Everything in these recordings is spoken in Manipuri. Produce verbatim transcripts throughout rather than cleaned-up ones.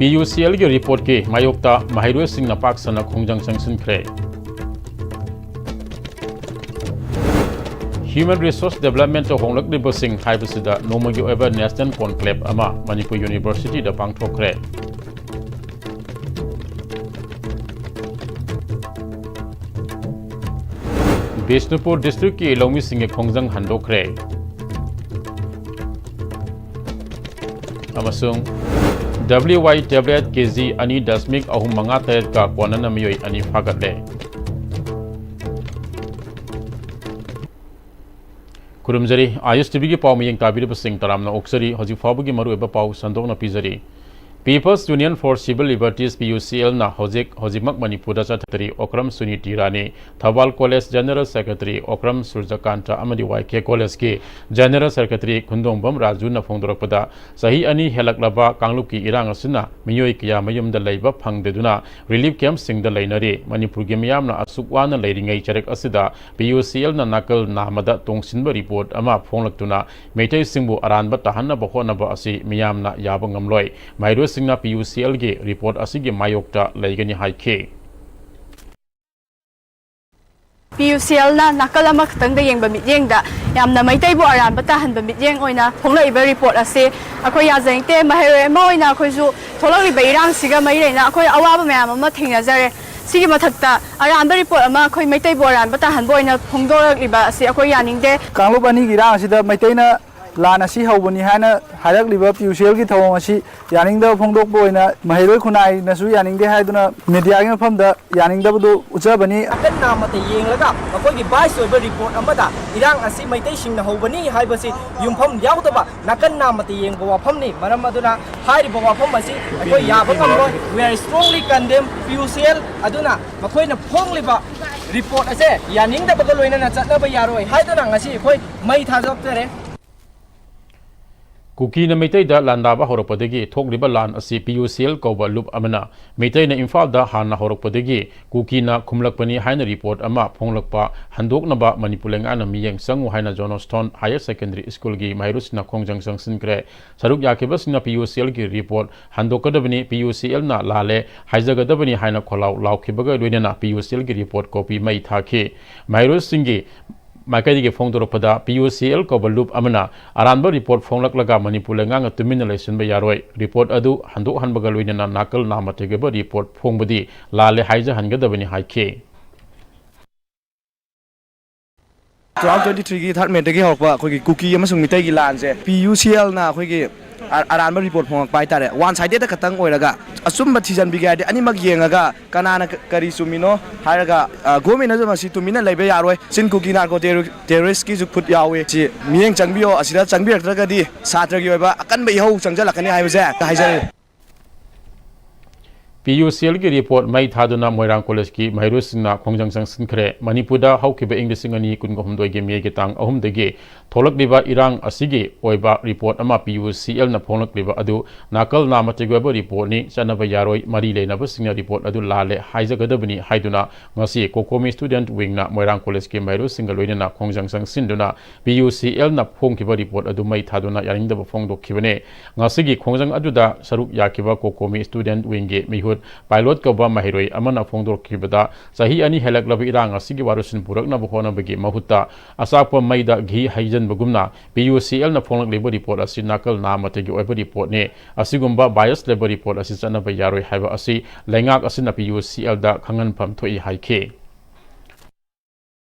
ꯄꯤ ꯌꯨ ꯁꯤ ꯑꯦꯜꯒꯤ ꯔꯤꯄꯣꯔꯠꯀꯤ ꯃꯥꯌꯣꯛꯇ ꯃꯍꯩꯔꯣꯏꯁꯤꯡꯅ ꯄꯥꯛ ꯁꯟꯅ ꯈꯣꯡꯖꯪ ꯆꯪꯁꯤꯟꯈ꯭ꯔꯦ꯫ Human Resource Developmentꯇ ꯍꯣꯡꯂꯛꯂꯤꯕꯁꯤꯡ ꯍꯥꯏꯕꯁꯤꯗ ꯅꯣꯡꯃꯒꯤ ꯑꯣꯏꯕ National Conclave ꯑꯃ ꯃꯅꯤꯄꯨꯔ Universityꯗ ꯄꯥꯡꯊꯣꯛꯈ꯭ꯔꯦ꯫ ꯕꯤꯁꯅꯨꯄꯨꯔ districtꯀꯤ ꯂꯧꯃꯤꯁꯤꯡꯒꯤ ꯈꯣꯡꯖꯪ ꯍꯟꯗꯣꯛꯈ꯭ꯔꯦ꯫ ꯑꯃꯁꯨꯡ W Y tablet K G ꯑꯅꯤ ꯗꯁꯃꯤꯛ ꯑꯍꯨꯝ ꯃꯉꯥ ꯇꯔꯦꯠꯀ ꯀꯣꯟꯅꯅ ꯃꯤꯑꯣꯏ ꯑꯅꯤ ꯐꯥꯒꯠꯂꯦ꯫ ꯈꯨꯔꯨꯝꯖꯔꯤ, ꯑꯥꯌꯨꯁ ꯇꯤꯚꯤꯒꯤ ꯄꯥꯎ ꯃꯤꯠꯌꯦꯡ ꯇꯥꯕꯤꯔꯤꯕꯁꯤꯡ ꯇꯔꯥꯝꯅ ꯑꯣꯛꯆꯔꯤ꯫ ꯍꯧꯖꯤꯛ ꯐꯥꯎꯕꯒꯤ ꯃꯔꯨꯑꯣꯏꯕ ꯄꯥꯎ ꯁꯟꯗꯣꯛꯅ ꯄꯤꯖꯔꯤ꯫ People's Union for Civil Liberties, P U C L, ꯅ ꯍꯧꯖꯤꯛ, ꯍꯧꯖꯤꯛꯃꯛ ꯃꯅꯤꯄꯨꯔꯗ ꯆꯠꯊꯔꯤ꯫ ꯑꯣꯀ꯭ꯔꯝ ꯁꯨꯅꯤꯇꯤ ꯔꯥꯅꯤ, Thoubal College General Secretary Okram ꯁꯨꯔꯖꯀꯥꯟꯇ ꯑꯃꯗꯤ Y K Collegeꯀꯤ General Secretary ꯈꯨꯟꯗꯣꯡꯕꯝ ꯔꯥꯖꯨꯅ ꯐꯣꯡꯗꯣꯔꯛꯄꯗ, ꯆꯍꯤ ꯑꯅꯤ ꯍꯦꯜꯂꯛꯂꯕ ꯀꯥꯡꯂꯨꯞꯀꯤ ꯏꯔꯥꯡ ꯑꯁꯤꯅ ꯃꯤꯑꯣꯏ ꯀꯌꯥ ꯃꯌꯨꯝꯗ ꯂꯩꯕ ꯐꯪꯗꯗꯨꯅ relief campꯁꯤꯡꯗ ꯂꯩꯅꯔꯤ꯫ ꯃꯅꯤꯄꯨꯔꯒꯤ ꯃꯤꯌꯥꯝꯅ ꯑꯁꯨꯛ ꯋꯥꯅ ꯂꯩꯔꯤꯉꯩ ꯆꯔꯛ ꯑꯁꯤꯗ P U C L ꯅ ꯅꯥꯀꯜ ꯅꯥꯝꯃꯗ ꯇꯣꯡꯁꯤꯟꯕ report ꯑꯃ ꯐꯣꯡꯂꯛꯇꯨꯅ ꯃꯩꯇꯩꯁꯤꯡꯕꯨ ꯑꯔꯥꯟꯕ ꯇꯥꯍꯟꯅꯕ ꯍꯣꯠꯅꯕ ꯑꯁꯤ ꯃꯤꯌꯥꯝꯅ ꯌꯥꯕ ꯉꯝꯂꯣꯏ꯫ ꯃꯍꯩꯔꯣꯏꯁꯤꯡꯅ P U C L ꯒꯤ report ꯑꯁꯤꯒꯤ ꯃꯥꯌꯣꯛꯇ ꯂꯩꯒꯅꯤ ꯍꯥꯏꯈꯤ꯫ P U C L ꯅ ꯅꯥꯀꯜ ꯑꯃꯈꯛꯇꯪꯗ ꯌꯦꯡꯕ ꯃꯤꯠꯌꯦꯡꯗ ꯌꯥꯝꯅ ꯃꯩꯇꯩꯕꯨ ꯑꯔꯥꯟꯕ ꯇꯥꯍꯟꯕ ꯃꯤꯠꯌꯦꯡ ꯑꯣꯏꯅ ꯐꯣꯡꯂꯛꯏꯕ report ꯑꯁꯤ ꯑꯩꯈꯣꯏ ꯌꯥꯖꯅꯤꯡꯗꯦ꯫ ꯃꯍꯩꯔꯣꯏ ꯑꯃ ꯑꯣꯏꯅ ꯑꯩꯈꯣꯏꯁꯨ ꯊꯣꯛꯂꯛꯂꯤꯕ ꯏꯔꯥꯡꯁꯤꯒ ꯃꯔꯤ ꯂꯩꯅ ꯑꯩꯈꯣꯏ ꯑꯋꯥꯕ ꯃꯌꯥꯝ ꯑꯃ ꯊꯦꯡꯅꯖꯔꯦ꯫ ꯁꯤꯒꯤ ꯃꯊꯛꯇ ꯑꯔꯥꯟꯕ report ꯑꯃ ꯑꯩꯈꯣꯏ ꯃꯩꯇꯩꯕꯨ ꯑꯔꯥꯟꯕ ꯇꯥꯍꯟꯕ ꯑꯣꯏꯅ ꯐꯣꯡꯗꯣꯔꯛꯂꯤꯕ ꯑꯁꯤ ꯑꯩꯈꯣꯏ ꯌꯥꯅꯤꯡꯗꯦ꯫ ꯀꯥꯡꯂꯨꯞ ꯑꯅꯤꯒꯤ ꯏꯔꯥꯡ ꯑꯁꯤꯗ ꯃꯩꯇꯩꯅ ꯂꯥꯟ ꯑꯁꯤ ꯍꯧꯕꯅꯤ ꯍꯥꯏꯅ ꯍꯥꯏꯔꯛꯂꯤꯕ P U C L ꯒꯤ ꯊꯧꯑꯣꯡ ꯑꯁꯤ ꯌꯥꯅꯤꯡꯗꯕ ꯐꯣꯡꯗꯣꯛꯄ ꯑꯣꯏꯅ ꯃꯍꯩꯔꯣꯏ ꯈꯨꯟꯅꯥꯏꯅꯁꯨ ꯌꯥꯅꯤꯡꯗꯦ ꯍꯥꯏꯗꯨꯅ mediaꯒꯤ ꯃꯐꯝꯗ ꯌꯥꯅꯤꯡꯗꯕꯗꯨ ꯎꯠꯆꯕꯅꯤ꯫ ꯅꯥꯀꯟ ꯅꯥꯝꯃꯇ ꯌꯦꯡꯂꯒ ꯃꯈꯣꯏꯒꯤ bias ꯑꯣꯏꯕ report ꯑꯃꯗ ꯏꯔꯥꯡ ꯑꯁꯤ ꯃꯩꯇꯩꯁꯤꯡꯅ ꯍꯧꯕꯅꯤ ꯍꯥꯏꯕꯁꯤ ꯌꯨꯝꯐꯝ ꯌꯥꯎꯗꯕ ꯅꯥꯀꯟ ꯅꯥꯝꯃꯇ ꯌꯦꯡꯕ ꯋꯥꯐꯝꯅꯤ꯫ ꯃꯔꯝ ꯑꯗꯨꯅ ꯍꯥꯏꯔꯤꯕ ꯋꯥꯐꯝ ꯑꯁꯤ ꯑꯩꯈꯣꯏ ꯌꯥꯕ ꯉꯝꯂꯣꯏ꯫ We are strongly condemn P U C L꯫ ꯑꯗꯨꯅ ꯃꯈꯣꯏꯅ ꯐꯣꯡꯂꯤꯕ report ꯑꯁꯦ ꯌꯥꯅꯤꯡꯗꯕꯒ ꯂꯣꯏꯅꯅ ꯆꯠꯅꯕ ꯌꯥꯔꯣꯏ ꯍꯥꯏꯗꯨꯅ ꯉꯁꯤ ꯑꯩꯈꯣꯏ ꯃꯩ ꯊꯥꯗꯣꯛꯆꯔꯦ꯫ ꯀꯨꯀꯤꯅ ꯃꯩꯇꯩꯗ ꯂꯥꯟꯗꯥꯕ ꯍꯧꯔꯛꯄꯗꯒꯤ ꯊꯣꯛꯂꯤꯕ ꯂꯥꯟ ꯑꯁꯤ ꯄꯤ ꯌꯨ ꯁꯤ ꯑꯦꯜ ꯀꯧꯕ ꯂꯨꯞ ꯑꯃꯅ ꯃꯩꯇꯩꯅ ꯏꯝꯐꯥꯜꯗ ꯍꯥꯟꯅ ꯍꯧꯔꯛꯄꯗꯒꯤ ꯀꯨꯀꯤꯅ ꯈꯨꯝꯂꯛꯄꯅꯤ ꯍꯥꯏꯅ ꯔꯤꯄꯣꯔꯠ ꯑꯃ ꯐꯣꯡꯂꯛꯄ ꯍꯟꯗꯣꯛꯅꯕ ꯃꯅꯤꯄꯨꯔ ꯂꯩꯉꯥꯛꯅ ꯃꯤꯠꯌꯦꯡ ꯆꯪꯉꯨ ꯍꯥꯏꯅ ꯖꯣꯟꯁꯇꯣꯟ ꯍꯥꯌꯔ ꯁꯦꯀꯦꯟꯗꯔꯤ ꯁ꯭ꯀꯨꯜꯒꯤ ꯃꯍꯩꯔꯣꯏꯁꯤꯡꯅ ꯈꯣꯡꯖꯪ ꯆꯪꯁꯤꯟꯈ꯭ꯔꯦ꯫ ꯁꯔꯨꯛ ꯌꯥꯈꯤꯕꯁꯤꯡꯅ ꯄꯤ ꯌꯨ ꯁꯤ ꯑꯦꯜꯒꯤ ꯔꯤꯄꯣꯔꯠ ꯍꯟꯗꯣꯛꯀꯗꯕꯅꯤ, ꯄꯤ ꯌꯨ ꯁꯤ ꯑꯦꯜꯅ ꯂꯥꯜꯂꯦ ꯍꯥꯏꯖꯒꯗꯕꯅꯤ ꯍꯥꯏꯅ ꯈꯣꯜꯂꯥꯎ ꯂꯥꯎꯈꯤꯕꯒ ꯂꯣꯏꯅꯅ ꯄꯤ ꯌꯨ ꯁꯤ ꯑꯦꯜꯒꯤ ꯔꯤꯄꯣꯔꯠ ꯀꯣꯄꯤ ꯃꯩ ꯊꯥꯈꯤ꯫ ꯃꯍꯩꯔꯣꯏꯁꯤꯡꯒꯤ ꯃꯥꯏꯀꯩꯗꯒꯤ ꯐꯣꯡꯗꯣꯔꯛꯄꯗ, ꯄꯤ ꯌꯨ ꯁꯤ ꯑꯦꯜ ꯀꯧꯕ ꯂꯨꯞ ꯑꯃꯅ ꯑꯔꯥꯟꯕ ꯔꯤꯄꯣꯔꯠ ꯐꯣꯡꯂꯛꯂꯒ ꯃꯅꯤꯄꯨꯔ ꯂꯩꯉꯥꯛꯅ ꯇꯨꯃꯤꯟꯅ ꯂꯩꯁꯤꯟꯕ ꯌꯥꯔꯣꯏ꯫ ꯔꯤꯄꯣꯔꯠ ꯑꯗꯨ ꯍꯟꯗꯣꯛꯍꯟꯕꯒ ꯂꯣꯏꯅꯅ ꯅꯥꯀꯜ ꯅꯥꯝꯃ ꯇꯦꯛ ꯑꯣꯏꯕ ꯔꯤꯄꯣꯔꯠ ꯐꯣꯡꯕꯗꯤ ꯂꯥꯜꯂꯦ ꯍꯥꯏꯖꯍꯟꯒꯗꯕꯅꯤ ꯍꯥꯏꯈꯤ꯫ Two thousand twenty three ꯒꯤ third May ꯗꯒꯤ ꯍꯧꯔꯛꯄ ꯑꯩꯈꯣꯏꯒꯤ ꯀꯨꯀꯤ ꯑꯃꯁꯨꯡ ꯃꯤꯇꯩꯒꯤ ꯂꯥꯟꯁꯦ ꯄꯤ ꯌꯨ ꯁꯤ ꯑꯦꯜꯅ ꯑꯩꯈꯣꯏꯒꯤ ꯑ-, ꯑꯔꯥꯟꯕ ꯔꯤꯄꯣꯔꯠ ꯐꯣꯡꯉꯛꯄ ꯍꯥꯏꯇꯥꯔꯦ, ꯋꯥꯟ ꯁꯥꯏꯗꯦꯗ ꯈꯛꯇꯪ ꯑꯣꯏꯔꯒ꯫ ꯑꯆꯨꯝꯕ ꯊꯤꯖꯤꯟꯕꯤꯒꯦ ꯍꯥꯏꯔꯗꯤ ꯑꯅꯤꯃꯛ ꯌꯦꯡꯉꯒ ꯀꯅꯥꯅ ꯀ-, ꯀꯔꯤ ꯆꯨꯝꯃꯤꯅꯣ ꯍꯥꯏꯔꯒ, ꯑ, ꯒꯣꯔꯃꯦꯟꯅꯁꯨ ꯃꯁꯤ ꯇꯨꯃꯤꯟꯅ ꯂꯩꯕ ꯌꯥꯔꯣꯏ꯫ ꯆꯤꯟ ꯀꯨꯀꯤ ꯅꯥꯔꯀꯣ ꯇꯦꯔꯣ-, ꯇꯦꯔꯣꯔꯤꯁꯀꯤꯁꯨ ꯈꯨꯠ ꯌꯥꯎꯏ꯫ ꯁꯤ ꯃꯤꯠꯌꯦꯡ ꯆꯪꯕꯤꯌꯣ꯫ ꯑꯁꯤꯗ ꯆꯪꯕꯤꯔꯛꯇ꯭ꯔꯒꯗꯤ ꯁꯥꯇ꯭ꯔꯒꯤ ꯑꯣꯏꯕ ꯑꯀꯟꯕ ꯏꯍꯧ ꯆꯪꯁꯤꯜꯂꯛꯀꯅꯤ ꯍꯥꯏꯕꯁꯦ ꯍꯥꯏꯖꯔꯤ꯫ ꯄꯤ ꯌꯨ ꯁꯤ ꯑꯦꯜꯒꯤ ꯔꯤꯄꯣꯔꯠ ꯃꯩ ꯊꯥꯗꯨꯅ ꯃꯣꯏꯔꯥꯡ ꯀꯣꯂꯦꯖꯀꯤ ꯃꯍꯩꯔꯣꯏꯁꯤꯡꯅ ꯈꯣꯡꯖꯪ ꯆꯪꯁꯤꯟꯈ꯭ꯔꯦ꯫ ꯃꯅꯤꯄꯨꯔꯗ ꯍꯧꯈꯤꯕ ꯏꯪ ꯂꯤꯁꯤꯡ ꯑꯅꯤ ꯀꯨꯟꯍꯨꯝꯗꯣꯏꯒꯤ ꯃꯦꯒꯤ ꯇꯥꯡ ꯑꯍꯨꯝꯗꯒꯤ ꯊꯣꯛꯂꯛꯂꯤꯕ ꯏꯔꯥꯡ ꯑꯁꯤꯒꯤ ꯑꯣꯏꯕ ꯔꯤꯄꯣꯔꯠ ꯑꯃ ꯄꯤ ꯌꯨ ꯁꯤ ꯑꯦꯜꯅ ꯐꯣꯡꯂꯛꯂꯤꯕ ꯑꯗꯨ ꯅꯥꯀꯜ ꯅꯥꯝꯃ ꯇꯦꯛ ꯑꯣꯏꯕ ꯔꯤꯄꯣꯔꯠꯅꯤ, ꯆꯠꯅꯕ ꯌꯥꯔꯣꯏ, ꯃꯔꯤ ꯂꯩꯅꯕꯁꯤꯡꯅ ꯔꯤꯄꯣꯔꯠ ꯑꯗꯨ ꯂꯥꯜꯂꯦ ꯍꯥꯏꯖꯒꯗꯕꯅꯤ ꯍꯥꯏꯗꯨꯅ ꯉꯁꯤ ꯀꯣꯀꯣꯃꯤ ꯁ꯭ꯇꯨꯗꯦꯟꯠ ꯋꯤꯡꯅ ꯃꯣꯏꯔꯥꯡ ꯀꯣꯂꯦꯖꯀꯤ ꯃꯍꯩꯔꯣꯏꯁꯤꯡꯒ ꯂꯣꯏꯅꯅ ꯈꯣꯡꯖꯪ ꯆꯪꯁꯤꯟꯗꯨꯅ ꯄꯤ ꯌꯨ ꯁꯤ ꯑꯦꯜꯅ ꯐꯣꯡꯈꯤꯕ ꯔꯤꯄꯣꯔꯠ ꯑꯗꯨ ꯃꯩ ꯊꯥꯗꯨꯅ ꯌꯥꯅꯤꯡꯗꯕ ꯐꯣꯡꯗꯣꯛꯈꯤꯕꯅꯤ꯫ ꯉꯁꯤꯒꯤ ꯈꯣꯡꯖꯪ ꯑꯗꯨꯗ ꯁꯔꯨꯛ ꯌꯥꯈꯤꯕ ꯀꯣꯀꯣꯃꯤ ꯁ꯭ꯇꯨꯗꯦꯟꯠ ꯋꯤꯡꯒꯤ ꯃꯤꯍꯨꯠ ꯄꯥꯏꯂꯣꯠ ꯀꯧꯕ ꯃꯍꯩꯔꯣꯏ ꯑꯃꯅ ꯐꯣꯡꯗꯣꯛꯈꯤꯕꯗ, ꯆꯍꯤ ꯑꯅꯤ ꯍꯦꯜꯂꯛꯂꯕ ꯏꯔꯥꯡ ꯑꯁꯤꯒꯤ ꯋꯥꯔꯣꯏꯁꯤꯟ ꯄꯨꯔꯛꯅꯕ ꯍꯣꯠꯅꯕꯒꯤ ꯃꯍꯨꯠꯇ ꯑꯆꯥꯛꯄ ꯃꯩꯗ ꯘꯤ ꯍꯩꯖꯤꯟꯕꯒꯨꯝꯅ ꯄꯤ ꯌꯨ ꯁꯤ ꯑꯦꯜꯅ ꯐꯣꯡꯂꯛꯂꯤꯕ ꯔꯤꯄꯣꯔꯠ ꯑꯁꯤ ꯅꯥꯀꯜ ꯅꯥꯝꯃ ꯇꯦꯛ ꯑꯣꯏꯕ ꯔꯤꯄꯣꯔꯠꯅꯤ꯫ ꯑꯁꯤꯒꯨꯝꯕ ꯕꯥꯏꯁ ꯂꯩꯕ ꯔꯤꯄꯣꯔꯠ ꯑꯁꯤ ꯆꯠꯅꯕ ꯌꯥꯔꯣꯏ ꯍꯥꯏꯕ ꯑꯁꯤ ꯂꯩꯉꯥꯛ ꯑꯁꯤꯅ ꯄꯤ ꯌꯨ ꯁꯤ ꯑꯦꯜꯗ ꯈꯪꯍꯟꯐꯝ ꯊꯣꯛꯏ ꯍꯥꯏꯈꯤ꯫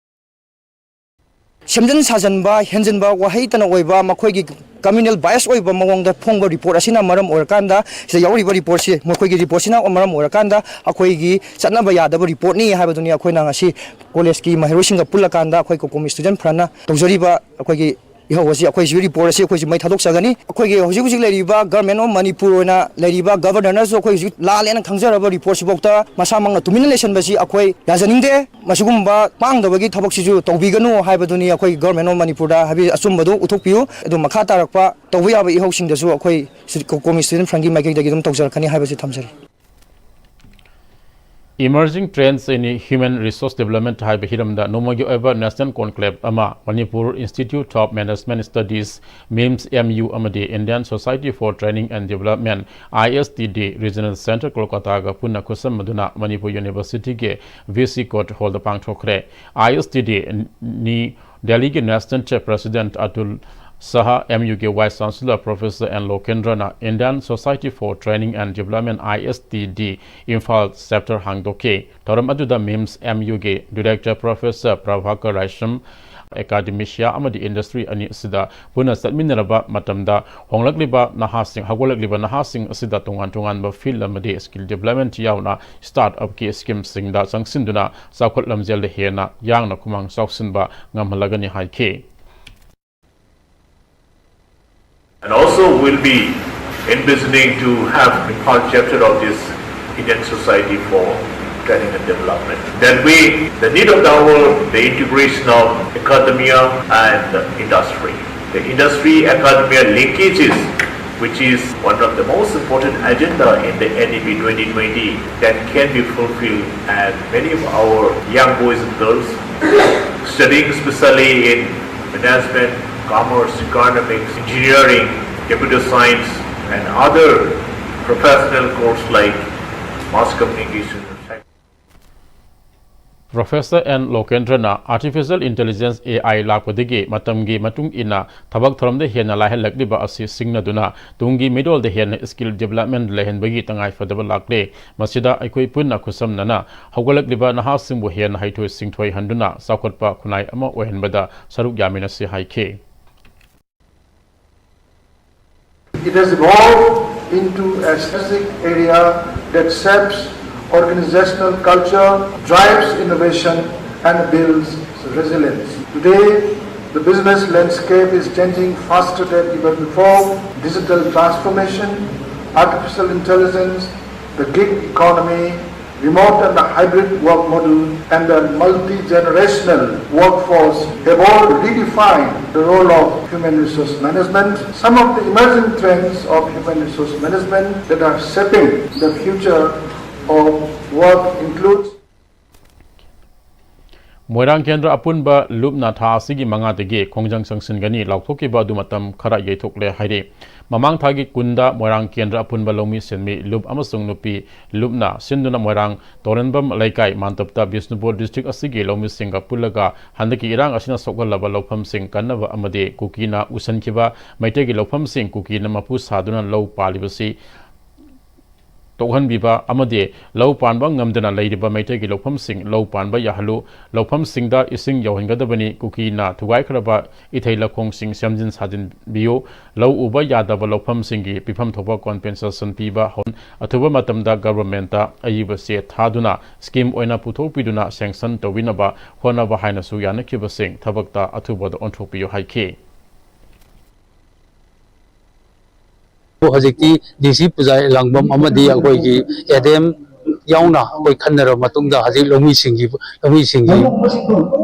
ꯁꯦꯝꯖꯤꯟ ꯁꯥꯖꯤꯟꯕ, ꯍꯦꯟꯖꯤꯟꯕ ꯋꯥꯍꯩꯇꯅ ꯑꯣꯏꯕ, ꯃꯈꯣꯏꯒꯤ communal bias ꯑꯣꯏꯕ ꯃꯑꯣꯡꯗ ꯐꯣꯡꯕ ꯔꯤꯄꯣꯔꯠ ꯑꯁꯤꯅ ꯃꯔꯝ ꯑꯣꯏꯔꯀꯥꯟꯗ, ꯁꯤꯗ ꯌꯥꯎꯔꯤꯕ ꯔꯤꯄꯣꯔꯠꯁꯤ, ꯃꯈꯣꯏꯒꯤ ꯔꯤꯄꯣꯔꯠꯁꯤꯅ ꯃꯔꯝ ꯑꯣꯏꯔꯀꯥꯟꯗ ꯑꯩꯈꯣꯏꯒꯤ ꯆꯠꯅꯕ ꯌꯥꯗꯕ ꯔꯤꯄꯣꯔꯠꯅꯤ ꯍꯥꯏꯕꯗꯨꯅꯤ ꯑꯩꯈꯣꯏꯅ ꯉꯁꯤ ꯀꯣꯂꯦꯖꯀꯤ ꯃꯍꯩꯔꯣꯏꯁꯤꯡꯒ ꯄꯨꯜꯂꯀꯥꯟꯗ ꯑꯩꯈꯣꯏ ꯀꯣꯀꯣꯃꯤ ꯁ꯭ꯇꯨꯗꯦꯟꯠ ꯐ꯭ꯔꯟꯠꯅ ꯇꯧꯖꯔꯤꯕ ꯑꯩꯈꯣꯏꯒꯤ ꯏꯍꯧ ꯑꯁꯤ ꯑꯩꯈꯣꯏꯁꯨ report ꯑꯁꯤ ꯑꯩꯈꯣꯏꯁꯨ ꯃꯩ ꯊꯥꯗꯣꯛꯆꯒꯅꯤ꯫ ꯑꯩꯈꯣꯏꯒꯤ ꯍꯧꯖꯤꯛ ꯍꯧꯖꯤꯛ ꯂꯩꯔꯤꯕ Government of ꯃꯅꯤꯄꯨꯔ ꯑꯣꯏꯅ ꯂꯩꯔꯤꯕ Governorꯅꯁꯨ ꯑꯩꯈꯣꯏ ꯍꯧꯖꯤꯛ ꯂꯥꯜꯂꯦꯅ ꯈꯪꯖꯔꯕ report ꯁꯤꯐꯥꯎꯗ ꯃꯁꯥꯃꯛꯅ ꯇꯨꯃꯤꯟꯅ ꯂꯩꯁꯟꯕꯁꯤ ꯑꯩꯈꯣꯏ ꯌꯥꯖꯅꯤꯡꯗꯦ꯫ ꯃꯁꯤꯒꯨꯝꯕ ꯄꯥꯡꯗꯕꯒꯤ ꯊꯕꯛꯁꯤꯁꯨ ꯇꯧꯕꯤꯒꯅꯨ ꯍꯥꯏꯕꯗꯨꯅꯤ ꯑꯩꯈꯣꯏ Government of ꯃꯅꯤꯄꯨꯔꯗ ꯍꯥꯏꯕꯗꯤ ꯑꯆꯨꯝꯕꯗꯨ ꯎꯠꯊꯣꯛꯄꯤꯌꯨ꯫ ꯑꯗꯨ ꯃꯈꯥ ꯇꯥꯔꯛꯄ ꯇꯧꯕ ꯌꯥꯕ ꯏꯍꯧꯁꯤꯡꯗꯁꯨ ꯑꯩꯈꯣꯏ ꯀꯣꯃꯤ Student Frontꯀꯤ ꯃꯥꯏꯀꯩꯗꯒꯤ ꯑꯗꯨꯝ ꯇꯧꯖꯔꯛꯀꯅꯤ ꯍꯥꯏꯕꯁꯤ ꯊꯝꯖꯔꯤ꯫ Emerging Trends in Human Resource Development ꯍꯥꯏꯕ ꯍꯤꯔꯝꯗ ꯅꯣꯡꯃꯒꯤ ꯑꯣꯏꯕ National Conclave ꯑꯃ Manipur Institute of Management Studies, MIMS M U, ꯑꯃꯗꯤ Indian Society for Training and Development, I S T D, Regional Centre ꯀꯣꯜꯀꯇꯥꯒ ꯄꯨꯟꯅ ꯈꯨꯠꯁꯝꯅꯗꯨꯅ Manipur Universityꯒꯤ V C Court Hallꯗ ꯄꯥꯡꯊꯣꯛꯈ꯭ꯔꯦ꯫ I S T D ꯅꯤ ꯗꯦꯜꯂꯤꯒꯤ National President Atul Shah, M Uꯒꯤ Vice Chancellor Professor N ꯂꯣꯀꯦꯟꯗ꯭ꯔꯅ Indian Society for Training and Development, I S T D, Imphal Chapter ꯍꯥꯡꯗꯣꯛꯈꯤ꯫ ꯊꯧꯔꯝ ꯑꯗꯨꯗ MIMS M Uꯒꯤ Director Professor Prabhakar ꯔꯥꯏꯁꯝ, academia ꯑꯃꯗꯤ industry ꯑꯅꯤ ꯑꯁꯤꯗ ꯄꯨꯟꯅ ꯆꯠꯃꯤꯟꯅꯔꯕ ꯃꯇꯝꯗ ꯍꯣꯡꯂꯛꯂꯤꯕ ꯅꯍꯥꯁꯤꯡ, ꯍꯧꯒꯠꯂꯛꯂꯤꯕ ꯅꯍꯥꯁꯤꯡ ꯑꯁꯤꯗ ꯇꯣꯉꯥꯟ ꯇꯣꯉꯥꯟꯕ field ꯑꯃꯗꯤ skill development ꯌꯥꯎꯅ startupꯀꯤ schemeꯁꯤꯡꯗ ꯆꯪꯁꯤꯟꯗꯨꯅ ꯆꯥꯎꯈꯠ ꯂꯝꯖꯦꯜꯗ ꯍꯦꯟꯅ ꯌꯥꯡꯅ ꯈꯨꯃꯥꯡ ꯆꯥꯎꯁꯤꯟꯕ ꯉꯝꯍꯜꯂꯒꯅꯤ ꯍꯥꯏꯈꯤ꯫ And also we'll be envisioning to have Imphal chapter of this Indian Society for Training and Development. That way, the need of the hour, the integration of academia and industry. The industry academia linkages, which is one of the most important agenda in the N E P twenty twenty, that can be fulfilled, and many of our young boys and girls studying specifically in management, commerce, economics, engineering, computer science, and other professional course like mass communication. Professor N ꯂꯣꯀꯦꯟꯗ꯭ꯔꯅ Artificial Intelligence, A I, ꯂꯥꯛꯄꯗꯒꯤ ꯃꯇꯝꯒꯤ ꯃꯇꯨꯡ ꯏꯟꯅ ꯊꯕꯛ ꯊꯧꯔꯝꯗ ꯍꯦꯟꯅ ꯂꯥꯏꯍꯜꯂꯛꯂꯤꯕ ꯑꯁꯤ ꯁꯤꯡꯅꯗꯨꯅ ꯇꯨꯡꯒꯤ ꯃꯤꯔꯣꯜꯗ ꯍꯦꯟꯅ skill development ꯂꯩꯍꯟꯕꯒꯤ ꯇꯉꯥꯏꯐꯗꯕ ꯂꯥꯛꯂꯦ꯫ ꯃꯁꯤꯗ ꯑꯩꯈꯣꯏ ꯄꯨꯟꯅ ꯈꯨꯠꯁꯝꯅꯅ ꯍꯧꯒꯠꯂꯛꯂꯤꯕ ꯅꯍꯥꯁꯤꯡꯕꯨ ꯍꯦꯟꯅ ꯍꯩꯊꯣꯏ ꯁꯤꯡꯊꯣꯏꯍꯟꯗꯨꯅ ꯆꯥꯎꯈꯠꯄ ꯈꯨꯟꯅꯥꯏ ꯑꯃ ꯑꯣꯏꯍꯟꯕꯗ ꯁꯔꯨꯛ ꯌꯥꯃꯤꯟꯅꯁꯤ ꯍꯥꯏꯈꯤ꯫ It has evolved into a strategic area that shapes organizational culture, drives innovation, and builds resilience. Today, The business landscape is changing faster than ever before. Digital transformation, artificial intelligence, the gig economy, remote and the hybrid work model, and the multi-generational workforce have all redefined the role of human resource management. Some of the emerging trends of human resource management that are shaping the future of work includes ꯃꯣꯏꯔꯥꯡ ꯀꯦꯟꯗ꯭ꯔ ꯑꯄꯨꯟꯕ ꯂꯨꯞꯅ ꯊꯥ ꯑꯁꯤꯒꯤ ꯃꯉꯥꯗꯒꯤ ꯈꯣꯡꯖꯪ ꯆꯪꯁꯤꯟꯒꯅꯤ ꯂꯥꯎꯊꯣꯛꯈꯤꯕ ꯑꯗꯨ ꯃꯇꯝ ꯈꯔ ꯌꯩꯊꯣꯛꯂꯦ ꯍꯥꯏꯔꯤ꯫ ꯃꯃꯥꯡ ꯊꯥꯒꯤ ꯀꯨꯟꯗ ꯃꯣꯏꯔꯥꯡ ꯀꯦꯟꯗ꯭ꯔ ꯑꯄꯨꯟꯕ ꯂꯧꯃꯤ ꯁꯤꯟꯃꯤ ꯂꯨꯞ ꯑꯃꯁꯨꯡ ꯅꯨꯄꯤ ꯂꯨꯞꯅ ꯁꯤꯟꯗꯨꯅ ꯃꯣꯏꯔꯥꯡ ꯇꯣꯔꯦꯟꯕꯝ ꯂꯩꯀꯥꯏ ꯃꯥꯟꯇꯞꯇ ꯕꯤꯁꯅꯨꯄꯨꯔ ꯗꯤꯁꯇ꯭ꯔꯤꯛ ꯑꯁꯤꯒꯤ ꯂꯧꯃꯤꯁꯤꯡꯒ ꯄꯨꯜꯂꯒ ꯍꯟꯗꯛꯀꯤ ꯏꯔꯥꯡ ꯑꯁꯤꯅ ꯁꯣꯛꯍꯜꯂꯕ ꯂꯧꯐꯝꯁꯤꯡ ꯀꯟꯅꯕ ꯑꯃꯗꯤ ꯀꯨꯀꯤꯅ ꯎꯁꯟꯈꯤꯕ ꯃꯩꯇꯩꯒꯤ ꯂꯧꯐꯝꯁꯤꯡ ꯀꯨꯀꯤꯅ ꯃꯄꯨ ꯁꯥꯗꯨꯅ ꯂꯧ ꯄꯥꯜꯂꯤꯕꯁꯤ ꯇꯣꯛꯍꯟꯕꯤꯕ ꯑꯃꯗꯤ ꯂꯧ ꯄꯥꯟꯕ ꯉꯝꯗꯅ ꯂꯩꯔꯤꯕ ꯃꯩꯇꯩꯒꯤ ꯂꯧꯐꯝꯁꯤꯡ ꯂꯧ ꯄꯥꯟꯕ ꯌꯥꯍꯜꯂꯨ, ꯂꯧꯐꯝꯁꯤꯡꯗ ꯏꯁꯤꯡ ꯌꯧꯍꯟꯒꯗꯕꯅꯤ, ꯀꯨꯀꯤꯅ ꯊꯨꯒꯥꯏꯈ꯭ꯔꯕ ꯏꯊꯩ ꯂꯧꯈꯣꯡꯁꯤꯡ ꯁꯦꯝꯖꯤꯟ ꯁꯥꯖꯤꯟꯕꯤꯌꯨ, ꯂꯧ ꯎꯕ ꯌꯥꯗꯕ ꯂꯧꯐꯝꯁꯤꯡꯒꯤ ꯄꯤꯐꯝ ꯊꯣꯛꯄ compensation ꯄꯤꯕ ꯍꯧ-, ꯑꯊꯨꯕ ꯃꯇꯝꯗ government ꯑꯏꯕꯁꯦ ꯊꯥꯗꯨꯅ scheme ꯑꯣꯏꯅ ꯄꯨꯊꯣꯛꯄꯤꯗꯨꯅ sanction ꯇꯧꯕꯤꯅꯕ ꯍꯣꯠꯅꯕ ꯍꯥꯏꯅꯁꯨ ꯌꯥꯅꯈꯤꯕꯁꯤꯡ ꯊꯕꯛꯇ ꯑꯊꯨꯕꯗ ꯑꯣꯟꯊꯣꯛꯄꯤꯌꯨ ꯍꯥꯏꯈꯤ꯫ ꯍꯧꯖꯤꯛꯇꯤ ꯗꯤ ꯁꯤ ꯄꯨꯖꯥ ꯂꯥꯡꯕꯝ ꯑꯃꯗꯤ ꯑꯩꯈꯣꯏꯒꯤ ꯑꯦꯗꯦꯝ ꯌꯥꯎꯅ ꯑꯩꯈꯣꯏ ꯈꯟꯅꯔꯕ ꯃꯇꯨꯡꯗ ꯍꯧꯖꯤꯛ ꯂꯧꯃꯤꯁꯤꯡꯒꯤ ꯂꯧꯃꯤꯁꯤꯡꯒꯤ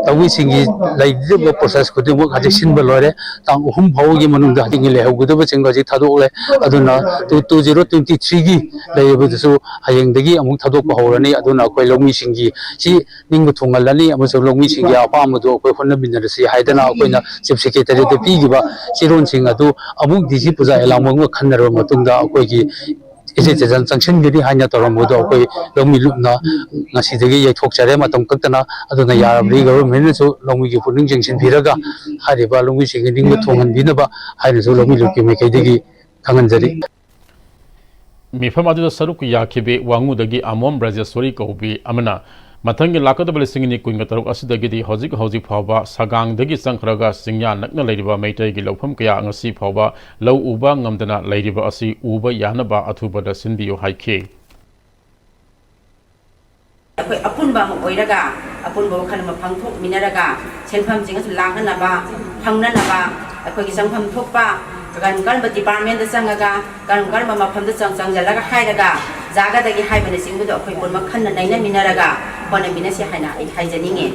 ꯂꯧꯃꯤꯁꯤꯡꯒꯤ ꯂꯩꯔꯤꯕ process ꯈꯨꯗꯤꯡꯃꯛ ꯍꯧꯖꯤꯛ ꯁꯤꯟꯕ ꯂꯣꯏꯔꯦ꯫ ꯇꯥꯡ ꯑꯍꯨꯝ ꯐꯥꯎꯒꯤ ꯃꯅꯨꯡꯗ ꯍꯧꯖꯤꯛ ꯂꯩꯍꯧꯒꯗꯕꯁꯤꯡ ꯍꯧꯖꯤꯛ ꯊꯥꯗꯣꯛꯂꯦ꯫ ꯑꯗꯨꯅ ꯇꯨ ꯇꯨ ꯖꯤꯔꯣ ꯇ꯭ꯋꯦꯟꯇꯤ ꯊ꯭ꯔꯤꯒꯤ ꯂꯩꯔꯤꯕꯗꯨꯁꯨ ꯍꯌꯦꯡꯗꯒꯤ ꯑꯃꯨꯛ ꯊꯥꯗꯣꯛꯄ ꯍꯧꯔꯅꯤ꯫ ꯑꯗꯨꯅ ꯑꯩꯈꯣꯏ ꯂꯧꯃꯤꯁꯤꯡꯒꯤ ꯁꯤ ꯅꯤꯡꯕ ꯊꯨꯡꯍꯜꯂꯅꯤ ꯑꯃꯁꯨꯡ ꯂꯧꯃꯤꯁꯤꯡꯒꯤ ꯑꯄꯥꯝꯕꯗꯨ ꯑꯩꯈꯣꯏ ꯍꯣꯠꯅꯃꯤꯟꯅꯔꯁꯤ ꯍꯥꯏꯗꯅ ꯑꯩꯈꯣꯏꯅ ꯆꯤꯐ ꯁꯦꯀ꯭ꯔꯦꯇꯔꯤꯗ ꯄꯤꯈꯤꯕ ꯆꯦꯔꯣꯟꯁꯤꯡ ꯑꯗꯨ ꯑꯃꯨꯛ ꯗꯤ ꯁꯤ ꯄꯨꯖꯥ ꯑꯦꯂꯥꯡꯕꯝꯒ ꯈꯟꯅꯔꯕ ꯃꯇꯨꯡꯗ ꯑꯩꯈꯣꯏꯒꯤ ꯏꯆꯦ ꯆꯦꯖꯥꯟ ꯆꯪꯁꯤꯟꯒꯅꯤ ꯍꯥꯏꯅ ꯇꯧꯔꯝꯕꯗꯣ ꯑꯩꯈꯣꯏ ꯂꯧꯃꯤ ꯂꯨꯞꯅ ꯉꯁꯤꯗꯒꯤ ꯌꯩꯊꯣꯛꯆꯔꯦ ꯃꯇꯝ ꯀꯛꯇꯅ꯫ ꯑꯗꯨꯅ ꯌꯥꯔꯕꯗꯤ ꯒꯚꯔꯟꯃꯦꯟꯠꯅꯁꯨ ꯂꯧꯃꯤꯒꯤ ꯄꯨꯛꯅꯤꯡ ꯆꯤꯡꯁꯤꯟꯕꯤꯔꯒ ꯍꯥꯏꯔꯤꯕ ꯂꯧꯃꯤꯁꯤꯡꯒꯤ ꯅꯤꯡꯕ ꯊꯨꯡꯍꯟꯕꯤꯅꯕ ꯍꯥꯏꯅꯁꯨ ꯂꯧꯃꯤ ꯂꯨꯞꯀꯤ ꯃꯥꯏꯀꯩꯗꯒꯤ ꯈꯪꯍꯟꯖꯔꯤ꯫ ꯃꯤꯐꯝ ꯑꯗꯨꯗ ꯁꯔꯨꯛ ꯌꯥꯈꯤꯕꯤ ꯋꯥꯉꯨꯗꯒꯤ ꯑꯃꯣꯝ ꯕ꯭ꯔꯖꯦꯁꯣꯔꯤ ꯀꯧꯕꯤ ꯑꯃꯅ ꯃꯊꯪꯒꯤ ꯂꯥꯛꯀꯗꯕ ꯂꯤꯁꯤꯡ ꯑꯅꯤ ꯀꯨꯟꯒ ꯇꯔꯨꯛ ꯑꯁꯤꯗꯒꯤꯗꯤ ꯍꯧꯖꯤꯛ ꯍꯧꯖꯤꯛ ꯐꯥꯎꯕ ꯁꯒꯥꯡꯗꯒꯤ ꯆꯪꯈ꯭ꯔꯒ ꯆꯤꯡꯌꯥ ꯅꯛꯅ ꯂꯩꯔꯤꯕ ꯃꯩꯇꯩꯒꯤ ꯂꯧꯐꯝ ꯀꯌꯥ ꯉꯁꯤ ꯐꯥꯎꯕ ꯂꯧ ꯎꯕ ꯉꯝꯗꯅ ꯂꯩꯔꯤꯕ ꯑꯁꯤ ꯎꯕ ꯌꯥꯅꯕ ꯑꯊꯨꯕꯗ ꯁꯤꯟꯕꯤꯌꯨ ꯍꯥꯏꯈꯤ꯫ ꯑꯩꯈꯣꯏ ꯑꯄꯨꯟꯕ ꯑꯃ ꯑꯣꯏꯔꯒ ꯑꯄꯨꯟꯕ ꯋꯥꯈꯜ ꯑꯃ ꯐꯪꯊꯣꯛꯃꯤꯟꯅꯔꯒ ꯁꯦꯟꯐꯝꯁꯤꯡ ꯑꯁꯤ ꯂꯥꯛꯅꯅꯕ, ꯐꯪꯅꯅꯕ ꯑꯩꯈꯣꯏꯒꯤ ꯆꯪꯐꯝ ꯊꯣꯛꯄ ꯀꯔꯝ ꯀꯔꯝꯕ ꯗꯤꯄꯥꯔꯠꯃꯦꯟꯗ ꯆꯪꯉꯒ ꯀꯔꯝ ꯀꯔꯝꯕ ꯃꯐꯝꯗ ꯆꯪ ꯆꯪꯁꯤꯜꯂꯒ ꯍꯥꯏꯔꯒ ꯖꯥꯒꯗꯒꯤ ꯍꯥꯏꯕꯅꯆꯤꯡꯕꯗꯣ ꯑꯩꯈꯣꯏ ꯄꯨꯝꯅꯃꯛ ꯈꯟꯅ ꯅꯩꯅꯃꯤꯟꯅꯔꯒ ꯍꯣꯠꯅꯃꯤꯟꯅꯁꯤ ꯍꯥꯏꯅ ꯑꯩ ꯍꯥꯏꯖꯅꯤꯡꯉꯤ꯫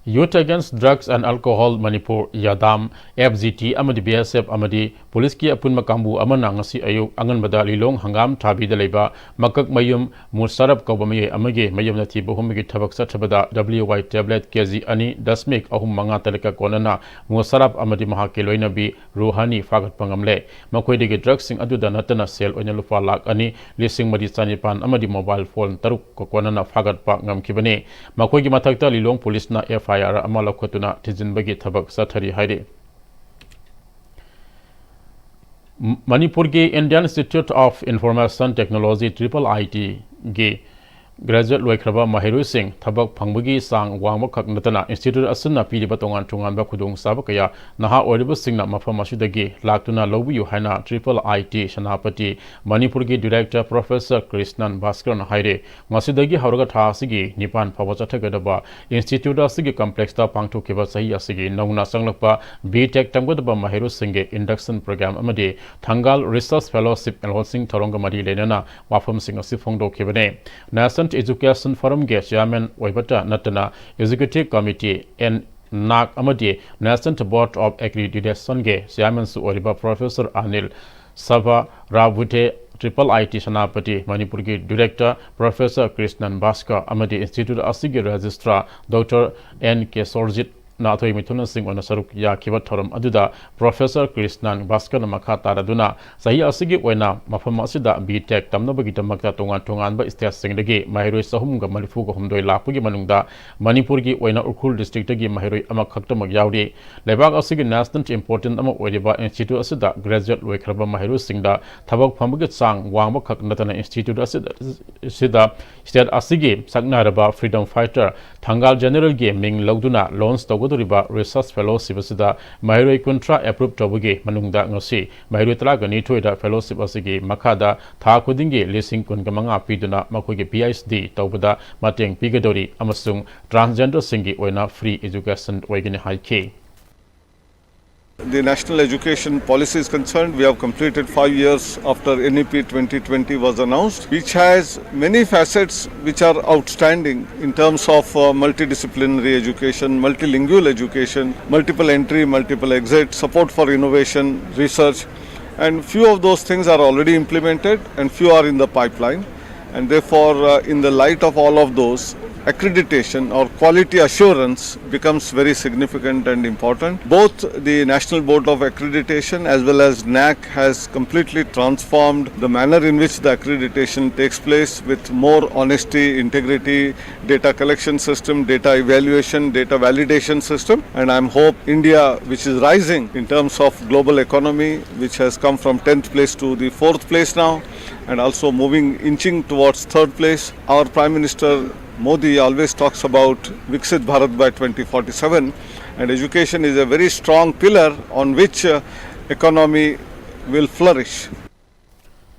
Youth Against Drugs and Alcohol Manipur, ꯌꯥꯗꯥꯝ, ꯑꯦꯐ ꯖꯤ ꯇꯤ ꯑꯃꯗꯤ ꯕꯤ ꯑꯦꯁ ꯑꯦꯐ ꯑꯃꯗꯤ ꯄꯨꯂꯤꯁꯀꯤ ꯑꯄꯨꯟꯕ ꯀꯥꯡꯕꯨ ꯑꯃꯅ ꯉꯁꯤ ꯑꯌꯨꯛ ꯑꯉꯟꯕꯗ ꯂꯤꯂꯣꯡ ꯍꯪꯒꯥꯝ ꯊꯥꯕꯤꯗ ꯂꯩꯕ ꯃꯀꯛ ꯃꯌꯨꯝ ꯃꯨꯁꯥꯔꯞ ꯀꯧꯕ ꯃꯤꯑꯣꯏ ꯑꯃꯒꯤ ꯃꯌꯨꯝꯗ ꯊꯤꯕ ꯍꯨꯝꯕꯒꯤ ꯊꯕꯛ ꯆꯠꯊꯕꯗ W Y tablet K G ꯑꯅꯤ ꯗꯁꯃꯤꯛ ꯑꯍꯨꯝ ꯃꯉꯥ ꯇꯔꯦꯠꯀ ꯀꯣꯟꯅꯅ ꯃꯨꯁꯥꯔꯞ ꯑꯃꯗꯤ ꯃꯍꯥꯛꯀꯤ ꯂꯣꯏꯅꯕꯤ ꯔꯨꯍꯥꯅꯤ ꯐꯥꯒꯠꯄ ꯉꯝꯂꯦ꯫ ꯃꯈꯣꯏꯗꯒꯤ ꯗ꯭ꯔꯒꯁꯤꯡ ꯑꯗꯨꯗ ꯅꯠꯇꯅ ꯁꯦꯜ ꯑꯣꯏꯅ ꯂꯨꯄꯥ ꯂꯥꯈ ꯑꯅꯤ, ꯂꯤꯁꯤꯡ ꯃꯔꯤ ꯆꯅꯤꯄꯥꯟ ꯑꯃꯗꯤ ꯃꯣꯕꯥꯏꯜ ꯐꯣꯟ ꯇꯔꯨꯛꯀ ꯀꯣꯟꯅꯅ ꯐꯥꯒꯠꯄ ꯉꯝꯈꯤꯕꯅꯤ꯫ ꯃꯈꯣꯏꯒꯤ ꯃꯊꯛꯇ ꯂꯤꯂꯣꯡ ꯄꯨꯂꯤꯁꯅ F I R ꯑꯃ ꯂꯧꯈꯠꯇꯨꯅ ꯊꯤꯖꯤꯟꯕꯒꯤ ꯊꯕꯛ ꯆꯠꯊꯔꯤ ꯍꯥꯏꯔꯤ꯫ ꯃꯅꯤꯄꯨꯔꯒꯤ Indian Institute of Information Technology, triple I T ꯒꯤ graduate ꯂꯣꯏꯈ꯭ꯔꯕ ꯃꯍꯩꯔꯣꯏꯁꯤꯡ ꯊꯕꯛ ꯐꯪꯕꯒꯤ ꯆꯥꯡ ꯋꯥꯡꯕ ꯈꯛ ꯅꯠꯇꯅ institute ꯑꯁꯤꯅ ꯄꯤꯔꯤꯕ ꯇꯣꯉꯥꯟ ꯇꯣꯉꯥꯟꯕ ꯈꯨꯗꯣꯡꯆꯥꯕ ꯀꯌꯥ ꯅꯍꯥ ꯑꯣꯏꯔꯤꯕꯁꯤꯡꯅ ꯃꯐꯝ ꯑꯁꯤꯗꯒꯤ ꯂꯥꯛꯇꯨꯅ ꯂꯧꯕꯤꯌꯨ ꯍꯥꯏꯅ triple I T ꯁꯦꯅꯥꯄꯇꯤ ꯃꯅꯤꯄꯨꯔꯒꯤ director professor ꯀ꯭ꯔꯤꯁꯅꯟ ꯚꯥꯁꯀꯔꯅ ꯍꯥꯏꯔꯤ꯫ ꯉꯁꯤꯗꯒꯤ ꯍꯧꯔꯒ ꯊꯥ ꯑꯁꯤꯒꯤ ꯅꯤꯄꯥꯟ ꯐꯥꯎꯕ ꯆꯠꯊꯒꯗꯕ institute ꯑꯁꯤꯒꯤ complexꯇ ꯄꯥꯡꯊꯣꯛꯈꯤꯕ ꯆꯍꯤ ꯑꯁꯤꯒꯤ ꯅꯧꯅ ꯆꯪꯂꯛꯄ B Tech ꯇꯝꯒꯗꯕ ꯃꯍꯩꯔꯣꯏꯁꯤꯡꯒꯤ induction program ꯑꯃꯗꯤ ꯊꯪꯒꯥꯜ research fellowship ꯂꯧꯁꯤꯡ ꯊꯧꯔꯝꯒ ꯃꯔꯤ ꯂꯩꯅꯅ ꯋꯥꯐꯝꯁꯤꯡ ꯑꯁꯤ ꯐꯣꯡꯗꯣꯛꯈꯤꯕꯅꯤ꯫ Nascent Education Forumꯒꯤ chairman ꯑꯣꯏꯕꯇ ꯅꯠꯇꯅ executive committee, ꯅꯥꯛ ꯑꯃꯗꯤ Nascent Board of Accreditationꯒꯤ chairmanꯁꯨ ꯑꯣꯏꯔꯤꯕ professor Anil ꯁꯚꯥꯔꯥꯕꯨꯊꯦ, triple I T Senapati ꯃꯅꯤꯄꯨꯔꯒꯤ director professor ꯀ꯭ꯔꯤꯁꯅꯟ ꯚꯥꯁꯀꯔ ꯑꯃꯗꯤ institute ꯑꯁꯤꯒꯤ registrar Doctor N ꯀꯦꯁꯣꯔꯖꯤꯠ ꯅ ꯑꯊꯣꯏ ꯃꯤꯊꯨꯡꯅꯁꯤꯡ ꯑꯣꯏꯅ ꯁꯔꯨꯛ ꯌꯥꯈꯤꯕ ꯊꯧꯔꯝ ꯑꯗꯨꯗ professor ꯀ꯭ꯔꯤꯁꯅꯟ ꯚꯥꯁꯀꯔꯅ ꯃꯈꯥ ꯇꯥꯔꯗꯨꯅ ꯆꯍꯤ ꯑꯁꯤꯒꯤ ꯑꯣꯏꯅ ꯃꯐꯝ ꯑꯁꯤꯗ B Tech ꯇꯝꯅꯕꯒꯤꯗꯃꯛꯇ ꯇꯣꯉꯥꯟ ꯇꯣꯉꯥꯟꯕ stateꯁꯤꯡꯗꯒꯤ ꯃꯍꯩꯔꯣꯏ ꯆꯍꯨꯝꯒ ꯃꯔꯤꯐꯨꯒ ꯍꯨꯝꯗꯣꯏ ꯂꯥꯛꯄꯒꯤ ꯃꯅꯨꯡꯗ ꯃꯅꯤꯄꯨꯔꯒꯤ ꯑꯣꯏꯅ ꯎꯈ꯭ꯔꯨꯜ districtꯇꯒꯤ ꯃꯍꯩꯔꯣꯏ ꯑꯃꯈꯛꯇꯃꯛ ꯌꯥꯎꯔꯤ꯫ ꯂꯩꯕꯥꯛ ꯑꯁꯤꯒꯤ national important ꯑꯃ ꯑꯣꯏꯔꯤꯕ institute ꯑꯁꯤꯗ graduate ꯂꯣꯏꯈ꯭ꯔꯕ ꯃꯍꯩꯔꯣꯏꯁꯤꯡꯗ ꯊꯕꯛ ꯐꯪꯕꯒꯤ ꯆꯥꯡ ꯋꯥꯡꯕ ꯈꯛ ꯅꯠꯇꯅ institute ꯑꯁꯤꯗ, ꯑꯁꯤꯗ state ꯑꯁꯤꯒꯤ ꯁꯛꯅꯥꯏꯔꯕ freedom fighter ꯊꯪꯒꯥꯜ ꯖꯦꯅꯔꯦꯜꯒꯤ ꯃꯤꯡ ꯂꯧꯗꯨꯅ launch ꯇꯧꯒꯗꯕ ꯇꯧꯗꯣꯔꯤꯕ research fellowship ꯑꯁꯤꯗ ꯃꯍꯩꯔꯣꯏ ꯀꯨꯟꯊ꯭ꯔꯥ approve ꯇꯧꯕꯒꯤ ꯃꯅꯨꯡꯗ ꯉꯁꯤ ꯃꯍꯩꯔꯣꯏ ꯇꯔꯥꯒ ꯅꯤꯊꯣꯏꯗ fellowship ꯑꯁꯤꯒꯤ ꯃꯈꯥꯗ ꯊꯥ ꯈꯨꯗꯤꯡꯒꯤ ꯂꯤꯁꯤꯡ ꯀꯨꯟꯒ ꯃꯉꯥ ꯄꯤꯗꯨꯅ ꯃꯈꯣꯏꯒꯤ PhD ꯇꯧꯕꯗ ꯃꯇꯦꯡ ꯄꯤꯒꯗꯧꯔꯤ ꯑꯃꯁꯨꯡ transgenderꯁꯤꯡꯒꯤ ꯑꯣꯏꯅ free education ꯑꯣꯏꯒꯅꯤ ꯍꯥꯏꯈꯤ꯫ The national education policy is concerned, we have completed five years after N E P twenty twenty was announced, which has many facets which are outstanding in terms of uh, multidisciplinary education, multilingual education, multiple entry, multiple exit, support for innovation, research, and few of those things are already implemented and few are in the pipeline. And therefore, uh, in the light of all of those, accreditation or quality assurance becomes very significant and important. Both the National Board of Accreditation as well as NAAC has completely transformed the manner in which the accreditation takes place, with more honesty, integrity, data collection system, data evaluation, data validation system. And I'm hope India, which is rising in terms of global economy, which has come from tenth place to the fourth place now, and also moving, inching towards third place. Our Prime Minister Modi always talks about Viksit Bharat by twenty forty-seven, and education is a very strong pillar on which uh, economy will flourish.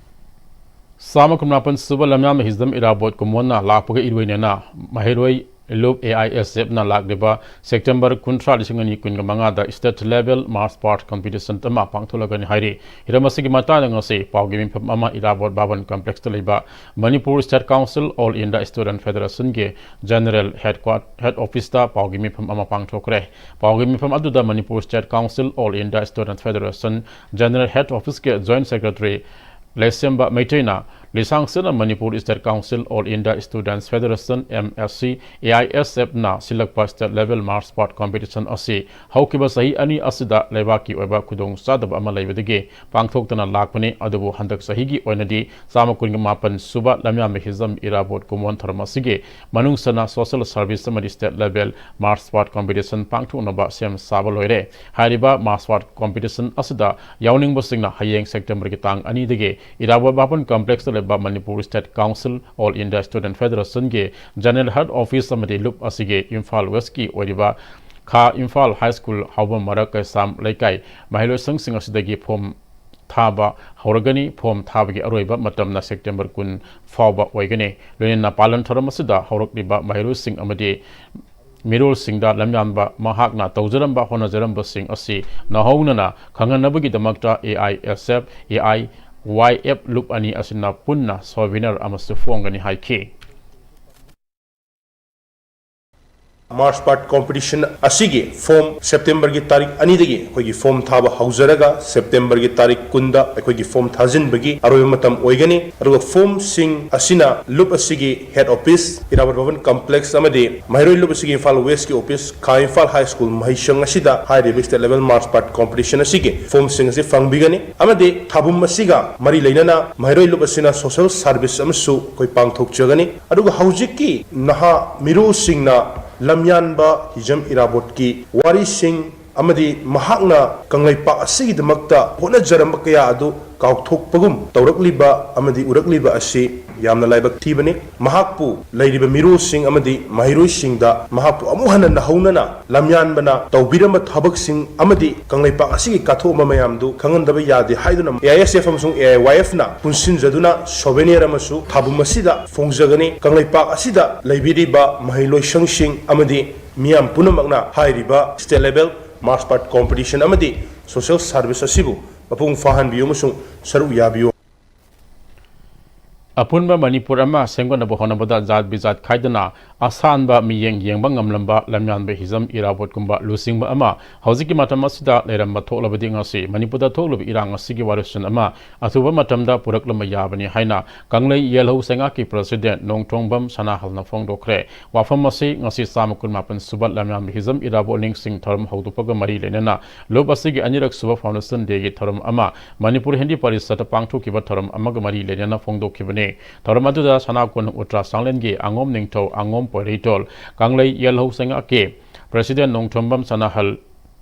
ꯆꯥꯝꯃ ꯀꯨꯟꯃꯥꯄꯟ ꯁꯨꯕ ꯂꯝꯌꯥꯟꯕ ꯍꯤꯖꯝ ꯏꯔꯥꯕꯣꯠ ꯀꯨꯝꯑꯣꯟꯅ ꯂꯥꯛꯄꯒ ꯏꯔꯣꯏꯅꯅ ꯃꯍꯩꯔꯣꯏ ꯂꯨꯞ AISFꯅ ꯂꯥꯛꯂꯤꯕ September ꯀꯨꯟꯊ꯭ꯔꯥ, ꯂꯤꯁꯤꯡ ꯑꯅꯤ ꯀꯨꯟꯒ ꯃꯉꯥꯗ state level march past competition ꯑꯃ ꯄꯥꯡꯊꯣꯛꯂꯒꯅꯤ ꯍꯥꯏꯔꯤ꯫ ꯍꯤꯔꯝ ꯑꯁꯤꯒꯤ ꯃꯇꯥꯡꯗ ꯉꯁꯤ ꯄꯥꯎꯒꯤ ꯃꯤꯐꯝ ꯑꯃ ꯏꯔꯥꯕꯣꯠ ꯚꯕꯟ complexꯇ ꯂꯩꯕ Manipur State Council All India Student Federationꯒꯤ general headquarter, head officeꯇ ꯄꯥꯎꯒꯤ ꯃꯤꯐꯝ ꯑꯃ ꯄꯥꯡꯊꯣꯛꯈ꯭ꯔꯦ꯫ ꯄꯥꯎꯒꯤ ꯃꯤꯐꯝ ꯑꯗꯨꯗ Manipur State Council All India Student Federation general head officeꯀꯤ joint secretary ꯂꯩꯁꯦꯝꯕ ꯃꯩꯇꯩꯅ ꯂꯤꯁꯥꯡꯁꯤꯠꯅ Manipur State Council All India Students Federation, MSC, AISFꯅ ꯁꯤꯜꯂꯛꯄ state level march past competition ꯑꯁꯤ ꯍꯧꯈꯤꯕ ꯆꯍꯤ ꯑꯅꯤ ꯑꯁꯤꯗ ꯂꯩꯕꯥꯛꯀꯤ ꯑꯣꯏꯕ ꯈꯨꯗꯣꯡꯆꯥꯗꯕ ꯑꯃ ꯂꯩꯕꯗꯒꯤ ꯄꯥꯡꯊꯣꯛꯇꯅ ꯂꯥꯛꯄꯅꯤ, ꯑꯗꯨꯕꯨ ꯍꯟꯗꯛ ꯆꯍꯤꯒꯤ ꯑꯣꯏꯅꯗꯤ ꯆꯥꯝꯃ ꯀꯨꯟꯒ ꯃꯥꯄꯟ ꯁꯨꯕ ꯂꯝꯌꯥꯟꯕ ꯍꯤꯖꯝ ꯏꯔꯥꯕꯣꯠ ꯀꯨꯝꯑꯣꯟ ꯊꯧꯔꯝ ꯑꯁꯤꯒꯤ ꯃꯅꯨꯡ ꯆꯟꯅ social service ꯑꯃꯗꯤ state level march past competition ꯄꯥꯡꯊꯣꯛꯅꯕ ꯁꯦꯝ ꯁꯥꯕ ꯂꯣꯏꯔꯦ꯫ ꯍꯥꯏꯔꯤꯕ march past competition ꯑꯁꯤꯗ ꯌꯥꯎꯅꯤꯡꯕꯁꯤꯡꯅ ꯍꯌꯦꯡ Septemberꯒꯤ ꯇꯥꯡ ꯑꯅꯤꯗꯒꯤ ꯏꯔꯥꯕꯣꯠ ꯚꯕꯟ complexꯇ ꯂꯩꯕ Manipur State Council All India Student Federationꯒꯤ general head office ꯑꯃꯗꯤ ꯂꯨꯞ ꯑꯁꯤꯒꯤ ꯏꯝꯐꯥꯜ Westꯀꯤ ꯑꯣꯏꯔꯤꯕ ꯈꯥ ꯏꯝꯐꯥꯜ ꯍꯥꯏ ꯁ꯭ꯀꯨꯜ ꯍꯥꯎꯕꯝ ꯃꯔꯛ ꯀꯩꯁꯥꯝ ꯂꯩꯀꯥꯏ ꯃꯍꯩꯂꯣꯏꯁꯪꯁꯤꯡ ꯑꯁꯤꯗꯒꯤ ꯐꯣꯝ ꯊꯥꯕ ꯍꯧꯔꯒꯅꯤ꯫ ꯐꯣꯝ ꯊꯥꯕꯒꯤ ꯑꯔꯣꯏꯕ ꯃꯇꯝꯅ ꯁꯦꯞꯇꯦꯝꯕꯔ ꯀꯨꯟ ꯐꯥꯎꯕ ꯑꯣꯏꯒꯅꯤ꯫ ꯂꯣꯏꯅꯅ ꯄꯥꯂꯟ ꯊꯧꯔꯝ ꯑꯁꯤꯗ ꯍꯧꯔꯛꯂꯤꯕ ꯃꯍꯩꯔꯣꯏꯁꯤꯡ ꯑꯃꯗꯤ ꯃꯤꯔꯣꯜꯁꯤꯡꯗ ꯂꯝꯌꯥꯟꯕ ꯃꯍꯥꯛꯅ ꯇꯧꯖꯔꯝꯕ ꯍꯣꯠꯅꯖꯔꯝꯕꯁꯤꯡ ꯑꯁꯤ ꯅꯧꯍꯧꯅꯅ ꯈꯪꯍꯟꯅꯕꯒꯤꯗꯃꯛꯇ A I S F, A I Y F ꯂꯨꯞ ꯑꯅꯤ ꯑꯁꯤꯅ ꯄꯨꯟꯅ ꯁꯣꯚꯦꯅꯔ ꯑꯃꯁꯨ ꯐꯣꯡꯒꯅꯤ ꯍꯥꯏꯈꯤ꯫ ꯃꯥꯔꯆ ꯄꯥꯁ꯭ꯠ ꯀꯣꯝꯄꯤꯇꯤꯁꯟ ꯑꯁꯤꯒꯤ ꯐꯣꯝ ꯁꯦꯞꯇꯦꯝꯕꯔꯒꯤ ꯇꯥꯔꯤꯛ ꯑꯅꯤꯗꯒꯤ ꯑꯩꯈꯣꯏꯒꯤ ꯐꯣꯝ ꯊꯥꯕ ꯍꯧꯖꯔꯒ ꯁꯦꯞꯇꯦꯝꯕꯔꯒꯤ ꯇꯥꯔꯤꯛ ꯀꯨꯟꯗ ꯑꯩꯈꯣꯏꯒꯤ ꯐꯣꯝ ꯊꯥꯖꯤꯟꯕꯒꯤ ꯑꯔꯣꯏꯕ ꯃꯇꯝ ꯑꯣꯏꯒꯅꯤ꯫ ꯑꯗꯨꯒ ꯐꯣꯝꯁꯤꯡ ꯑꯁꯤꯅ ꯂꯨꯞ ꯑꯁꯤꯒꯤ ꯍꯦꯗ ꯑꯣꯐꯤꯁ ꯏꯔꯥꯕꯣꯠ ꯚꯕꯟ ꯀꯝꯄ꯭ꯂꯦꯛꯁ ꯑꯃꯗꯤ ꯃꯍꯩꯔꯣꯏ ꯂꯨꯞ ꯑꯁꯤꯒꯤ ꯏꯝꯐꯥꯜ ꯋꯦꯁꯀꯤ ꯑꯣꯐꯤꯁ ꯈꯥ ꯏꯝꯐꯥꯜ ꯍꯥꯏ ꯁ꯭ꯀꯨꯜ ꯃꯍꯩꯁꯪ ꯑꯁꯤꯗ ꯍꯥꯏꯔꯤꯕ ꯁ꯭ꯇꯦꯠ ꯂꯦꯚꯦꯜ ꯃꯥꯔꯆ ꯄꯥꯁ꯭ꯠ ꯀꯣꯝꯄꯤꯇꯤꯁꯟ ꯑꯁꯤꯒꯤ ꯐꯣꯝꯁꯤꯡ ꯑꯁꯤ ꯐꯪꯕꯤꯒꯅꯤ꯫ ꯑꯃꯗꯤ ꯊꯥꯕꯨꯝ ꯑꯁꯤꯒ ꯃꯔꯤ ꯂꯩꯅꯅ ꯃꯍꯩꯔꯣꯏ ꯂꯨꯞ ꯑꯁꯤꯅ ꯁꯣꯁꯦꯜ ꯁꯥꯔꯚꯤꯁ ꯑꯃꯁꯨ ꯑꯩꯈꯣꯏ ꯄꯥꯡꯊꯣꯛꯆꯒꯅꯤ꯫ ꯑꯗꯨꯒ ꯍꯧꯖꯤꯛꯀꯤ ꯅꯍꯥ ꯃꯤꯔꯣꯜꯁꯤꯡꯅ ꯂꯝꯌꯥꯟꯕ ꯍꯤꯖꯝ ꯏꯔꯥꯕꯣꯠꯀꯤ ꯋꯥꯔꯤꯁꯤꯡ ꯑꯃꯗꯤ ꯃꯍꯥꯛꯅ ꯀꯪꯂꯩꯄꯥꯛ ꯑꯁꯤꯒꯤꯗꯃꯛꯇ ꯍꯣꯠꯅꯖꯔꯝꯕ ꯀꯌꯥ ꯑꯗꯨ ꯀꯥꯎꯊꯣꯛꯄꯒꯨꯝ ꯇꯧꯔꯛꯂꯤꯕ ꯑꯃꯗꯤ ꯎꯔꯛꯂꯤꯕ ꯑꯁꯤ ꯌꯥꯝꯅ ꯂꯥꯏꯕꯛ ꯊꯤꯕꯅꯤ꯫ ꯃꯍꯥꯛꯄꯨ ꯂꯩꯔꯤꯕ ꯃꯤꯔꯣꯜꯁꯤꯡ ꯑꯃꯗꯤ ꯃꯍꯩꯔꯣꯏꯁꯤꯡꯗ ꯃꯍꯥꯛꯄꯨ ꯑꯃꯨꯛ ꯍꯟꯅ ꯅꯧꯍꯧꯅꯅ ꯂꯝꯌꯥꯟꯕꯅ ꯇꯧꯕꯤꯔꯝꯕ ꯊꯕꯛꯁꯤꯡ ꯑꯃꯗꯤ ꯀꯪꯂꯩꯄꯥꯛ ꯑꯁꯤꯒꯤ ꯀꯠꯊꯣꯛꯂꯝꯕ ꯃꯌꯥꯝꯗꯨ ꯈꯪꯍꯟꯗꯕ ꯌꯥꯗꯦ ꯍꯥꯏꯗꯨꯅ ꯑꯦ ꯑꯥꯏ ꯑꯦꯁ ꯑꯦꯐ ꯑꯃꯁꯨꯡ ꯑꯦ ꯑꯥꯏ ꯋꯥꯏ ꯑꯦꯐꯅ ꯄꯨꯟꯁꯤꯟꯖꯗꯨꯅ ꯁꯣꯚꯦꯅꯤꯌꯔ ꯑꯃꯁꯨ ꯊꯥꯕꯨꯝ ꯑꯁꯤꯗ ꯐꯣꯡꯖꯒꯅꯤ꯫ ꯀꯪꯂꯩꯄꯥꯛ ꯑꯁꯤꯗ ꯂꯩꯕꯤꯔꯤꯕ ꯃꯍꯩꯂꯣꯏꯁꯪꯁꯤꯡ ꯑꯃꯗꯤ ꯃꯤꯌꯥꯝ ꯄꯨꯝꯅꯃꯛꯅ ꯍꯥꯏꯔꯤꯕ ꯁ꯭ꯇꯦꯠ ꯂꯦꯚꯦꯜ ꯃꯥꯔꯆ ꯄꯥꯁ꯭ꯠ ꯀꯣꯝꯄꯤꯇꯤꯁꯟ ꯑꯃꯗꯤ ꯁꯣꯁꯦꯜ ꯁꯥꯔꯚꯤꯁ ꯑꯁꯤꯕꯨ ꯃꯄꯨꯡ ꯐꯥꯍꯟꯕꯤꯌꯨ ꯑꯃꯁꯨꯡ ꯁꯔꯨꯛ ꯌꯥꯕꯤꯌꯨ꯫ ꯑꯄꯨꯟꯕ ꯃꯅꯤꯄꯨꯔ ꯑꯃ ꯁꯦꯝꯒꯠꯅꯕ ꯍꯣꯠꯅꯕꯗ ꯖꯥꯠ ꯕꯤꯖꯥꯠ ꯈꯥꯏꯗꯅ ꯑꯁꯥꯟꯕ ꯃꯤꯠꯌꯦꯡ ꯌꯦꯡꯕ ꯉꯝꯂꯝꯕ ꯂꯝꯌꯥꯟꯕ ꯍꯤꯖꯝ ꯏꯔꯥꯕꯣꯠꯀꯨꯝꯕ ꯂꯨꯆꯤꯡꯕ ꯑꯃ ꯍꯧꯖꯤꯛꯀꯤ ꯃꯇꯝ ꯑꯁꯤꯗ ꯂꯩꯔꯝꯕ ꯊꯣꯛꯂꯕꯗꯤ ꯉꯁꯤ ꯃꯅꯤꯄꯨꯔꯗ ꯊꯣꯛꯂꯤꯕ ꯏꯔꯥꯡ ꯑꯁꯤꯒꯤ ꯋꯥꯔꯣꯏꯁꯤꯟ ꯑꯃ ꯑꯊꯨꯕ ꯃꯇꯝꯗ ꯄꯨꯔꯛꯂꯝꯕ ꯌꯥꯕꯅꯤ ꯍꯥꯏꯅ ꯀꯪꯂꯩ ꯌꯦꯜꯍꯧ ꯆꯩꯉꯥꯛꯀꯤ ꯄ꯭ꯔꯁꯤꯗꯦꯟꯠ ꯅꯣꯡꯊꯣꯡꯕꯝ ꯁꯅꯥꯍꯜꯅ ꯐꯣꯡꯗꯣꯛꯈ꯭ꯔꯦ꯫ ꯋꯥꯐꯝ ꯑꯁꯤ ꯉꯁꯤ ꯆꯥꯝꯃ ꯀꯨꯟꯃꯥꯄꯟ ꯁꯨꯕ ꯂꯝꯌꯥꯟꯕ ꯍꯤꯖꯝ ꯏꯔꯥꯕꯣꯠ ꯅꯤꯡꯁꯤꯡ ꯊꯧꯔꯝ ꯍꯧꯗꯣꯛꯄꯒ ꯃꯔꯤ ꯂꯩꯅꯅ ꯂꯨꯞ ꯑꯁꯤꯒꯤ ꯑꯅꯤꯔꯛ ꯁꯨꯕ ꯐꯥꯎꯟꯗꯦꯁꯟ ꯗꯦꯒꯤ ꯊꯧꯔꯝ ꯑꯃ ꯃꯅꯤꯄꯨꯔ ꯍꯤꯟꯗꯤ ꯄꯔꯤꯁꯠꯇ ꯄꯥꯡꯊꯣꯛꯈꯤꯕ ꯊꯧꯔꯝ ꯑꯃꯒ ꯃꯔꯤ ꯂꯩꯅꯅ ꯐꯣꯡꯗꯣꯛꯈꯤꯕꯅꯤ꯫ ꯊꯧꯔꯝ ꯑꯗꯨꯗ ꯁꯅꯥ ꯀꯣꯟꯅꯨꯡ ꯎꯇ꯭ꯔꯥ ꯆꯥꯡꯂꯦꯟꯒꯤ ꯑꯉꯣꯝ ꯅꯤꯡꯊꯧ ꯑꯉꯣꯝ ꯄꯣꯏꯔꯩꯇꯣꯜ, ꯀꯪꯂꯩ ꯌꯦꯜꯍꯧ ꯆꯩꯉꯥꯛꯀꯤ president Nongthombam Sanahal,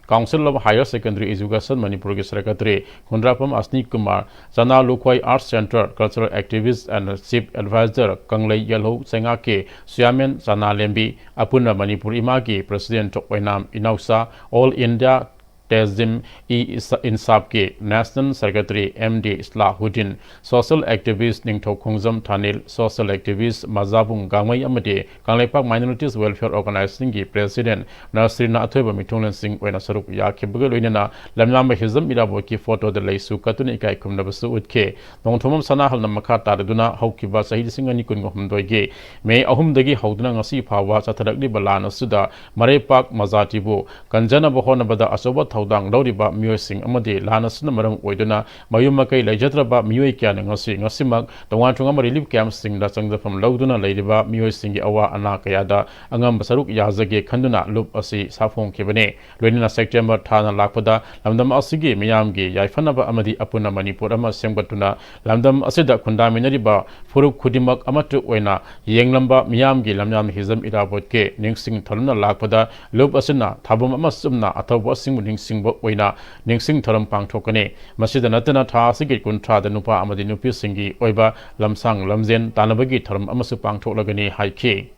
Council of Higher Secondary Education Manipur ꯒꯤ Secretary ꯈꯨꯟꯗ꯭ꯔꯥꯛꯄꯝ ꯑꯁꯅꯤ ꯀꯨꯃꯥꯔ, ꯆꯅꯥ ꯂꯨꯈꯣꯏ Arts Centre Cultural Activist and Chief Advisor ꯀꯪꯂꯩ Yelhou ꯆꯩꯉꯥꯛꯀꯤ Chairman ꯆꯅꯥ ꯂꯦꯝꯕꯤ, ꯑꯄꯨꯟꯅ ꯃꯅꯤꯄꯨꯔ ꯏꯃꯥꯒꯤ President ꯑꯣꯏꯅꯥꯝ ꯏꯅꯥꯎꯆꯥ, All India Tehzeem-e-Insaf ꯀꯤ National Secretary M D Islahuddin, social activist ꯅꯤꯡꯊꯧ ꯈꯣꯡꯖꯝ ꯊꯥꯅꯤꯜ, social activist ꯃꯖꯥꯕꯨꯡ ꯒꯥꯡꯃꯩ ꯑꯃꯗꯤ ꯀꯪꯂꯩꯄꯥꯛ Minorities Welfare Organization ꯒꯤ President ꯅꯁꯔꯤꯅ ꯑꯊꯣꯏꯕ ꯃꯤꯊꯨꯡꯂꯦꯟꯁꯤꯡ ꯑꯣꯏꯅ ꯁꯔꯨꯛ ꯌꯥꯈꯤꯕꯒ ꯂꯣꯏꯅꯅ ꯂꯝꯌꯥꯝꯕ ꯍꯤꯖꯝ ꯏꯔꯥꯕꯣꯠꯀꯤ photo ꯗ ꯂꯩꯁꯨ ꯀꯠꯇꯨꯅ ꯏꯀꯥꯏ ꯈꯨꯝꯅꯕꯁꯨ ꯎꯠꯈꯤ꯫ ꯅꯣꯡꯊꯣꯝꯕꯝ ꯁꯅꯥꯍꯜꯅ ꯃꯈꯥ ꯇꯥꯔꯗꯨꯅ ꯍꯧꯈꯤꯕ ꯆꯍꯤ ꯂꯤꯁꯤꯡ ꯑꯅꯤ ꯀꯨꯟꯒ ꯍꯨꯝꯗꯣꯏꯒꯤ ꯃꯦ ꯑꯍꯨꯝꯗꯒꯤ ꯍꯧꯗꯨꯅ ꯉꯁꯤ ꯐꯥꯎꯕ ꯆꯠꯊꯔꯛꯂꯤꯕ ꯂꯥꯟ ꯑꯁꯤꯗ ꯃꯔꯩꯄꯥꯛ ꯃꯖꯥꯇꯤꯕꯨ ꯀꯟꯖꯅꯕ ꯍꯣꯠꯅꯕꯗ ꯑꯆꯧꯕ ꯊꯧꯗꯥꯡ ꯂꯧꯔꯤꯕ ꯃꯤꯑꯣꯏꯁꯤꯡ ꯑꯃꯗꯤ ꯂꯥꯟ ꯑꯁꯤꯅ ꯃꯔꯝ ꯑꯣꯏꯗꯨꯅ ꯃꯌꯨꯝ ꯃꯀꯩ ꯂꯩꯖꯗ꯭ꯔꯕ ꯃꯤꯑꯣꯏ ꯀꯌꯥꯅ ꯉꯁꯤ, ꯉꯁꯤꯃꯛ ꯇꯣꯉꯥꯟ ꯇꯣꯉꯥꯟꯕ relief camp ꯁꯤꯡꯗ ꯆꯪꯖꯐꯝ ꯂꯧꯗꯨꯅ ꯂꯩꯔꯤꯕ ꯃꯤꯑꯣꯏꯁꯤꯡꯒꯤ ꯑꯋꯥ ꯑꯅꯥ ꯀꯌꯥꯗ ꯑꯉꯝꯕ ꯁꯔꯨꯛ ꯌꯥꯖꯒꯦ ꯈꯟꯗꯨꯅ ꯂꯨꯞ ꯑꯁꯤ ꯁꯥꯐꯣꯡꯈꯤꯕꯅꯤ꯫ ꯂꯣꯏꯅꯅ September ꯊꯥꯅ ꯂꯥꯛꯄꯗ ꯂꯝꯗꯝ ꯑꯁꯤꯒꯤ ꯃꯤꯌꯥꯝꯒꯤ ꯌꯥꯏꯐꯅꯕ ꯑꯃꯗꯤ ꯑꯄꯨꯟꯅ ꯃꯅꯤꯄꯨꯔ ꯑꯃ ꯁꯦꯝꯒꯠꯇꯨꯅ ꯂꯝꯗꯝ ꯑꯁꯤꯗ ꯈꯨꯟꯗꯥꯃꯤꯟꯅꯔꯤꯕ ꯐꯨꯔꯨꯞ ꯈꯨꯗꯤꯡꯃꯛ ꯑꯃꯠꯇ ꯑꯣꯏꯅ ꯌꯦꯡꯂꯝꯕ ꯃꯤꯌꯥꯝꯒꯤ ꯂꯝꯌꯥꯝ ꯍꯤꯖꯝ ꯏꯔꯥꯕꯣꯠꯀꯤ ꯅꯤꯡꯁꯤꯡ ꯊꯧꯔꯝꯅ ꯂꯥꯛꯄꯗ ꯂꯨꯞ ꯑꯁꯤꯅ ꯊꯥꯕꯝ ꯑꯃ ꯆꯨꯝꯅ ꯑꯊꯧꯕꯁꯤꯡꯕꯨ ꯅꯤꯡꯁꯤꯡꯕ ꯑꯣꯏꯅ ꯅꯤꯡꯁꯤꯡ ꯊꯧꯔꯝ ꯄꯥꯡꯊꯣꯛꯀꯅꯤ꯫ ꯃꯁꯤꯗ ꯅꯠꯇꯅ ꯊꯥ ꯑꯁꯤꯒꯤ ꯀꯨꯟꯊ꯭ꯔꯥꯗ ꯅꯨꯄꯥ ꯑꯃꯗꯤ ꯅꯨꯄꯤꯁꯤꯡꯒꯤ ꯑꯣꯏꯕ ꯂꯝꯁꯥꯡ ꯂꯝꯖꯦꯟ ꯇꯥꯟꯅꯕꯒꯤ ꯊꯧꯔꯝ ꯑꯃꯁꯨ ꯄꯥꯡꯊꯣꯛꯂꯒꯅꯤ ꯍꯥꯏꯈꯤ꯫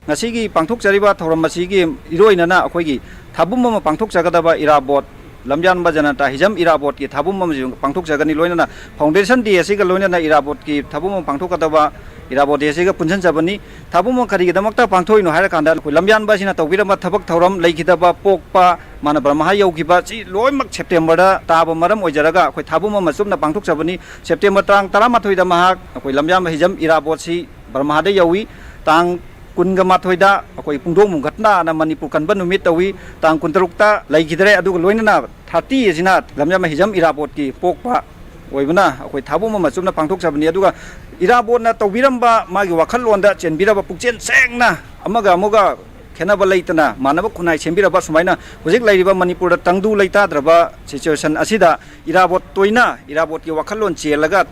ꯉꯁꯤꯒꯤ ꯄꯥꯡꯊꯣꯛꯆꯔꯤꯕ ꯊꯧꯔꯝ ꯑꯁꯤꯒꯤ ꯏꯔꯣꯏꯅꯅ ꯑꯩꯈꯣꯏꯒꯤ ꯊꯥꯕꯨꯝ ꯑꯃ ꯄꯥꯡꯊꯣꯛꯆꯒꯗꯕ ꯏꯔꯥꯕꯣꯠ, ꯂꯝꯌꯥꯟꯕ ꯖꯅꯇꯥ ꯍꯤꯖꯝ ꯏꯔꯥꯕꯣꯠꯀꯤ ꯊꯥꯕꯨꯝ ꯑꯃꯁꯨ ꯄꯥꯡꯊꯣꯛꯆꯒꯅꯤ꯫ ꯂꯣꯏꯅꯅ foundation day ꯑꯁꯤꯒ ꯂꯣꯏꯅꯅ ꯏꯔꯥꯕꯣꯠꯀꯤ ꯊꯥꯕꯨꯝ ꯑꯃ ꯄꯥꯡꯊꯣꯛꯀꯗꯕ ꯏꯔꯥꯕꯣꯠ day ꯑꯁꯤꯒ ꯄꯨꯟꯁꯤꯟꯖꯕꯅꯤ꯫ ꯊꯥꯕꯨꯝ ꯑꯃ ꯀꯔꯤꯒꯤꯗꯃꯛꯇ ꯄꯥꯡꯊꯣꯛꯏꯅꯣ ꯍꯥꯏꯔꯀꯥꯟꯗ, ꯑꯩꯈꯣꯏ ꯂꯝꯌꯥꯟꯕ ꯑꯁꯤꯅ ꯇꯧꯕꯤꯔꯝꯕ ꯊꯕꯛ ꯊꯧꯔꯝ, ꯂꯩꯈꯤꯗꯕ, ꯄꯣꯛꯄ, ꯃꯥꯅ ꯕ꯭ꯔꯍꯃꯍꯥ ꯌꯧꯈꯤꯕ, ꯁꯤ ꯂꯣꯏꯅꯃꯛ September ꯗ ꯇꯥꯕ ꯃꯔꯝ ꯑꯣꯏꯖꯔꯒ ꯑꯩꯈꯣꯏ ꯊꯥꯕꯨꯝ ꯑꯃ ꯆꯨꯞꯅ ꯄꯥꯡꯊꯣꯛꯆꯕꯅꯤ꯫ September ꯇꯥꯡ ꯇꯔꯥꯃꯥꯊꯣꯏꯗ ꯃꯍꯥꯛ, ꯑꯩꯈꯣꯏ ꯂꯝꯌꯥꯟꯕ ꯍꯤꯖꯝ ꯏꯔꯥꯕꯣꯠꯁꯤ ꯕꯔꯃꯥꯗ ꯌꯧꯏ꯫ ꯇꯥꯡ ꯀꯨꯟꯒ ꯃꯥꯊꯣꯏꯗ ꯑꯩꯈꯣꯏ ꯄꯨꯡꯗꯣꯡꯕꯝ ꯘꯠꯅꯥꯅ ꯃꯅꯤꯄꯨꯔ ꯀꯟꯕ ꯅꯨꯃꯤꯠ ꯇꯧꯏ꯫ ꯇꯥꯡ ꯀꯨꯟꯇꯔꯨꯛꯇ ꯂꯩꯈꯤꯗ꯭ꯔꯦ꯫ ꯑꯗꯨꯒ ꯂꯣꯏꯅꯅ thirty ꯑꯁꯤꯅ ꯂꯝꯌꯥꯟꯕ ꯍꯤꯖꯝ ꯏꯔꯥꯕꯣꯠꯀꯤ ꯄꯣꯛꯄ ꯑꯣꯏꯕꯅ ꯑꯩꯈꯣꯏ ꯊꯥꯕꯨꯝ ꯑꯃ ꯆꯨꯞꯅ ꯄꯥꯡꯊꯣꯛꯆꯕꯅꯤ꯫ ꯑꯗꯨꯒ ꯏꯔꯥꯕꯣꯠꯅ ꯇꯧꯕꯤꯔꯝꯕ ꯃꯥꯒꯤ ꯋꯥꯈꯜꯂꯣꯟꯗ ꯆꯦꯟꯕꯤꯔꯕ ꯄꯨꯛꯆꯦꯜ ꯁꯦꯡꯅ ꯑꯃꯒ ꯑꯃꯒ ꯈꯦꯠꯅꯕ ꯂꯩꯇꯅ ꯃꯥꯟꯅꯕ ꯈꯨꯟꯅꯥꯏ ꯁꯦꯝꯕꯤꯔꯕ ꯁꯨꯃꯥꯏꯅ ꯍꯧꯖꯤꯛ ꯂꯩꯔꯤꯕ ꯃꯅꯤꯄꯨꯔꯗ ꯇꯪꯗꯨ ꯂꯩꯇꯥꯗ꯭ꯔꯕ situation ꯑꯁꯤꯗ ꯏꯔꯥꯕꯣꯠ ꯇꯣꯏꯅ ꯏꯔꯥꯕꯣꯠꯀꯤ ꯋꯥꯈꯜꯂꯣꯟ ꯆꯦꯜꯂꯒ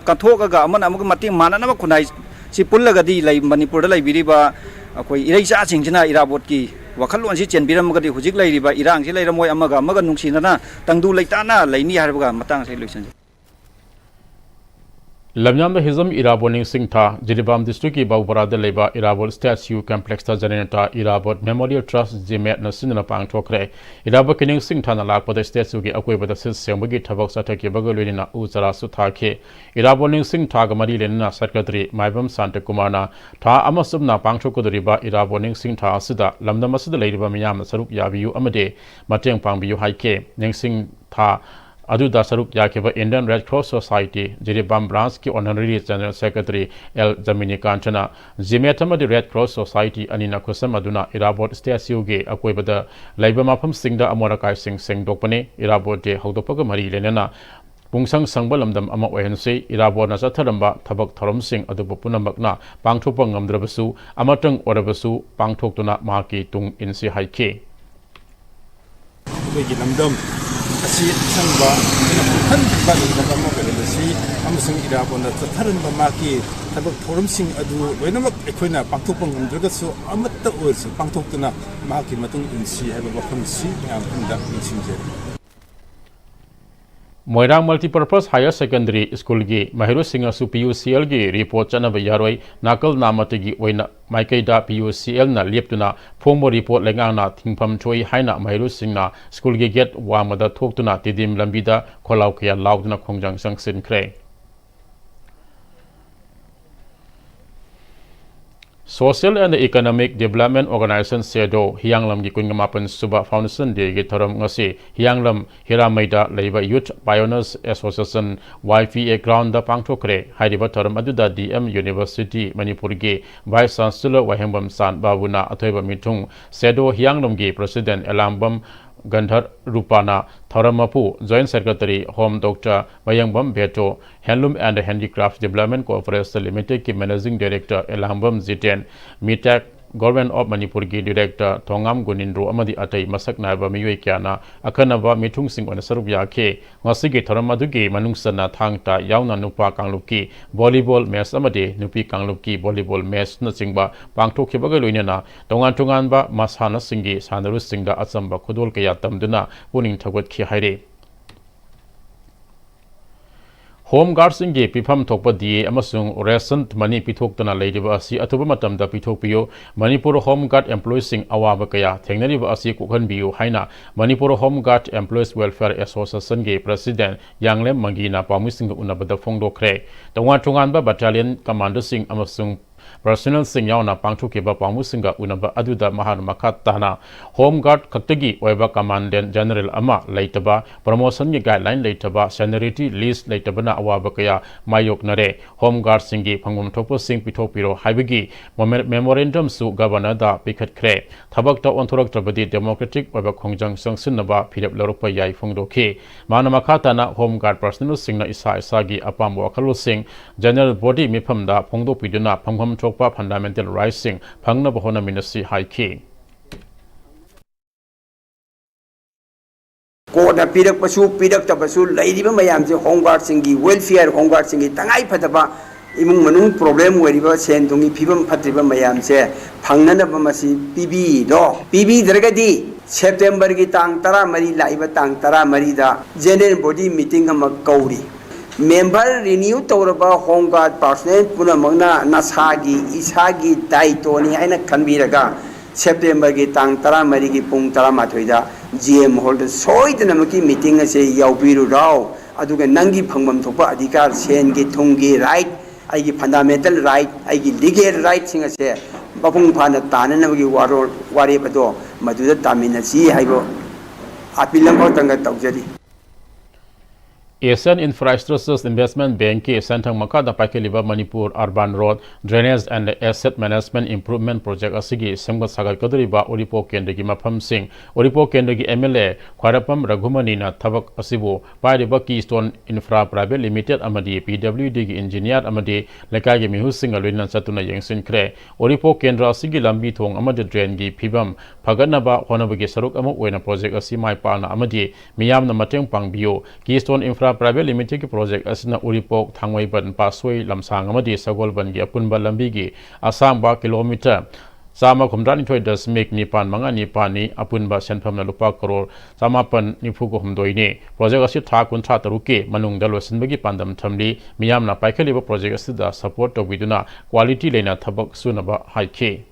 ꯀꯠꯊꯣꯛꯑꯒ ꯑꯃꯅ ꯑꯃꯒ ꯃꯇꯦꯡ ꯃꯥꯟꯅꯅꯕ ꯈꯨꯟꯅꯥꯏ ꯁꯤ ꯄꯨꯜꯂꯒꯗꯤ ꯂꯩ, ꯃꯅꯤꯄꯨꯔꯗ ꯂꯩꯕꯤꯔꯤꯕ ꯑꯩꯈꯣꯏ ꯏꯔꯩꯆꯥꯁꯤꯡꯁꯤꯅ ꯏꯔꯥꯕꯣꯠꯀꯤ ꯋꯥꯈꯜꯂꯣꯟꯁꯤ ꯆꯦꯟꯕꯤꯔꯝꯃꯒꯗꯤ ꯍꯧꯖꯤꯛ ꯂꯩꯔꯤꯕ ꯏꯔꯥꯡꯁꯤ ꯂꯩꯔꯝꯃꯣꯏ, ꯑꯃꯒ ꯑꯃꯒ ꯅꯨꯡꯁꯤꯅꯅ ꯇꯪꯗꯨ ꯂꯩꯇꯥꯅ ꯂꯩꯅꯤ ꯍꯥꯏꯔꯕꯒ ꯃꯇꯥꯡ ꯑꯁꯤ ꯂꯣꯏꯁꯤꯟꯖꯒꯦ꯫ ꯂꯝꯌꯥꯝꯕ ꯍꯤꯖꯝ ꯏꯔꯥꯕꯣꯠ ꯅꯤꯡꯁꯤꯡꯊꯥ ꯖꯤꯔꯤꯕꯥꯝ ꯗꯤꯁꯇ꯭ꯔꯤꯛꯀꯤ ꯕꯧꯕꯔꯥꯗ ꯂꯩꯕ ꯏꯔꯥꯕꯣꯠ ꯁ꯭ꯇꯦꯆꯨ ꯀꯝꯄ꯭ꯂꯦꯛꯁꯇ ꯖꯅꯦꯇꯥ ꯏꯔꯥꯕꯣꯠ ꯃꯦꯃꯣꯔꯤꯌꯦꯜ ꯇ꯭ꯔꯁ, ꯖꯤꯃꯦꯠꯅ ꯁꯤꯟꯗꯨꯅ ꯄꯥꯡꯊꯣꯛꯈ꯭ꯔꯦ꯫ ꯏꯔꯥꯕꯣꯠꯀꯤ ꯅꯤꯡꯁꯤꯡꯊꯥꯅ ꯂꯥꯛꯄꯗ ꯁ꯭ꯇꯦꯆꯨꯒꯤ ꯑꯀꯣꯏꯕꯗ ꯁꯤꯠ ꯁꯦꯡꯕꯒꯤ ꯊꯕꯛ ꯆꯠꯊꯈꯤꯕꯒ ꯂꯣꯏꯅꯅ ꯎ ꯆꯥꯔꯥꯁꯨ ꯊꯥꯈꯤ꯫ ꯏꯔꯥꯕꯣꯠ ꯅꯤꯡꯁꯤꯡꯊꯥꯒ ꯃꯔꯤ ꯂꯩꯅꯅ ꯁꯦꯀ꯭ꯔꯦꯇꯔꯤ ꯃꯥꯏꯕꯝ ꯁꯥꯟꯇꯀꯨꯃꯥꯔꯅ ꯊꯥ ꯑꯃ ꯆꯨꯞꯅ ꯄꯥꯡꯊꯣꯛꯀꯗꯧꯔꯤꯕ ꯏꯔꯥꯕꯣꯠ ꯅꯤꯡꯁꯤꯡꯊꯥ ꯑꯁꯤꯗ ꯂꯝꯗꯝ ꯑꯁꯤꯗ ꯂꯩꯔꯤꯕ ꯃꯤꯌꯥꯝꯅ ꯁꯔꯨꯛ ꯌꯥꯕꯤꯌꯨ ꯑꯃꯗꯤ ꯃꯇꯦꯡ ꯄꯥꯡꯕꯤꯌꯨ ꯍꯥꯏꯈꯤ꯫ ꯅꯤꯡꯁꯤꯡꯊꯥ ꯑꯗꯨꯗ ꯁꯔꯨꯛ ꯌꯥꯈꯤꯕ Indian Red Cross Society Jiribam ꯕ꯭ꯔꯥꯟꯁꯀꯤ Honorary General Secretary ꯑꯦꯜ ꯖꯃꯤꯅꯤꯀꯥꯟꯇꯅ ꯖꯤꯃꯦꯠ ꯑꯃꯗꯤ Red Cross Society ꯑꯅꯤꯅ ꯈꯨꯠꯁꯝꯅꯗꯨꯅ ꯏꯔꯥꯕꯣꯠ ꯁ꯭ꯇꯦꯆꯨꯒꯤ ꯑꯀꯣꯏꯕꯗ ꯂꯩꯕ ꯃꯐꯝꯁꯤꯡꯗ ꯑꯃꯣꯠ ꯑꯀꯥꯏꯁꯤꯡ ꯁꯦꯡꯗꯣꯛꯄꯅꯤ꯫ ꯏꯔꯥꯕꯣꯠ ꯗꯦ ꯍꯧꯗꯣꯛꯄꯒ ꯃꯔꯤ ꯂꯩꯅꯅ ꯄꯨꯡꯁꯪ ꯁꯪꯕ ꯂꯝꯗꯝ ꯑꯃ ꯑꯣꯏꯍꯟꯁꯤ꯫ ꯏꯔꯥꯕꯣꯠꯅ ꯆꯠꯊꯔꯝꯕ ꯊꯕꯛ ꯊꯧꯔꯝꯁꯤꯡ ꯑꯗꯨꯕꯨ ꯄꯨꯝꯅꯃꯛꯅ ꯄꯥꯡꯊꯣꯛꯄ ꯉꯝꯗ꯭ꯔꯕꯁꯨ, ꯑꯃꯇꯪ ꯑꯣꯏꯔꯕꯁꯨ ꯄꯥꯡꯊꯣꯛꯇꯨꯅ ꯃꯍꯥꯛꯀꯤ ꯇꯨꯡ ꯏꯟꯁꯤ ꯍꯥꯏꯈꯤ꯫ ꯑꯩꯈꯣꯏꯒꯤ ꯂꯝꯗꯝ ꯑꯁꯤ ꯑꯁꯪꯕ ꯑꯩꯈꯣꯏꯅ ꯄꯨꯝꯍꯟꯕ ꯂꯝꯗꯝ ꯑꯃ ꯑꯣꯏꯍꯜꯂꯁꯤ ꯑꯃꯁꯨꯡ ꯏꯔꯥꯕꯣꯠꯅ ꯆꯠꯊꯔꯝꯕ ꯃꯍꯥꯛꯀꯤ ꯊꯕꯛ ꯊꯧꯔꯝꯁꯤꯡ ꯑꯗꯨ ꯂꯣꯏꯅꯃꯛ ꯑꯩꯈꯣꯏꯅ ꯄꯥꯡꯊꯣꯛꯄ ꯉꯝꯗ꯭ꯔꯒꯁꯨ, ꯑꯃꯠꯇ ꯑꯣꯏꯔꯁꯨ ꯄꯥꯡꯊꯣꯛꯇꯨꯅ ꯃꯍꯥꯛꯀꯤ ꯃꯇꯨꯡ ꯏꯟꯁꯤ ꯍꯥꯏꯕ ꯋꯥꯐꯝꯁꯤ ꯃꯌꯥꯝ ꯄꯨꯝꯅꯃꯛꯇ ꯅꯤꯡꯁꯤꯡꯖꯔꯤ꯫ ꯃꯣꯏꯔꯥꯡ Multipurpose Higher Secondary Schoolꯒꯤ ꯃꯍꯩꯔꯣꯏꯁꯤꯡꯅꯁꯨ PUCLꯒꯤ report ꯆꯠꯅꯕ ꯌꯥꯔꯣꯏ, ꯅꯥꯀꯜ ꯅꯥꯃꯠꯇꯒꯤ ꯑꯣꯏꯅ ꯃꯥꯏꯀꯩꯗ PUCLꯅ ꯂꯦꯞꯇꯨꯅ ꯐꯣꯡꯕ report ꯂꯩꯉꯥꯛꯅ ꯊꯤꯡꯐꯝ ꯊꯣꯛꯏ ꯍꯥꯏꯅ ꯃꯍꯩꯔꯣꯏꯁꯤꯡꯅ schoolꯒꯤ gate ꯋꯥꯡꯃꯗ ꯊꯣꯛꯇꯨꯅ ꯇꯤꯗꯤꯝ ꯂꯝꯕꯤꯗ ꯈꯣꯜꯂꯥꯎ ꯀꯌꯥ ꯂꯥꯎꯗꯨꯅ ꯈꯣꯡꯖꯪ ꯆꯪꯁꯤꯟꯈ꯭ꯔꯦ꯫ Social and Economic Development Organization, ꯁꯦꯗꯣ, ꯍꯤꯌꯥꯡꯂꯝꯒꯤ ꯀꯨꯟꯃꯥꯄꯟ ꯁꯨꯕ Foundation Dayꯒꯤ ꯊꯧꯔꯝ ꯉꯁꯤ ꯍꯤꯌꯥꯡꯂꯝ ꯍꯤꯔꯥꯃꯩꯗ ꯂꯩꯕ Youth Pioneers Association, YPA groundꯗ ꯄꯥꯡꯊꯣꯛꯈ꯭ꯔꯦ꯫ ꯍꯥꯏꯔꯤꯕ ꯊꯧꯔꯝ ꯑꯗꯨꯗ DM University ꯃꯅꯤꯄꯨꯔꯒꯤ Vice Chancellor ꯋꯥꯍꯦꯡꯕꯝ ꯆꯥꯟ ꯕꯥꯕꯨꯅ ꯑꯊꯣꯏꯕ ꯃꯤꯊꯨꯡ, ꯁꯦꯗꯣ ꯍꯤꯌꯥꯡꯂꯝꯒꯤ President ꯑꯦꯂꯥꯡꯕꯝ ꯒꯟꯙꯔ ꯔꯨꯄꯥꯅ ꯊꯧꯔꯝ ꯃꯄꯨ, Joint Secretary Home Doctor ꯃꯌꯥꯡꯕꯝ ꯕꯦꯇꯣ, Handloom and Handicraft Development Corporation Limitedꯀꯤ Managing Director Elangbam Jiten, ꯃꯤꯇꯦꯛ Government of ꯃꯅꯤꯄꯨꯔꯒꯤ Director ꯊꯣꯉꯥꯝ ꯒꯨꯅꯤꯟꯗ꯭ꯔꯣ ꯑꯃꯗꯤ ꯑꯇꯩ ꯃꯁꯛ ꯅꯥꯏꯕ ꯃꯤꯑꯣꯏ ꯀꯌꯥꯅ ꯑꯈꯟꯅꯕ ꯃꯤꯊꯨꯡꯁꯤꯡ ꯑꯣꯏꯅ ꯁꯔꯨꯛ ꯌꯥꯈꯤ꯫ ꯉꯁꯤꯒꯤ ꯊꯧꯔꯝ ꯑꯗꯨꯒꯤ ꯃꯅꯨꯡ ꯆꯟꯅ ꯊꯥꯡ ꯇꯥ ꯌꯥꯎꯅ ꯅꯨꯄꯥ ꯀꯥꯡꯂꯨꯞꯀꯤ volleyball match ꯑꯃꯗꯤ ꯅꯨꯄꯤ ꯀꯥꯡꯂꯨꯞꯀꯤ volleyball matchꯅꯆꯤꯡꯕ ꯄꯥꯡꯊꯣꯛꯈꯤꯕꯒ ꯂꯣꯏꯅꯅ ꯇꯣꯉꯥꯟ ꯇꯣꯉꯥꯟꯕ ꯃꯁꯥꯟꯅꯁꯤꯡꯒꯤ ꯁꯥꯟꯅꯔꯣꯏꯁꯤꯡꯗ ꯑꯆꯝꯕ ꯈꯨꯗꯣꯜ ꯀꯌꯥ ꯇꯝꯗꯨꯅ ꯄꯨꯛꯅꯤꯡ ꯊꯧꯒꯠꯈꯤ ꯍꯥꯏꯔꯤ꯫ Home Guardꯁꯤꯡꯒꯤ ꯄꯤꯐꯝ ꯊꯣꯛꯄ D A ꯑꯃꯁꯨꯡ ration money ꯄꯤꯊꯣꯛꯇꯅ ꯂꯩꯔꯤꯕ ꯑꯁꯤ ꯑꯊꯨꯕ ꯃꯇꯝꯗ ꯄꯤꯊꯣꯛꯄꯤꯌꯨ꯫ ꯃꯅꯤꯄꯨꯔ Home Guard employeeꯁꯤꯡ ꯑꯋꯥꯕ ꯀꯌꯥ ꯊꯦꯡꯅꯔꯤꯕ ꯑꯁꯤ ꯀꯣꯛꯍꯟꯕꯤꯌꯨ ꯍꯥꯏꯅ Manipur Home Guard Employees Welfare Associationꯒꯤ President ꯌꯥꯡꯂꯦꯝ ꯃꯪꯒꯤꯅ ꯄꯥꯎꯃꯤꯁꯤꯡꯒ ꯎꯅꯕꯗ ꯐꯣꯡꯗꯣꯛꯈ꯭ꯔꯦ꯫ ꯇꯣꯉꯥꯟ ꯇꯣꯉꯥꯟꯕ battalion commanderꯁꯤꯡ ꯑꯃꯁꯨꯡ personnelꯁꯤꯡ ꯌꯥꯎꯅ ꯄꯥꯡꯊꯣꯛꯈꯤꯕ ꯄꯥꯎꯃꯤꯁꯤꯡꯒ ꯎꯅꯕ ꯑꯗꯨꯗ ꯃꯍꯥꯛꯅ ꯃꯈꯥ ꯇꯥꯅ Home Guard ꯈꯛꯇꯒꯤ ꯑꯣꯏꯕ Commandant General ꯑꯃ ꯂꯩꯇꯕ, promotionꯒꯤ guideline ꯂꯩꯇꯕ, seniority list ꯂꯩꯇꯕꯅ ꯑꯋꯥꯕ ꯀꯌꯥ ꯃꯥꯌꯣꯛꯅꯔꯦ꯫ Home Guardꯁꯤꯡꯒꯤ ꯐꯪꯐꯝ ꯊꯣꯛꯄꯁꯤꯡ ꯄꯤꯊꯣꯛꯄꯤꯔꯣ ꯍꯥꯏꯕꯒꯤ ꯃꯣꯃꯦ-, memorandumꯁꯨ Governorꯗ ꯄꯤꯈꯠꯈ꯭ꯔꯦ꯫ ꯊꯕꯛꯇ ꯑꯣꯟꯊꯣꯔꯛꯇ꯭ꯔꯕꯗꯤ democratic ꯑꯣꯏꯕ ꯈꯣꯡꯖꯪ ꯆꯪꯁꯤꯟꯅꯕ ꯐꯤꯔꯦꯞ ꯂꯧꯔꯛꯄ ꯌꯥꯏ ꯐꯣꯡꯗꯣꯛꯈꯤ꯫ ꯃꯥꯅ ꯃꯈꯥ ꯇꯥꯅ Home Guard personnelꯁꯤꯡꯅ ꯏꯁꯥ ꯏꯁꯥꯒꯤ ꯑꯄꯥꯝꯕ ꯋꯥꯈꯜꯂꯣꯟꯁꯤꯡ general body ꯃꯤꯐꯝꯗ ꯐꯣꯡꯗꯣꯛꯄꯤꯗꯨꯅ ꯐꯪꯐꯝ ꯊꯣꯛꯄ fundamental rightꯁꯤꯡ ꯐꯪꯅꯕ ꯍꯣꯠꯅꯃꯤꯟꯅꯁꯤ ꯍꯥꯏꯈꯤ꯫ ꯀꯣꯔꯠꯅ ꯄꯤꯔꯛꯄꯁꯨ ꯄꯤꯔꯛꯇꯕꯁꯨ ꯂꯩꯔꯤꯕ ꯃꯌꯥꯝꯁꯦ Home Guardꯁꯤꯡꯒꯤ welfare, Home Guardꯁꯤꯡꯒꯤ ꯇꯉꯥꯏ ꯐꯗꯕ ꯏꯃꯨꯡ ꯃꯅꯨꯡ problem ꯑꯣꯏꯔꯤꯕ, ꯁꯦꯟ ꯊꯨꯝꯒꯤ ꯐꯤꯕꯝ ꯐꯠꯇ꯭ꯔꯤꯕ ꯃꯌꯥꯝꯁꯦ ꯐꯪꯅꯅꯕ ꯃꯁꯤ ꯄꯤꯕꯤꯔꯣ꯫ ꯄꯤꯕꯤꯗ꯭ꯔꯒꯗꯤ Septemberꯒꯤ ꯇꯥꯡ ꯇꯔꯥꯃꯔꯤ, ꯂꯥꯛꯏꯕ ꯇꯥꯡ ꯇꯔꯥꯃꯔꯤꯗ general body meeting ꯑꯃ ꯀꯧꯔꯤ꯫ Member renew ꯇꯧꯔꯕ Home Guard personnel ꯄꯨꯝꯅꯃꯛꯅ ꯅꯁꯥꯒꯤ ꯏꯁꯥꯒꯤ ꯗꯥꯏꯇꯣꯅꯤ ꯍꯥꯏꯅ ꯈꯟꯕꯤꯔꯒ Septemberꯒꯤ ꯇꯥꯡ ꯇꯔꯥꯃꯔꯤꯒꯤ ꯄꯨꯡ ꯇꯔꯥꯃꯥꯊꯣꯏꯗ G M Hallꯗ ꯁꯣꯏꯗꯅꯃꯛꯀꯤ meeting ꯑꯁꯦ ꯌꯥꯎꯕꯤꯔꯨꯔꯣ꯫ ꯑꯗꯨꯒ ꯅꯪꯒꯤ ꯐꯪꯐꯝ ꯊꯣꯛꯄ ꯑꯙꯤꯀꯥꯔ, ꯁꯦꯟꯒꯤ ꯊꯨꯝꯒꯤ right, ꯑꯩꯒꯤ fundamental right, ꯑꯩꯒꯤ legal rightꯁꯤꯡ ꯑꯁꯦ ꯃꯄꯨꯡ ꯐꯥꯅ ꯇꯥꯅꯅꯕꯒꯤ ꯋꯥꯔꯣꯜ, ꯋꯥꯔꯦꯞ ꯑꯗꯣ ꯃꯗꯨꯗ ꯇꯥꯃꯤꯟꯅꯁꯤ ꯍꯥꯏꯕ appeal ꯑꯃꯈꯛꯇꯪꯒ ꯇꯧꯖꯔꯤ꯫ Asian Infrastructures Investment Bankꯀꯤ ꯁꯦꯟꯊꯪ ꯃꯈꯥꯗ ꯄꯥꯏꯈꯠꯂꯤꯕ Manipur Urban Road Drainage and Asset Management Improvement Project ꯑꯁꯤꯒꯤ ꯁꯦꯝꯒꯠ ꯁꯥꯒꯠꯀꯗꯧꯔꯤꯕ ꯎꯔꯤꯄꯣꯛ ꯀꯦꯟꯗ꯭ꯔꯒꯤ ꯃꯐꯝꯁꯤꯡ ꯎꯔꯤꯄꯣꯛ ꯀꯦꯟꯗ꯭ꯔꯒꯤ M L A ꯈ꯭ꯋꯥꯏꯔꯥꯛꯄꯝ ꯔꯘꯨꯃꯅꯤꯅ ꯊꯕꯛ ꯑꯁꯤꯕꯨ ꯄꯥꯏꯔꯤꯕ Keystone Infra Private Limited ꯑꯃꯗꯤ P W Dꯒꯤ engineer ꯑꯃꯗꯤ ꯂꯩꯀꯥꯏꯒꯤ ꯃꯤꯍꯨꯠꯁꯤꯡꯒ ꯂꯣꯏꯅꯅ ꯆꯠꯇꯨꯅ ꯌꯦꯡꯁꯤꯟꯈ꯭ꯔꯦ꯫ ꯎꯔꯤꯄꯣꯛ ꯀꯦꯟꯗ꯭ꯔ ꯑꯁꯤꯒꯤ ꯂꯝꯕꯤ ꯊꯣꯡ ꯑꯃꯗꯤ drainꯒꯤ ꯐꯤꯕꯝ ꯐꯒꯠꯅꯕ ꯍꯣꯠꯅꯕꯒꯤ ꯁꯔꯨꯛ ꯑꯃ ꯑꯣꯏꯅ project ꯑꯁꯤ ꯃꯥꯏ ꯄꯥꯛꯅ ꯑꯃꯗꯤ ꯃꯤꯌꯥꯝꯅ ꯃꯇꯦꯡ ꯄꯥꯡꯕꯤꯌꯨ꯫ Keystone Infra Private Limitedꯀꯤ project ꯑꯁꯤꯅ ꯎꯔꯤꯄꯣꯛ, ꯊꯥꯡꯃꯩꯕꯟ, ꯄꯥꯠꯁꯣꯏ ꯂꯝꯁꯥꯡ ꯑꯃꯗꯤ ꯁꯒꯣꯜꯕꯟꯒꯤ ꯑꯄꯨꯟꯕ ꯂꯝꯕꯤꯒꯤ ꯑꯁꯥꯡꯕ kilometre ꯆꯥꯝꯃ ꯍꯨꯝꯗ꯭ꯔꯥꯅꯤꯊꯣꯏ ꯗꯁꯃꯤꯛ ꯅꯤꯄꯥꯟ ꯃꯉꯥ ꯅꯤꯄꯥꯟꯅꯤ, ꯑꯄꯨꯟꯕ ꯁꯦꯟꯐꯝꯅ ꯂꯨꯄꯥ ꯀꯔꯣꯔ ꯆꯥꯃꯥꯄꯟ ꯅꯤꯐꯨꯒ ꯍꯨꯝꯗꯣꯏꯅꯤ꯫ Project ꯑꯁꯤ ꯊꯥ ꯀꯨꯟꯊ꯭ꯔꯥ ꯇꯔꯨꯛꯀꯤ ꯃꯅꯨꯡꯗ ꯂꯣꯏꯁꯤꯟꯕꯒꯤ ꯄꯥꯟꯗꯝ ꯊꯝꯂꯤ꯫ ꯃꯤꯌꯥꯝꯅ ꯄꯥꯏꯈꯠꯂꯤꯕ project ꯑꯁꯤꯗ support ꯇꯧꯕꯤꯗꯨꯅ quality ꯂꯩꯅ ꯊꯕꯛ ꯁꯨꯅꯕ ꯍꯥꯏꯈꯤ꯫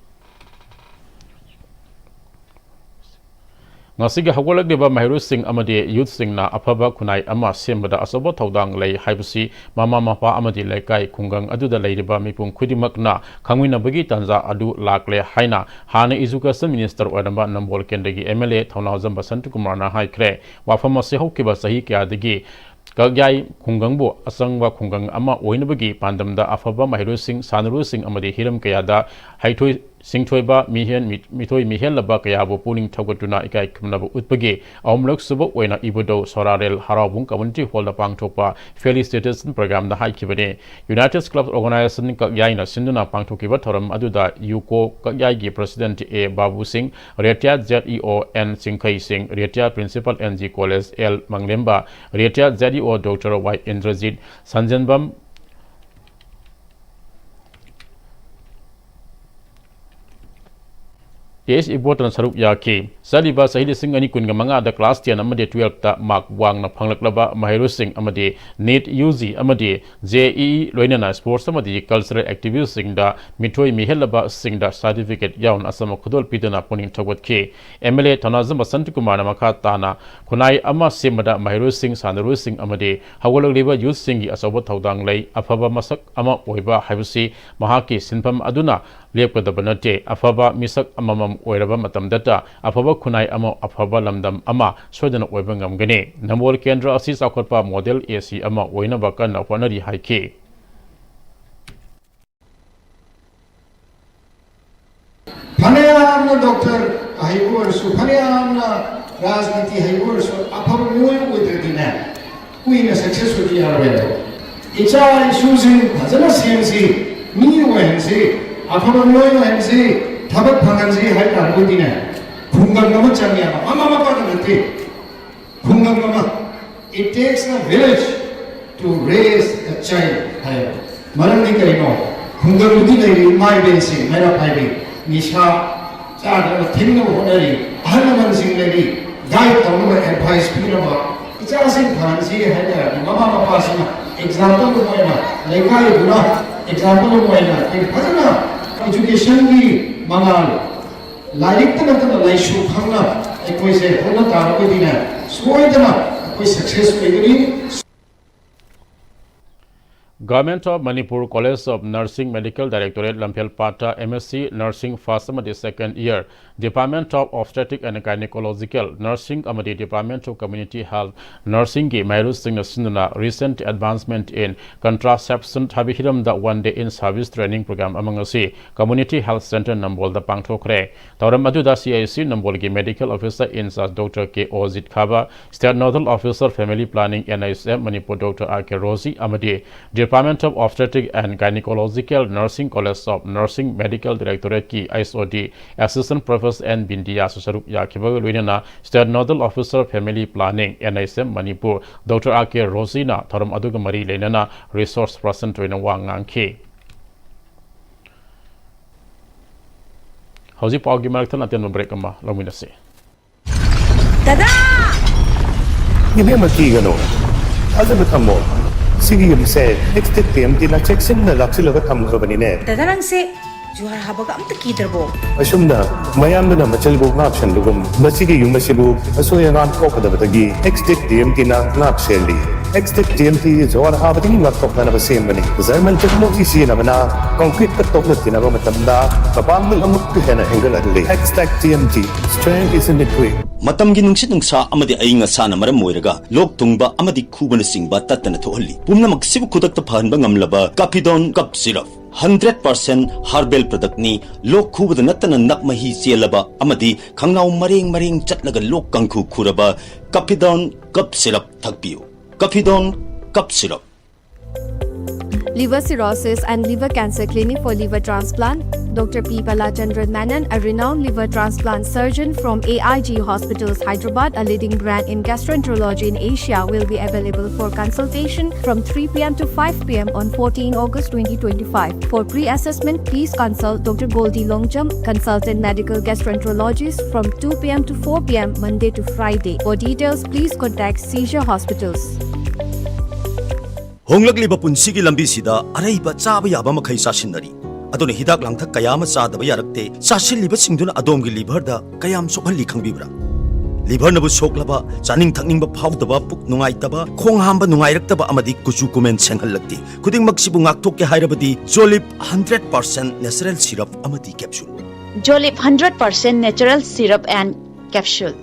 ꯉꯁꯤꯒꯤ ꯍꯧꯒꯠꯂꯛꯂꯤꯕ ꯃꯍꯩꯔꯣꯏꯁꯤꯡ ꯑꯃꯗꯤ youthꯁꯤꯡꯅ ꯑꯐꯕ ꯈꯨꯟꯅꯥꯏ ꯑꯃ ꯁꯦꯝꯕꯗ ꯑꯆꯧꯕ ꯊꯧꯗꯥꯡ ꯂꯩ ꯍꯥꯏꯕꯁꯤ ꯃꯃꯥ ꯃꯄꯥ ꯑꯃꯗꯤ ꯂꯩꯀꯥꯏ ꯈꯨꯡꯒꯪ ꯑꯗꯨꯗ ꯂꯩꯔꯤꯕ ꯃꯤꯄꯨꯝ ꯈꯨꯗꯤꯡꯃꯛꯅ ꯈꯪꯃꯤꯟꯅꯕꯒꯤ ꯇꯥꯟꯖꯥ ꯑꯗꯨ ꯂꯥꯛꯂꯦ ꯍꯥꯏꯅ ꯍꯥꯟꯅ Education Minister ꯑꯣꯏꯔꯝꯕ ꯅꯝꯕꯣꯜ ꯀꯦꯟꯗ꯭ꯔꯒꯤ M L A ꯊꯧꯅꯥꯎꯖꯝ ꯕꯁꯟꯇꯀꯨꯃꯥꯔꯅ ꯍꯥꯏꯈ꯭ꯔꯦ꯫ ꯋꯥꯐꯝ ꯑꯁꯤ ꯍꯧꯈꯤꯕ ꯆꯍꯤ ꯀꯌꯥꯗꯒꯤ ꯀꯛꯌꯥꯏ ꯈꯨꯡꯒꯪꯕꯨ ꯑꯆꯪꯕ ꯈꯨꯡꯒꯪ ꯑꯃ ꯑꯣꯏꯅꯕꯒꯤ ꯄꯥꯟꯗꯝꯗ ꯑꯐꯕ ꯃꯍꯩꯔꯣꯏꯁꯤꯡ, ꯁꯥꯟꯅꯔꯣꯏꯁꯤꯡ ꯑꯃꯗꯤ ꯍꯤꯔꯝ ꯀꯌꯥꯗ ꯍꯩꯊꯣꯏ ꯁꯤꯡꯊꯣꯏꯕ ꯃꯤꯍꯦꯟ-, ꯃꯤ-, ꯃꯤꯊꯣꯏ ꯃꯤꯍꯦꯜꯂꯕ ꯀꯌꯥꯕꯨ ꯄꯨꯛꯅꯤꯡ ꯊꯧꯒꯠꯇꯨꯅ ꯏꯀꯥꯏ ꯈꯨꯝꯅꯕ ꯎꯠꯄꯒꯤ ꯑꯍꯨꯝꯂꯛ ꯁꯨꯕ ꯑꯣꯏꯅ ꯏꯕꯨꯙꯧ ꯁꯣꯔꯥꯔꯦꯜ ꯍꯔꯥꯎꯕꯨꯡ Community Hallꯗ ꯄꯥꯡꯊꯣꯛꯄ Felicitation Programꯗ ꯍꯥꯏꯈꯤꯕꯅꯤ꯫ United Club Organization ꯀꯛꯌꯥꯏꯅ ꯁꯤꯟꯗꯨꯅ ꯄꯥꯡꯊꯣꯛꯈꯤꯕ ꯊꯧꯔꯝ ꯑꯗꯨꯗ ꯌꯨꯀꯣ ꯀꯛꯌꯥꯏꯒꯤ President A ꯕꯥꯕꯨ ꯁꯤꯡ, Retired Z E O N ꯆꯤꯡꯈꯩ ꯁꯤꯡ, Retired Principal N G College L ꯃꯪꯂꯦꯝꯕ, Retired Z E O Doctor Y Indrajit, ꯁꯟꯖꯦꯟꯕꯝ ꯇꯦ ꯑꯦꯁ ꯏꯕꯣꯇꯅ ꯁꯔꯨꯛ ꯌꯥꯈꯤ꯫ ꯆꯠꯂꯤꯕ ꯆꯍꯤ ꯂꯤꯁꯤꯡ ꯑꯅꯤ ꯀꯨꯟꯒ ꯃꯉꯥꯗ class ten ꯑꯃꯗꯤ twelveꯇ mark ꯋꯥꯡꯅ ꯐꯪꯂꯛꯂꯕ ꯃꯍꯩꯔꯣꯏꯁꯤꯡ ꯑꯃꯗꯤ NEET U G ꯑꯃꯗꯤ J E E ꯂꯣꯏꯅꯅ sports ꯑꯃꯗꯤ cultural activityꯁꯤꯡꯗ ꯃꯤꯊꯣꯏ ꯃꯤꯍꯦꯜꯂꯕꯁꯤꯡꯗ certificate ꯌꯥꯎꯅ ꯑꯆꯝꯕ ꯈꯨꯗꯣꯜ ꯄꯤꯗꯨꯅ ꯄꯨꯛꯅꯤꯡ ꯊꯧꯒꯠꯈꯤ꯫ M L A ꯊꯧꯅꯥꯖꯝ ꯕꯁꯟꯇꯀꯨꯃꯥꯔꯅ ꯃꯈꯥ ꯇꯥꯅ ꯈꯨꯟꯅꯥꯏ ꯑꯃ ꯁꯦꯝꯕꯗ ꯃꯍꯩꯔꯣꯏꯁꯤꯡ, ꯁꯥꯟꯅꯔꯣꯏꯁꯤꯡ ꯑꯃꯗꯤ ꯍꯧꯒꯠꯂꯛꯂꯤꯕ youthꯁꯤꯡꯒꯤ ꯑꯆꯧꯕ ꯊꯧꯗꯥꯡ ꯂꯩ꯫ ꯑꯐꯕ ꯃꯁꯛ ꯑꯃ ꯑꯣꯏꯕ ꯍꯥꯏꯕꯁꯤ ꯃꯍꯥꯛꯀꯤ ꯁꯤꯟꯐꯝ ꯑꯗꯨꯅ ꯂꯦꯞꯀꯗꯕ ꯅꯠꯇꯦ꯫ ꯑꯐꯕ ꯃꯤꯁꯛ ꯑꯃꯃꯝ ꯑꯣꯏꯔꯕ ꯃꯇꯝꯗꯇ ꯑꯐꯕ ꯈꯨꯟꯅꯥꯏ ꯑꯃ, ꯑꯐꯕ ꯂꯝꯗꯝ ꯑꯃ ꯁꯣꯏꯗꯅ ꯑꯣꯏꯕ ꯉꯝꯒꯅꯤ꯫ ꯅꯝꯕꯣꯜ ꯀꯦꯟꯗ꯭ꯔ ꯑꯁꯤ ꯆꯥꯎꯈꯠꯄ ꯃꯣꯗꯦꯜ ꯑꯦ ꯁꯤ ꯑꯃ ꯑꯣꯏꯅꯕ ꯀꯟꯅ ꯍꯣꯠꯅꯔꯤ ꯍꯥꯏꯈꯤ꯫ ꯐꯅꯌꯥꯝꯅ ꯗꯣꯛꯇꯔ ꯑꯍꯩꯕ ꯑꯣꯏꯔꯁꯨ, ꯐꯅꯌꯥꯝꯅ ꯔꯥꯖꯅꯤꯇꯤ ꯍꯩꯕ ꯑꯣꯏꯔꯁꯨ, ꯑꯐꯕ ꯃꯤꯑꯣꯏ ꯑꯣꯏꯗ꯭ꯔꯗꯤꯅꯦ, ꯀꯨꯏꯅ ꯁꯛꯁꯦꯁ ꯑꯣꯏꯕ ꯌꯥꯔꯣꯏꯕ꯫ ꯏꯆꯥ ꯏꯁꯨꯁꯤꯡ ꯐꯖꯅ ꯁꯦꯝꯁꯤ, ꯃꯤ ꯑꯣꯏꯍꯟꯁꯤ, ꯑꯐꯕ ꯃꯤꯑꯣꯏ ꯑꯣꯏꯍꯟꯁꯤ, ꯊꯕꯛ ꯐꯪꯍꯟꯁꯤ ꯍꯥꯏ ꯇꯥꯔꯒꯗꯤꯅꯦ, ꯈꯨꯡꯒꯪ ꯑꯃ ꯆꯪꯉꯦꯕ, ꯃꯃꯥ ꯃꯄꯥꯗ ꯅꯠꯇꯦ꯫ ꯈꯨꯡꯒꯪ ꯑꯃ, "It takes a village to raise a child" ꯍꯥꯏꯌꯦꯕ꯫ ꯃꯔꯝꯗꯤ ꯀꯔꯤꯅꯣ? ꯈꯨꯡꯒꯪꯗꯨꯒꯤ ꯂꯩꯔꯤꯕ ꯏꯃꯥ ꯏꯕꯦꯟꯁꯤꯡ, ꯃꯩꯔꯥ ꯄꯥꯏꯕꯤ, ꯅꯤꯁꯥ ꯆꯥꯗꯅꯕ ꯊꯤꯡꯅꯕ ꯍꯣꯠꯅꯔꯤ, ꯑꯍꯜ ꯂꯃꯟꯁꯤꯡ ꯂꯩꯔꯤ, ꯒꯥꯏꯗ ꯇꯧꯅꯕ, ꯑꯦꯗꯚꯥꯏꯁ ꯄꯤꯅꯕ, ꯏꯆꯥꯁꯤꯡ ꯐꯍꯟꯁꯤ ꯍꯥꯏ ꯇꯥꯔꯗꯤ ꯃꯃꯥ ꯃꯄꯥꯁꯤꯡꯅ ꯑꯦꯛꯖꯥꯝꯄꯜ ꯑꯃ ꯑꯣꯏꯅ, ꯂꯩꯀꯥꯏꯗꯨꯅ ꯑꯦꯛꯖꯥꯝꯄꯜ ꯑꯃ ꯑꯣꯏꯅ ꯑꯩꯈꯣꯏ ꯐꯖꯅ ꯏꯖꯨꯀꯦꯁꯟꯒꯤ ꯃꯉꯥꯜ, ꯂꯥꯏꯔꯤꯛꯇ ꯅꯠꯇꯅ ꯂꯥꯏꯁꯨ ꯈꯪꯅ ꯑꯩꯈꯣꯏꯁꯦ ꯍꯣꯠꯅ ꯇꯥꯔꯒꯗꯤꯅꯦ, ꯁꯣꯏꯗꯅ ꯑꯩꯈꯣꯏ ꯁꯛꯁꯦꯁ ꯑꯣꯏꯒꯅꯤ꯫ Government of Manipur College of Nursing Medical Directorate ꯂꯝꯐꯦꯜꯄꯥꯠꯇ M S C Nursing first ꯑꯃꯗꯤ second year, Department of Obstetric and Gynecological Nursing ꯑꯃꯗꯤ Department of Community Health Nursingꯒꯤ ꯃꯍꯩꯔꯣꯏꯁꯤꯡꯅ ꯁꯤꯟꯗꯨꯅ Recent Advancement in Contraception ꯍꯥꯏꯕ ꯍꯤꯔꯝꯗ One Day in Service Training Program ꯑꯃ ꯉꯁꯤ Community Health Centre ꯅꯝꯕꯣꯜꯗ ꯄꯥꯡꯊꯣꯛꯈ꯭ꯔꯦ꯫ ꯊꯧꯔꯝ ꯑꯗꯨꯗ C I C ꯅꯝꯕꯣꯜꯒꯤ Medical Officer in Charge Doctor K ꯑꯣꯖꯤꯠ ꯈꯥꯕ, State Nodal Officer Family Planning N H M Manipur Doctor R K Rosie ꯑꯃꯗꯤ Department of Obstetric and Gynecological Nursing College of Nursing Medical Directorateꯀꯤ H O D Assistant Professor N ꯕꯤꯟꯗꯤꯌꯥꯁꯨ ꯁꯔꯨꯛ ꯌꯥꯈꯤꯕꯒ ꯂꯣꯏꯅꯅ State Nodal Officer Family Planning N H M Manipur Doctor R K ꯔꯣꯖꯤꯅ ꯊꯧꯔꯝ ꯑꯗꯨꯒ ꯃꯔꯤ ꯂꯩꯅꯅ Resource Person ꯑꯣꯏꯅ ꯋꯥ ꯉꯥꯡꯈꯤ꯫ ꯍꯧꯖꯤꯛ ꯄꯥꯎꯒꯤ ꯃꯔꯛꯇ ꯑꯇꯦꯟꯕ break ꯑꯃ ꯂꯧꯃꯤꯟꯅꯁꯤ꯫ ꯗꯗꯥ! ꯏꯕꯦꯝꯃ, ꯀꯤꯒꯅꯨ, ꯊꯥꯖꯕ ꯊꯝꯃꯣ꯫ ꯁꯤꯒꯤ ꯌꯨꯝꯁꯦ ꯑꯦꯛꯁ ꯇꯤꯛ ꯇꯤ ꯑꯦꯝ ꯇꯤꯅ ꯆꯦꯛꯁꯤꯟꯅ ꯂꯥꯛꯁꯤꯜꯂꯒ ꯊꯝꯈ꯭ꯔꯕꯅꯤꯅꯦ꯫ ꯗꯗꯥ, ꯅꯪꯁꯦ ꯖꯨꯍꯥꯔ ꯍꯥꯕꯒ ꯑꯝꯇ ꯀꯤꯗ꯭ꯔꯕꯣ? ꯑꯁꯨꯝꯅ ꯃꯌꯥꯝꯗꯨꯅ ꯃꯆꯜꯕꯨ ꯉꯥꯛꯁꯟꯕꯒꯨꯝ, ꯃꯁꯤꯒꯤ ꯌꯨꯝ ꯑꯁꯤꯕꯨ ꯑꯁꯣꯏ ꯑꯉꯥꯝ ꯊꯣꯛꯀꯗꯕꯗꯒꯤ ꯑꯦꯛꯁ ꯇꯤꯛ ꯇꯤ ꯑꯦꯝ ꯇꯤꯅ ꯉꯥꯛ ꯁꯦꯜꯂꯤ꯫ X-Tech T M T ꯖꯣꯔ ꯍꯥꯕꯗꯒꯤ ꯉꯥꯛꯊꯣꯛꯅꯅꯕ ꯁꯦꯝꯕꯅꯤ꯫ German technology ꯁꯤꯖꯤꯟꯅꯕꯅ concrete ꯇ ꯇꯣꯛꯅ ꯊꯤꯅꯕ ꯃꯇꯝꯗ ꯃꯄꯥꯡꯒꯜ ꯑꯃꯨꯛꯀ ꯍꯦꯟꯅ ꯍꯦꯟꯒꯠꯍꯜꯂꯤ꯫ X-Tech T M T, strength is in the grit. ꯃꯇꯝꯒꯤ ꯅꯨꯡꯁꯤꯠ ꯅꯨꯡꯁꯥ ꯑꯃꯗꯤ ꯑꯏꯪ ꯑꯁꯥꯅ ꯃꯔꯝ ꯑꯣꯏꯔꯒ ꯂꯣꯛ ꯊꯨꯡꯕ ꯑꯃꯗꯤ ꯈꯨꯕꯅꯆꯤꯡꯕ ꯇꯠꯇꯅ ꯊꯣꯛꯍꯜꯂꯤ꯫ ꯄꯨꯝꯅꯃꯛꯁꯤꯕꯨ ꯈꯨꯗꯛꯇ ꯐꯍꯟꯕ ꯉꯝꯂꯕ Cappidone Cough Syrup, hundred percent herbal product ꯅꯤ꯫ ꯂꯣꯛ ꯈꯨꯕꯗ ꯅꯠꯇꯅ ꯅꯞ ꯃꯍꯤ ꯆꯦꯜꯂꯕ ꯑꯃꯗꯤ ꯈꯪꯅꯥꯎ ꯃꯔꯦꯡ ꯃꯔꯦꯡ ꯆꯠꯂꯒ ꯂꯣꯛ ꯀꯥꯡꯈꯨ ꯈꯨꯔꯕ Cappidone Cough Syrup ꯊꯛꯄꯤꯌꯨ꯫ Cappidone Cough Syrup. Liver cirrhosis and liver cancer clinic for liver transplant. Doctor P Palachandran Menon, a renowned liver transplant surgeon from A I G Hospitals, Hyderabad, a leading brand in gastroenterology in Asia, will be available for consultation from three p m to five p m on fourteen August twenty twenty-five. For pre-assessment, please consult Doctor Goldie Longjam, consultant medical gastroenterologist, from two p m to four p m Monday to Friday. For details, please contact Seizure Hospitals. ꯍꯣꯡꯂꯛꯂꯤꯕ ꯄꯨꯟꯁꯤꯒꯤ ꯂꯝꯕꯤꯁꯤꯗ ꯑꯔꯩꯕ ꯆꯥꯕ ꯌꯥꯕ ꯃꯈꯩ ꯆꯥꯁꯤꯟꯅꯔꯤ꯫ ꯑꯗꯨꯅ ꯍꯤꯗꯥꯛ ꯂꯥꯡꯊꯛ ꯀꯌꯥ ꯑꯃ ꯆꯥꯗꯕ ꯌꯥꯔꯛꯇꯦ꯫ ꯆꯥꯁꯤꯜꯂꯤꯕꯁꯤꯡꯗꯨꯅ ꯑꯗꯣꯝꯒꯤ liver ꯗ ꯀꯌꯥꯝ ꯁꯣꯛꯍꯜꯂꯤ ꯈꯪꯕꯤꯕ꯭ꯔꯥ? Liver ꯅꯕꯨ ꯁꯣꯛꯂꯕ, ꯆꯥꯅꯤꯡ ꯊꯛꯅꯤꯡꯕ ꯐꯥꯎꯗꯕ, ꯄꯨꯛ ꯅꯨꯡꯉꯥꯏꯇꯕ, ꯈꯣꯡ ꯍꯥꯝꯕ ꯅꯨꯡꯉꯥꯏꯔꯛꯇꯕ ꯑꯃꯗꯤ ꯀꯨꯆꯨ ꯀꯨꯃꯦꯟ ꯁꯦꯡꯍꯜꯂꯛꯇꯦ꯫ ꯈꯨꯗꯤꯡꯃꯛꯁꯤꯕꯨ ꯉꯥꯛꯊꯣꯛꯀꯦ ꯍꯥꯏꯔꯕꯗꯤ Jolib hundred percent natural syrup ꯑꯃꯗꯤ capsule꯫ Jolib hundred percent natural syrup and capsule.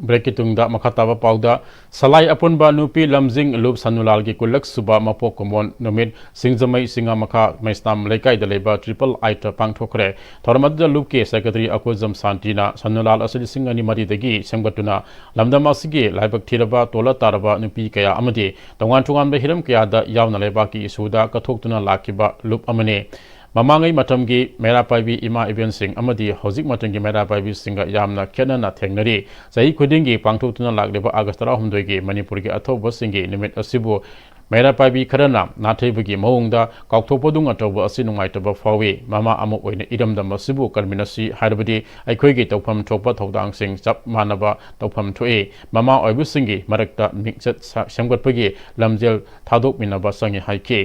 Break ꯀꯤ ꯇꯨꯡꯗ ꯃꯈꯥ ꯇꯥꯕ ꯄꯥꯎꯗ, ꯁꯂꯥꯏ ꯑꯄꯨꯟꯕ ꯅꯨꯄꯤ ꯂꯝꯖꯤꯡ ꯂꯨꯞ ꯁꯅꯨꯂꯥꯜꯒꯤ ꯀꯨꯟꯂꯛ ꯁꯨꯕ ꯃꯄꯣꯛ ꯀꯨꯝꯑꯣꯟ ꯅꯨꯃꯤꯠ ꯁꯤꯡꯖꯃꯩ ꯁꯤꯡꯉꯥꯃꯈꯥ ꯃꯩꯁꯅꯥꯝ ꯂꯩꯀꯥꯏꯗ ꯂꯩꯕ Triple I ꯇ ꯄꯥꯡꯊꯣꯛꯈ꯭ꯔꯦ꯫ ꯊꯧꯔꯝ ꯑꯗꯨꯗ ꯂꯨꯞꯀꯤ secretary ꯑꯀꯣꯖꯝ ꯁꯥꯟꯇꯤꯅ ꯁꯅꯨꯂꯥꯜ ꯑꯁꯤ ꯂꯤꯁꯤꯡ ꯑꯅꯤ ꯃꯔꯤꯗꯒꯤ ꯁꯦꯝꯒꯠꯇꯨꯅ ꯂꯝꯗꯝ ꯑꯁꯤꯒꯤ ꯂꯥꯏꯕꯛ ꯊꯤꯔꯕ ꯇꯣꯜꯂ ꯇꯥꯔꯕ ꯅꯨꯄꯤ ꯀꯌꯥ ꯑꯃꯗꯤ ꯇꯣꯉꯥꯟ ꯇꯣꯉꯥꯟꯕ ꯍꯤꯔꯝ ꯀꯌꯥꯗ ꯌꯥꯎꯅ ꯂꯩꯕꯥꯛꯀꯤ ꯏꯁꯨꯗ ꯀꯠꯊꯣꯛꯇꯨꯅ ꯂꯥꯛꯈꯤꯕ ꯂꯨꯞ ꯑꯃꯅꯤ꯫ ꯃꯃꯥꯡꯉꯩ ꯃꯇꯝꯒꯤ ꯃꯩꯔꯥ ꯄꯥꯏꯕꯤ ꯏꯃꯥ ꯏꯕꯦꯟꯁꯤꯡ ꯑꯃꯗꯤ ꯍꯧꯖꯤꯛ ꯃꯇꯝꯒꯤ ꯃꯩꯔꯥ ꯄꯥꯏꯕꯤꯁꯤꯡꯒ ꯌꯥꯝꯅ ꯈꯦꯠꯅꯅ ꯊꯦꯡꯅꯔꯤ꯫ ꯆꯍꯤ ꯈꯨꯗꯤꯡꯒꯤ ꯄꯥꯡꯊꯣꯛꯇꯨꯅ ꯂꯥꯛꯂꯤꯕ ꯑꯥꯒꯁ ꯇꯔꯥꯍꯨꯝꯗꯣꯏꯒꯤ ꯃꯅꯤꯄꯨꯔꯒꯤ ꯑꯊꯧꯕꯁꯤꯡꯒꯤ ꯅꯨꯃꯤꯠ ꯑꯁꯤꯕꯨ ꯃꯩꯔꯥ ꯄꯥꯏꯕꯤ ꯈꯔꯅ ꯅꯥꯊꯩꯕꯒꯤ ꯃꯑꯣꯡꯗ ꯀꯥꯎꯊꯣꯛꯄꯗꯨ ꯅꯠꯇ꯭ꯔꯕ ꯑꯁꯤ ꯅꯨꯡꯉꯥꯏꯇꯕ ꯐꯥꯎꯏ꯫ ꯃꯃꯥ ꯑꯃ ꯑꯣꯏꯅ ꯏꯔꯝꯗꯝ ꯑꯁꯤꯕꯨ ꯀꯔꯝꯅ ꯁꯤ ꯍꯥꯏꯔꯕꯗꯤ ꯑꯩꯈꯣꯏꯒꯤ ꯇꯧꯐꯝ ꯊꯣꯛꯄ ꯊꯧꯗꯥꯡꯁꯤꯡ ꯆꯞ ꯃꯥꯟꯅꯕ ꯇꯧꯐꯝ ꯊꯣꯛꯏ꯫ ꯃꯃꯥ ꯑꯣꯏꯕꯁꯤꯡꯒꯤ ꯃꯔꯛꯇ ꯃꯤꯡꯆꯠ ꯁꯥ-, ꯁꯦꯝꯒꯠꯄꯒꯤ ꯂꯝꯖꯦꯜ ꯊꯥꯗꯣꯛꯃꯤꯟꯅꯕ ꯆꯪꯏ ꯍꯥꯏꯈꯤ꯫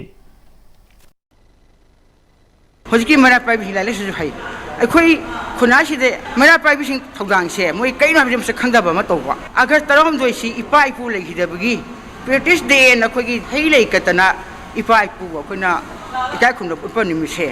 ꯍꯧꯖꯤꯛꯀꯤ ꯃꯩꯔꯥ ꯄꯥꯏꯕꯤꯁꯤ ꯂꯥꯏꯔꯤꯛ ꯂꯥꯏꯁꯨꯁꯨ ꯍꯩ, ꯑꯩꯈꯣꯏ ꯈꯨꯟꯅꯥꯏꯁꯤꯗ ꯃꯩꯔꯥ ꯄꯥꯏꯕꯤꯁꯤꯡ ꯊꯧꯗꯥꯡꯁꯦ ꯃꯣꯏ ꯀꯩꯅꯣ ꯍꯥꯏꯕꯁꯦ ꯃꯁꯛ ꯈꯪꯗꯕ ꯑꯃ ꯇꯧꯕ꯫ ꯑꯥꯒꯁ ꯇꯔꯥꯍꯨꯝꯗꯣꯏꯁꯤ ꯏꯄꯥ ꯏꯄꯨ ꯂꯩꯈꯤꯗꯕꯒꯤ ꯄ꯭ꯔꯤꯇꯤꯁ ꯗꯦꯅ ꯑꯩꯈꯣꯏꯒꯤ ꯍꯩ ꯂꯩ ꯀꯠꯇꯅ ꯏꯄꯥ ꯏꯄꯨ ꯑꯩꯈꯣꯏꯅ ꯏꯀꯥꯏ ꯈꯨꯝꯅꯕ ꯎꯠꯄ ꯅꯨꯃꯤꯠꯁꯦ,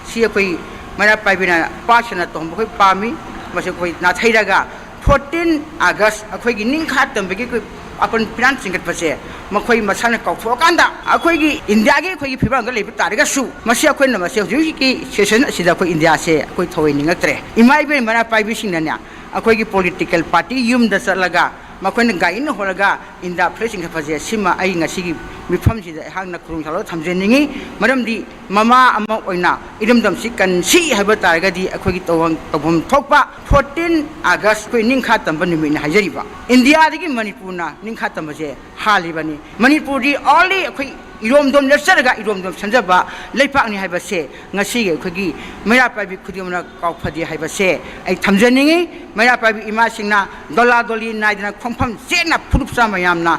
ꯁꯤ ꯑꯩꯈꯣꯏ ꯃꯩꯔꯥ ꯄꯥꯏꯕꯤꯅ ꯄꯥꯛ ꯁꯟꯅ ꯇꯧꯍꯟꯕ ꯑꯩꯈꯣꯏ ꯄꯥꯝꯃꯤ꯫ ꯃꯁꯤ ꯑꯩꯈꯣꯏ ꯅꯥꯊꯩꯔꯒ fourteen ꯑꯥꯒꯁ ꯑꯩꯈꯣꯏꯒꯤ ꯅꯤꯡꯈꯥ ꯇꯝꯕꯒꯤ ꯑꯩꯈꯣꯏ ꯑꯄꯟ ꯄꯤꯔꯥꯟ ꯆꯤꯡꯈꯠꯄꯁꯦ ꯃꯈꯣꯏ ꯃꯁꯥꯅ ꯀꯥꯎꯊꯣꯛꯑꯀꯥꯟꯗ ꯑꯩꯈꯣꯏꯒꯤ ꯏꯟꯗꯤꯌꯥꯒꯤ ꯑꯩꯈꯣꯏꯒꯤ ꯐꯤꯕꯝꯗ ꯂꯩꯕ ꯇꯥꯔꯒꯁꯨ, ꯃꯁꯤ ꯑꯩꯈꯣꯏꯅ ꯃꯁꯤ ꯍꯧꯖꯤꯛ ꯍꯧꯖꯤꯛꯀꯤ ꯁꯦꯁꯟ ꯑꯁꯤꯗ ꯑꯩꯈꯣꯏ ꯏꯟꯗꯤꯌꯥꯁꯦ ꯑꯩꯈꯣꯏ ꯊꯑꯣꯏꯅꯤꯡꯉꯛꯇ꯭ꯔꯦ꯫ ꯏꯃꯥ ꯏꯕꯦꯟ ꯃꯩꯔꯥ ꯄꯥꯏꯕꯤꯁꯤꯡꯅꯅꯦ, ꯑꯩꯈꯣꯏꯒꯤ ꯄꯣꯂꯤꯇꯤꯀꯦꯜ ꯄꯥꯔꯇꯤ ꯌꯨꯝꯗ ꯆꯠꯂꯒ ꯃꯈꯣꯏꯅ ꯒꯥꯔꯤꯅ ꯍꯣꯜꯂꯒ ꯏꯟꯗꯤꯌꯥ ꯐ꯭ꯂꯦꯒ ꯆꯤꯡꯈꯠꯄꯁꯦ, ꯁꯤꯃ ꯑꯩ ꯉꯁꯤꯒꯤ ꯃꯤꯐꯝꯁꯤꯗ ꯑꯩꯍꯥꯛꯅ ꯈꯨꯗꯣꯡ ꯆꯥꯕ ꯊꯝꯖꯅꯤꯡꯉꯤ꯫ ꯃꯔꯝꯗꯤ ꯃꯃꯥ ꯑꯃ ꯑꯣꯏꯅ ꯏꯔꯝꯗꯝꯁꯤ ꯀꯟꯁꯤ ꯍꯥꯏꯕ ꯇꯥꯔꯒꯗꯤ ꯑꯩꯈꯣꯏꯒꯤ ꯇꯧꯐꯝ, ꯇꯧꯐꯝ ꯊꯣꯛꯄ fourteen ꯑꯥꯒꯁ ꯑꯩꯈꯣꯏ ꯅꯤꯡꯈꯥ ꯇꯝꯕ ꯅꯨꯃꯤꯠꯅꯤ ꯍꯥꯏꯖꯔꯤꯕ꯫ ꯏꯟꯗꯤꯌꯥꯗꯒꯤ ꯃꯅꯤꯄꯨꯔꯅ ꯅꯤꯡꯈꯥ ꯇꯝꯕꯁꯦ ꯍꯥꯜꯂꯤꯕꯅꯤ꯫ ꯃꯅꯤꯄꯨꯔꯗꯤ only ꯑꯩꯈꯣꯏ ꯏꯔꯣꯝꯗꯣꯝ ꯂꯦꯞꯆꯔꯒ ꯏꯔꯣꯝꯗꯣꯝ ꯁꯦꯝꯖꯕ ꯂꯩꯄꯥꯛꯅꯤ ꯍꯥꯏꯕꯁꯦ ꯉꯁꯤꯒꯤ ꯑꯩꯈꯣꯏꯒꯤ ꯃꯩꯔꯥ ꯄꯥꯏꯕꯤ ꯈꯨꯗꯤꯡꯃꯛꯅ ꯀꯥꯎꯐꯗꯦ ꯍꯥꯏꯕꯁꯦ ꯑꯩ ꯊꯝꯖꯅꯤꯡꯉꯤ꯫ ꯃꯩꯔꯥ ꯄꯥꯏꯕꯤ ꯏꯃꯥꯁꯤꯡꯅ ꯗꯣꯂꯥ ꯗꯣꯂꯤ ꯅꯥꯏꯗꯅ ꯈꯣꯡꯐꯝ ꯆꯦꯠꯅ ꯐꯨꯔꯨꯞ ꯆꯥꯝꯃ ꯌꯥꯝꯅ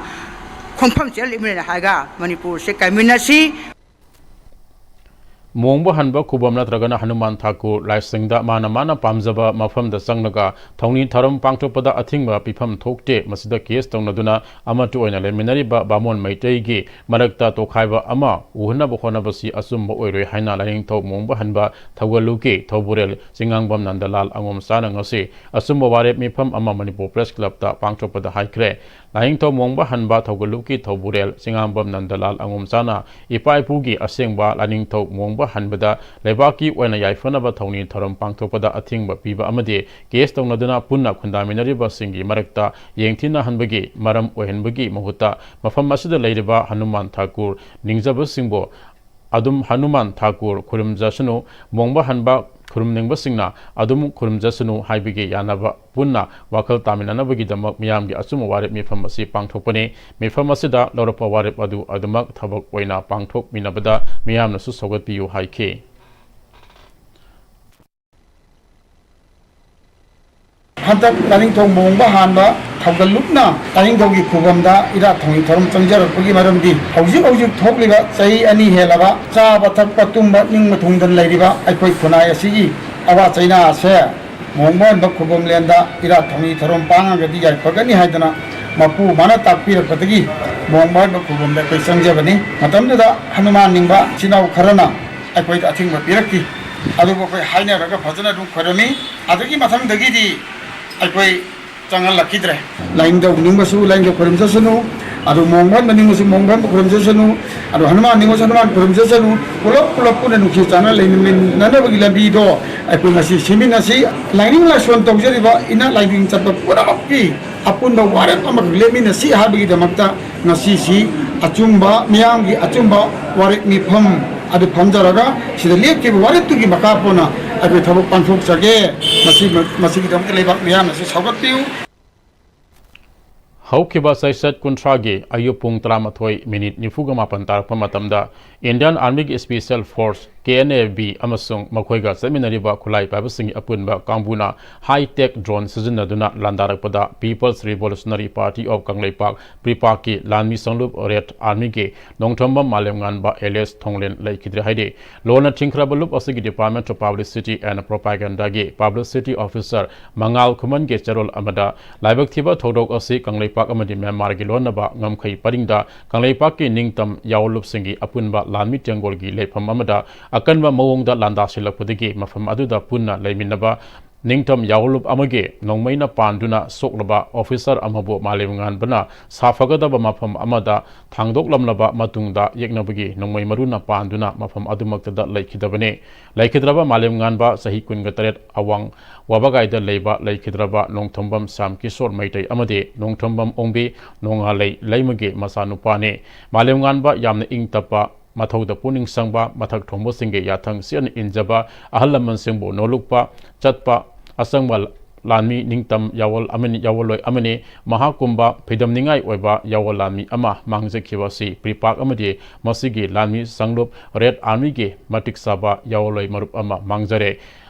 ꯈꯣꯡꯐꯝ ꯆꯦꯠꯅ ꯂꯦꯞꯃꯤꯟꯅꯔꯦ ꯍꯥꯏꯔꯒ ꯃꯅꯤꯄꯨꯔꯁꯦ ꯀꯥꯏꯃꯤꯟꯅꯁꯤ꯫ ꯃꯣꯡꯕ ꯍꯟꯕ ꯈꯨꯕꯝ ꯅꯠꯇ꯭ꯔꯒꯅ ꯍꯅꯨꯃꯥꯟ ꯊꯥꯀꯨꯔ ꯂꯥꯏꯁꯪꯗ ꯃꯥꯅ ꯃꯥꯅ ꯄꯥꯝꯖꯕ ꯃꯐꯝꯗ ꯆꯪꯂꯒ ꯊꯧꯅꯤ ꯊꯧꯔꯝ ꯄꯥꯡꯊꯣꯛꯄꯗ ꯑꯊꯤꯡꯕ ꯄꯤꯐꯝ ꯊꯣꯛꯇꯦ꯫ ꯃꯁꯤꯗ ꯀꯦꯁ ꯇꯧꯅꯗꯨꯅ ꯑꯃꯠꯇ ꯑꯣꯏꯅ ꯂꯩꯃꯤꯟꯅꯔꯤꯕ ꯕꯥꯃꯣꯟ ꯃꯩꯇꯩꯒꯤ ꯃꯔꯛꯇ ꯇꯣꯈꯥꯏꯕ ꯑꯃ ꯎꯍꯟꯅꯕ ꯍꯣꯠꯅꯕꯁꯤ ꯑꯆꯨꯝꯕ ꯑꯣꯏꯔꯣꯏ ꯍꯥꯏꯅ ꯂꯥꯏꯅꯤꯡꯊꯧ ꯃꯣꯡꯕ ꯍꯟꯕ ꯊꯧꯒꯜꯂꯨꯀꯤ ꯊꯧꯕꯨꯔꯦꯜ ꯆꯤꯉꯥꯡꯕꯝ ꯅꯟꯗꯂꯥꯜ ꯑꯉꯣꯝꯆꯥꯅ ꯉꯁꯤ ꯑꯆꯨꯝꯕ ꯋꯥꯔꯦꯞ ꯃꯤꯐꯝ ꯑꯃ ꯃꯅꯤꯄꯨꯔ ꯄ꯭ꯔꯦꯁ ꯀ꯭ꯂꯕꯇ ꯄꯥꯡꯊꯣꯛꯄꯗ ꯍꯥꯏꯈ꯭ꯔꯦ꯫ ꯂꯥꯏꯅꯤꯡꯊꯧ ꯃꯣꯡꯕ ꯍꯟꯕ ꯊꯧꯒꯜꯂꯨꯀꯤ ꯊꯧꯕꯨꯔꯦꯜ ꯆꯤꯉꯥꯡꯕꯝ ꯅꯟꯗꯂꯥꯜ ꯑꯉꯣꯝꯆꯥꯅ ꯏꯄꯥ ꯏꯄꯨꯒꯤ ꯑꯁꯦꯡꯕ ꯂꯥꯏꯅꯤꯡꯊꯧ ꯃꯣꯡꯕ ꯍꯟꯕꯗ ꯂꯩꯕꯥꯛꯀꯤ ꯑꯣꯏꯅ ꯌꯥꯏꯐꯅꯕ ꯊꯧꯅꯤ ꯊꯧꯔꯝ ꯄꯥꯡꯊꯣꯛꯄꯗ ꯑꯊꯤꯡꯕ ꯄꯤꯕ ꯑꯃꯗꯤ ꯀꯦꯁ ꯇꯧꯅꯗꯨꯅ ꯄꯨꯟꯅ ꯈꯨꯟꯗꯥꯃꯤꯟꯅꯔꯤꯕꯁꯤꯡꯒꯤ ꯃꯔꯛꯇ ꯌꯦꯡꯊꯤꯅꯍꯟꯕꯒꯤ ꯃꯔꯝ ꯑꯣꯏꯍꯟꯕꯒꯤ ꯃꯍꯨꯠꯇ ꯃꯐꯝ ꯑꯁꯤꯗ ꯂꯩꯔꯤꯕ ꯍꯅꯨꯃꯥꯟ ꯊꯥꯀꯨꯔ ꯅꯤꯡꯖꯕꯁꯤꯡꯕꯨ ꯑꯗꯨꯝ ꯍꯅꯨꯃꯥꯟ ꯊꯥꯀꯨꯔ ꯈꯨꯔꯨꯝꯖꯁꯅꯨ, ꯃꯣꯡꯕ ꯍꯟꯕ ꯈꯨꯔꯨꯝꯅꯤꯡꯕꯁꯤꯡꯅ ꯑꯗꯨꯝ ꯈꯨꯔꯨꯝꯖꯁꯅꯨ ꯍꯥꯏꯕꯒꯤ ꯌꯥꯅꯕ ꯄꯨꯟꯅ ꯋꯥꯈꯜ ꯇꯥꯃꯤꯟꯅꯅꯕꯒꯤꯗꯃꯛ ꯃꯤꯌꯥꯝꯒꯤ ꯑꯆꯨꯝꯕ ꯋꯥꯔꯦꯞ ꯃꯤꯐꯝ ꯑꯁꯤ ꯄꯥꯡꯊꯣꯛꯄꯅꯤ꯫ ꯃꯤꯐꯝ ꯑꯁꯤꯗ ꯂꯧꯔꯛꯄ ꯋꯥꯔꯦꯞ ꯑꯗꯨ ꯑꯗꯨꯃꯛ ꯊꯕꯛ ꯑꯣꯏꯅ ꯄꯥꯡꯊꯣꯛꯃꯤꯟꯅꯕꯗ ꯃꯤꯌꯥꯝꯅꯁꯨ ꯁꯧꯒꯠꯄꯤꯌꯨ ꯍꯥꯏꯈꯤ꯫ ꯍꯟꯗꯛ ꯂꯥꯏꯅꯤꯡꯊꯧ ꯃꯣꯡꯕ ꯍꯥꯟꯕ ꯊꯧꯒꯜꯂꯨꯞꯅ ꯂꯥꯏꯅꯤꯡꯊꯧꯒꯤ ꯈꯨꯕꯝꯗ ꯏꯔꯥꯠ ꯊꯧꯅꯤ ꯊꯧꯔꯝ ꯆꯪꯖꯔꯛꯄꯒꯤ ꯃꯔꯝꯗꯤ ꯍꯧꯖꯤꯛ ꯍꯧꯖꯤꯛ ꯊꯣꯛꯂꯤꯕ ꯆꯍꯤ ꯑꯅꯤ ꯍꯦꯜꯂꯕ ꯆꯥꯕ ꯊꯛꯄ ꯇꯨꯝꯕ ꯅꯤꯡꯕ ꯊꯨꯡꯗꯅ ꯂꯩꯔꯤꯕ ꯑꯩꯈꯣꯏ ꯈꯨꯟꯅꯥꯏ ꯑꯁꯤꯒꯤ ꯑꯋꯥ ꯆꯩꯅꯥ ꯑꯁꯦ ꯃꯣꯡꯕ ꯍꯟꯕ ꯈꯨꯕꯝꯂꯦꯟꯗ ꯏꯔꯥꯠ ꯊꯧꯅꯤ ꯊꯧꯔꯝ ꯄꯥꯡꯉꯒꯗꯤ ꯌꯥꯏꯐꯒꯅꯤ ꯍꯥꯏꯗꯅ ꯃꯄꯨ ꯃꯥꯅ ꯇꯥꯛꯄꯤꯔꯛꯄꯗꯒꯤ ꯃꯣꯡꯕ ꯍꯟꯕ ꯈꯨꯕꯝꯗ ꯑꯩꯈꯣꯏ ꯆꯪꯖꯕꯅꯤ꯫ ꯃꯇꯝꯗꯨꯗ ꯍꯅꯨꯃꯥꯟ ꯅꯤꯡꯕ ꯏꯆꯤꯟ ꯏꯅꯥꯎ ꯈꯔꯅ ꯑꯩꯈꯣꯏꯗ ꯑꯊꯤꯡꯕ ꯄꯤꯔꯛꯈꯤ꯫ ꯑꯗꯨꯕꯨ ꯑꯩꯈꯣꯏ ꯍꯥꯏꯅꯔꯒ ꯐꯖꯅ ꯑꯗꯨꯝ ꯈꯣꯏꯔꯝꯃꯤ꯫ ꯑꯗꯨꯒꯤ ꯃꯊꯪꯗꯒꯤꯗꯤ ꯑꯩꯈꯣꯏ ꯆꯪꯍꯜꯂꯛꯈꯤꯗ꯭ꯔꯦ꯫ ꯂꯥꯏꯅꯤꯡꯊꯧ ꯅꯤꯡꯕꯁꯨ ꯂꯥꯏꯅꯤꯡꯊꯧ ꯈꯨꯔꯨꯝꯖꯁꯅꯨ, ꯑꯗꯨ ꯃꯣꯡꯕꯟꯕ ꯅꯤꯡꯕꯁꯨ ꯃꯣꯡꯕꯟꯕ ꯈꯨꯔꯨꯝꯖꯁꯅꯨ, ꯑꯗꯨ ꯍꯅꯨꯃꯥꯟ ꯅꯤꯡꯕꯁꯨ ꯍꯅꯨꯃꯥꯟ ꯈꯨꯔꯨꯝꯖꯁꯅꯨ꯫ ꯄꯨꯂꯞ ꯄꯨꯂꯞ ꯄꯨꯟꯅ ꯅꯨꯡꯁꯤ ꯆꯥꯟꯅ ꯂꯩꯃꯤꯟꯅꯅꯕꯒꯤ ꯂꯝꯕꯤꯗꯣ ꯑꯩꯈꯣꯏ ꯉꯁꯤ ꯁꯦꯝꯃꯤꯟꯅꯁꯤ꯫ ꯂꯥꯏꯅꯤꯡ ꯂꯥꯏꯁꯣꯟ ꯇꯧꯖꯔꯤꯕ ꯏꯅꯥꯠ ꯂꯥꯏꯅꯤꯡ ꯆꯠꯄ ꯄꯨꯝꯅꯃꯛꯀꯤ ꯑꯄꯨꯟꯕ ꯋꯥꯔꯦꯞ ꯑꯃꯈꯛ ꯂꯦꯞꯃꯤꯟꯅꯁꯤ ꯍꯥꯏꯕꯒꯤꯗꯃꯛꯇ ꯉꯁꯤꯁꯤ ꯑꯆꯨꯝꯕ, ꯃꯤꯌꯥꯝꯒꯤ ꯑꯆꯨꯝꯕ ꯋꯥꯔꯦꯞ ꯃꯤꯐꯝ ꯑꯗꯨ ꯐꯝꯖꯔꯒ ꯁꯤꯗ ꯂꯦꯞꯈꯤꯕ ꯋꯥꯔꯦꯞꯇꯨꯒꯤ ꯃꯈꯥ ꯄꯣꯟꯅ ꯑꯩꯈꯣꯏ ꯊꯕꯛ ꯄꯥꯡꯊꯣꯛꯆꯒꯦ꯫ ꯃꯁꯤ, ꯃꯁꯤꯒꯤꯗꯃꯛꯇ ꯂꯩꯕꯥꯛ ꯃꯤꯌꯥꯝꯅꯁꯨ ꯁꯧꯒꯠꯄꯤꯌꯨ꯫ ꯍꯧꯈꯤꯕ ꯆꯩꯆꯠ ꯀꯨꯟꯊ꯭ꯔꯥꯒꯤ ꯑꯌꯨꯛ ꯄꯨꯡ ꯇꯔꯥꯃꯥꯊꯣꯏ ꯃꯤꯅꯤꯠ ꯅꯤꯐꯨꯒ ꯃꯥꯄꯟ ꯇꯥꯔꯛꯄ ꯃꯇꯝꯗ Indian Armyꯒꯤ Special Force, K N A B, ꯑꯃꯁꯨꯡ ꯃꯈꯣꯏꯒ ꯆꯠꯃꯤꯟꯅꯔꯤꯕ ꯈꯨꯠꯂꯥꯏ ꯄꯥꯏꯕꯁꯤꯡꯒꯤ ꯑꯄꯨꯟꯕ ꯀꯥꯡꯕꯨꯅ high-tech drone ꯁꯤꯖꯤꯟꯅꯗꯨꯅ ꯂꯥꯟꯗꯥꯔꯛꯄꯗ People's Revolutionary Party of Kangleipak, ꯄ꯭ꯔꯤꯄꯥꯛꯀꯤ ꯂꯥꯟꯃꯤ ꯁꯪꯂꯨꯞ Red Armyꯒꯤ ꯅꯣꯡꯊꯣꯝꯕꯝ ꯃꯥꯂꯦꯝꯉꯥꯟꯕ alias ꯊꯣꯡꯂꯦꯟ ꯂꯩꯈꯤꯗ꯭ꯔꯦ ꯍꯥꯏꯔꯤ꯫ ꯂꯣꯟꯅ ꯊꯤꯡꯈ꯭ꯔꯕ ꯂꯨꯞ ꯑꯁꯤꯒꯤ Department of Publicity and Propagandaꯒꯤ Publicity Officer ꯃꯉꯥꯜ ꯈꯨꯃꯟꯒꯤ ꯆꯦꯔꯣꯜ ꯑꯃꯗ ꯂꯥꯏꯕꯛ ꯊꯤꯕ ꯊꯧꯗꯣꯛ ꯑꯁꯤ ꯀꯪꯂꯩꯄꯥꯛ ꯑꯃꯗꯤ ꯃ꯭ꯌꯥꯟꯃꯥꯔꯒꯤ ꯂꯣꯟꯅꯕ ꯉꯝꯈꯩ ꯄꯔꯤꯡꯗ ꯀꯪꯂꯩꯄꯥꯛꯀꯤ ꯅꯤꯡꯇꯝ ꯌꯥꯑꯣꯟꯂꯨꯞꯁꯤꯡꯒꯤ ꯑꯄꯨꯟꯕ ꯂꯥꯟꯃꯤ ꯇꯦꯡꯒꯣꯜꯒꯤ ꯂꯩꯐꯝ ꯑꯃꯗ ꯑꯀꯟꯕ ꯃꯑꯣꯡꯗ ꯂꯥꯟꯗꯥꯁꯤꯜꯂꯛꯄꯗꯒꯤ ꯃꯐꯝ ꯑꯗꯨꯗ ꯄꯨꯟꯅ ꯂꯩꯃꯤꯟꯅꯕ ꯅꯤꯡꯇꯝ ꯌꯥꯑꯣꯟꯂꯨꯞ ꯑꯃꯒꯤ ꯅꯣꯡꯃꯩꯅ ꯄꯥꯟꯗꯨꯅ ꯁꯣꯛꯂꯕ officer ꯑꯃꯕꯨ ꯃꯥꯂꯦꯝꯉꯥꯟꯕꯅ ꯁꯥꯐꯒꯗꯕ ꯃꯐꯝ ꯑꯃꯗ ꯊꯥꯡꯗꯣꯛꯂꯝꯂꯕ ꯃꯇꯨꯡꯗ ꯌꯦꯛꯅꯕꯒꯤ ꯅꯣꯡꯃꯩ ꯃꯔꯨꯅ ꯄꯥꯟꯗꯨꯅ ꯃꯐꯝ ꯑꯗꯨꯃꯛꯇꯗ ꯂꯩꯈꯤꯗꯕꯅꯤ꯫ ꯂꯩꯈꯤꯗ꯭ꯔꯕ ꯃꯥꯂꯦꯝꯉꯥꯟꯕ ꯆꯍꯤ ꯀꯨꯟꯒ ꯇꯔꯦꯠ ꯑꯋꯥꯡ ꯋꯥꯕꯒꯥꯏꯗ ꯂꯩꯕ ꯂꯩꯈꯤꯗ꯭ꯔꯕ ꯅꯣꯡꯊꯣꯝꯕꯝ ꯁ꯭ꯌꯥꯝ ꯀꯤꯁꯣꯔ ꯃꯩꯇꯩ ꯑꯃꯗꯤ ꯅꯣꯡꯊꯣꯝꯕꯝ ꯑꯣꯡꯕꯤ ꯅꯣꯡꯉꯥꯂꯩ ꯂꯩꯃꯒꯤ ꯃꯆꯥꯅꯨꯄꯥꯅꯤ꯫ ꯃꯥꯂꯦꯝꯉꯥꯟꯕ ꯌꯥꯝꯅ ꯏꯪ ꯇꯞꯄ, ꯃꯊꯧꯗ ꯄꯨꯛꯅꯤꯡ ꯆꯪꯕ, ꯃꯊꯛ ꯊꯣꯡꯕꯁꯤꯡꯒꯤ ꯌꯥꯊꯪ ꯆꯦꯠꯅ ꯏꯟꯖꯕ, ꯑꯍꯜ ꯂꯃꯟꯁꯤꯡꯕꯨ ꯅꯣꯂꯨꯛꯄ, ꯆꯠꯄ, ꯑꯆꯪꯕ ꯂꯥꯟꯃꯤ ꯅꯤꯡꯇꯝ ꯌꯥꯑꯣꯜ ꯑꯃꯅꯤ, ꯌꯥꯑꯣꯜꯂꯣꯏ ꯑꯃꯅꯤ꯫ ꯃꯍꯥꯛꯀꯨꯝꯕ ꯐꯤꯗꯝꯅꯤꯡꯉꯥꯏ ꯑꯣꯏꯕ ꯌꯥꯑꯣꯜ ꯂꯥꯟꯃꯤ ꯑꯃ ꯃꯥꯡꯖꯈꯤꯕ ꯑꯁꯤ ꯄ꯭ꯔꯤꯄꯥꯛ ꯑꯃꯗꯤ ꯃꯁꯤꯒꯤ ꯂꯥꯟꯃꯤ ꯁꯪꯂꯨꯞ Red Armyꯒꯤ ꯃꯇꯤꯛ ꯆꯥꯕ ꯌꯥꯑꯣꯜꯂꯣꯏ ꯃꯔꯨꯞ ꯑꯃ ꯃꯥꯡꯖꯔꯦ꯫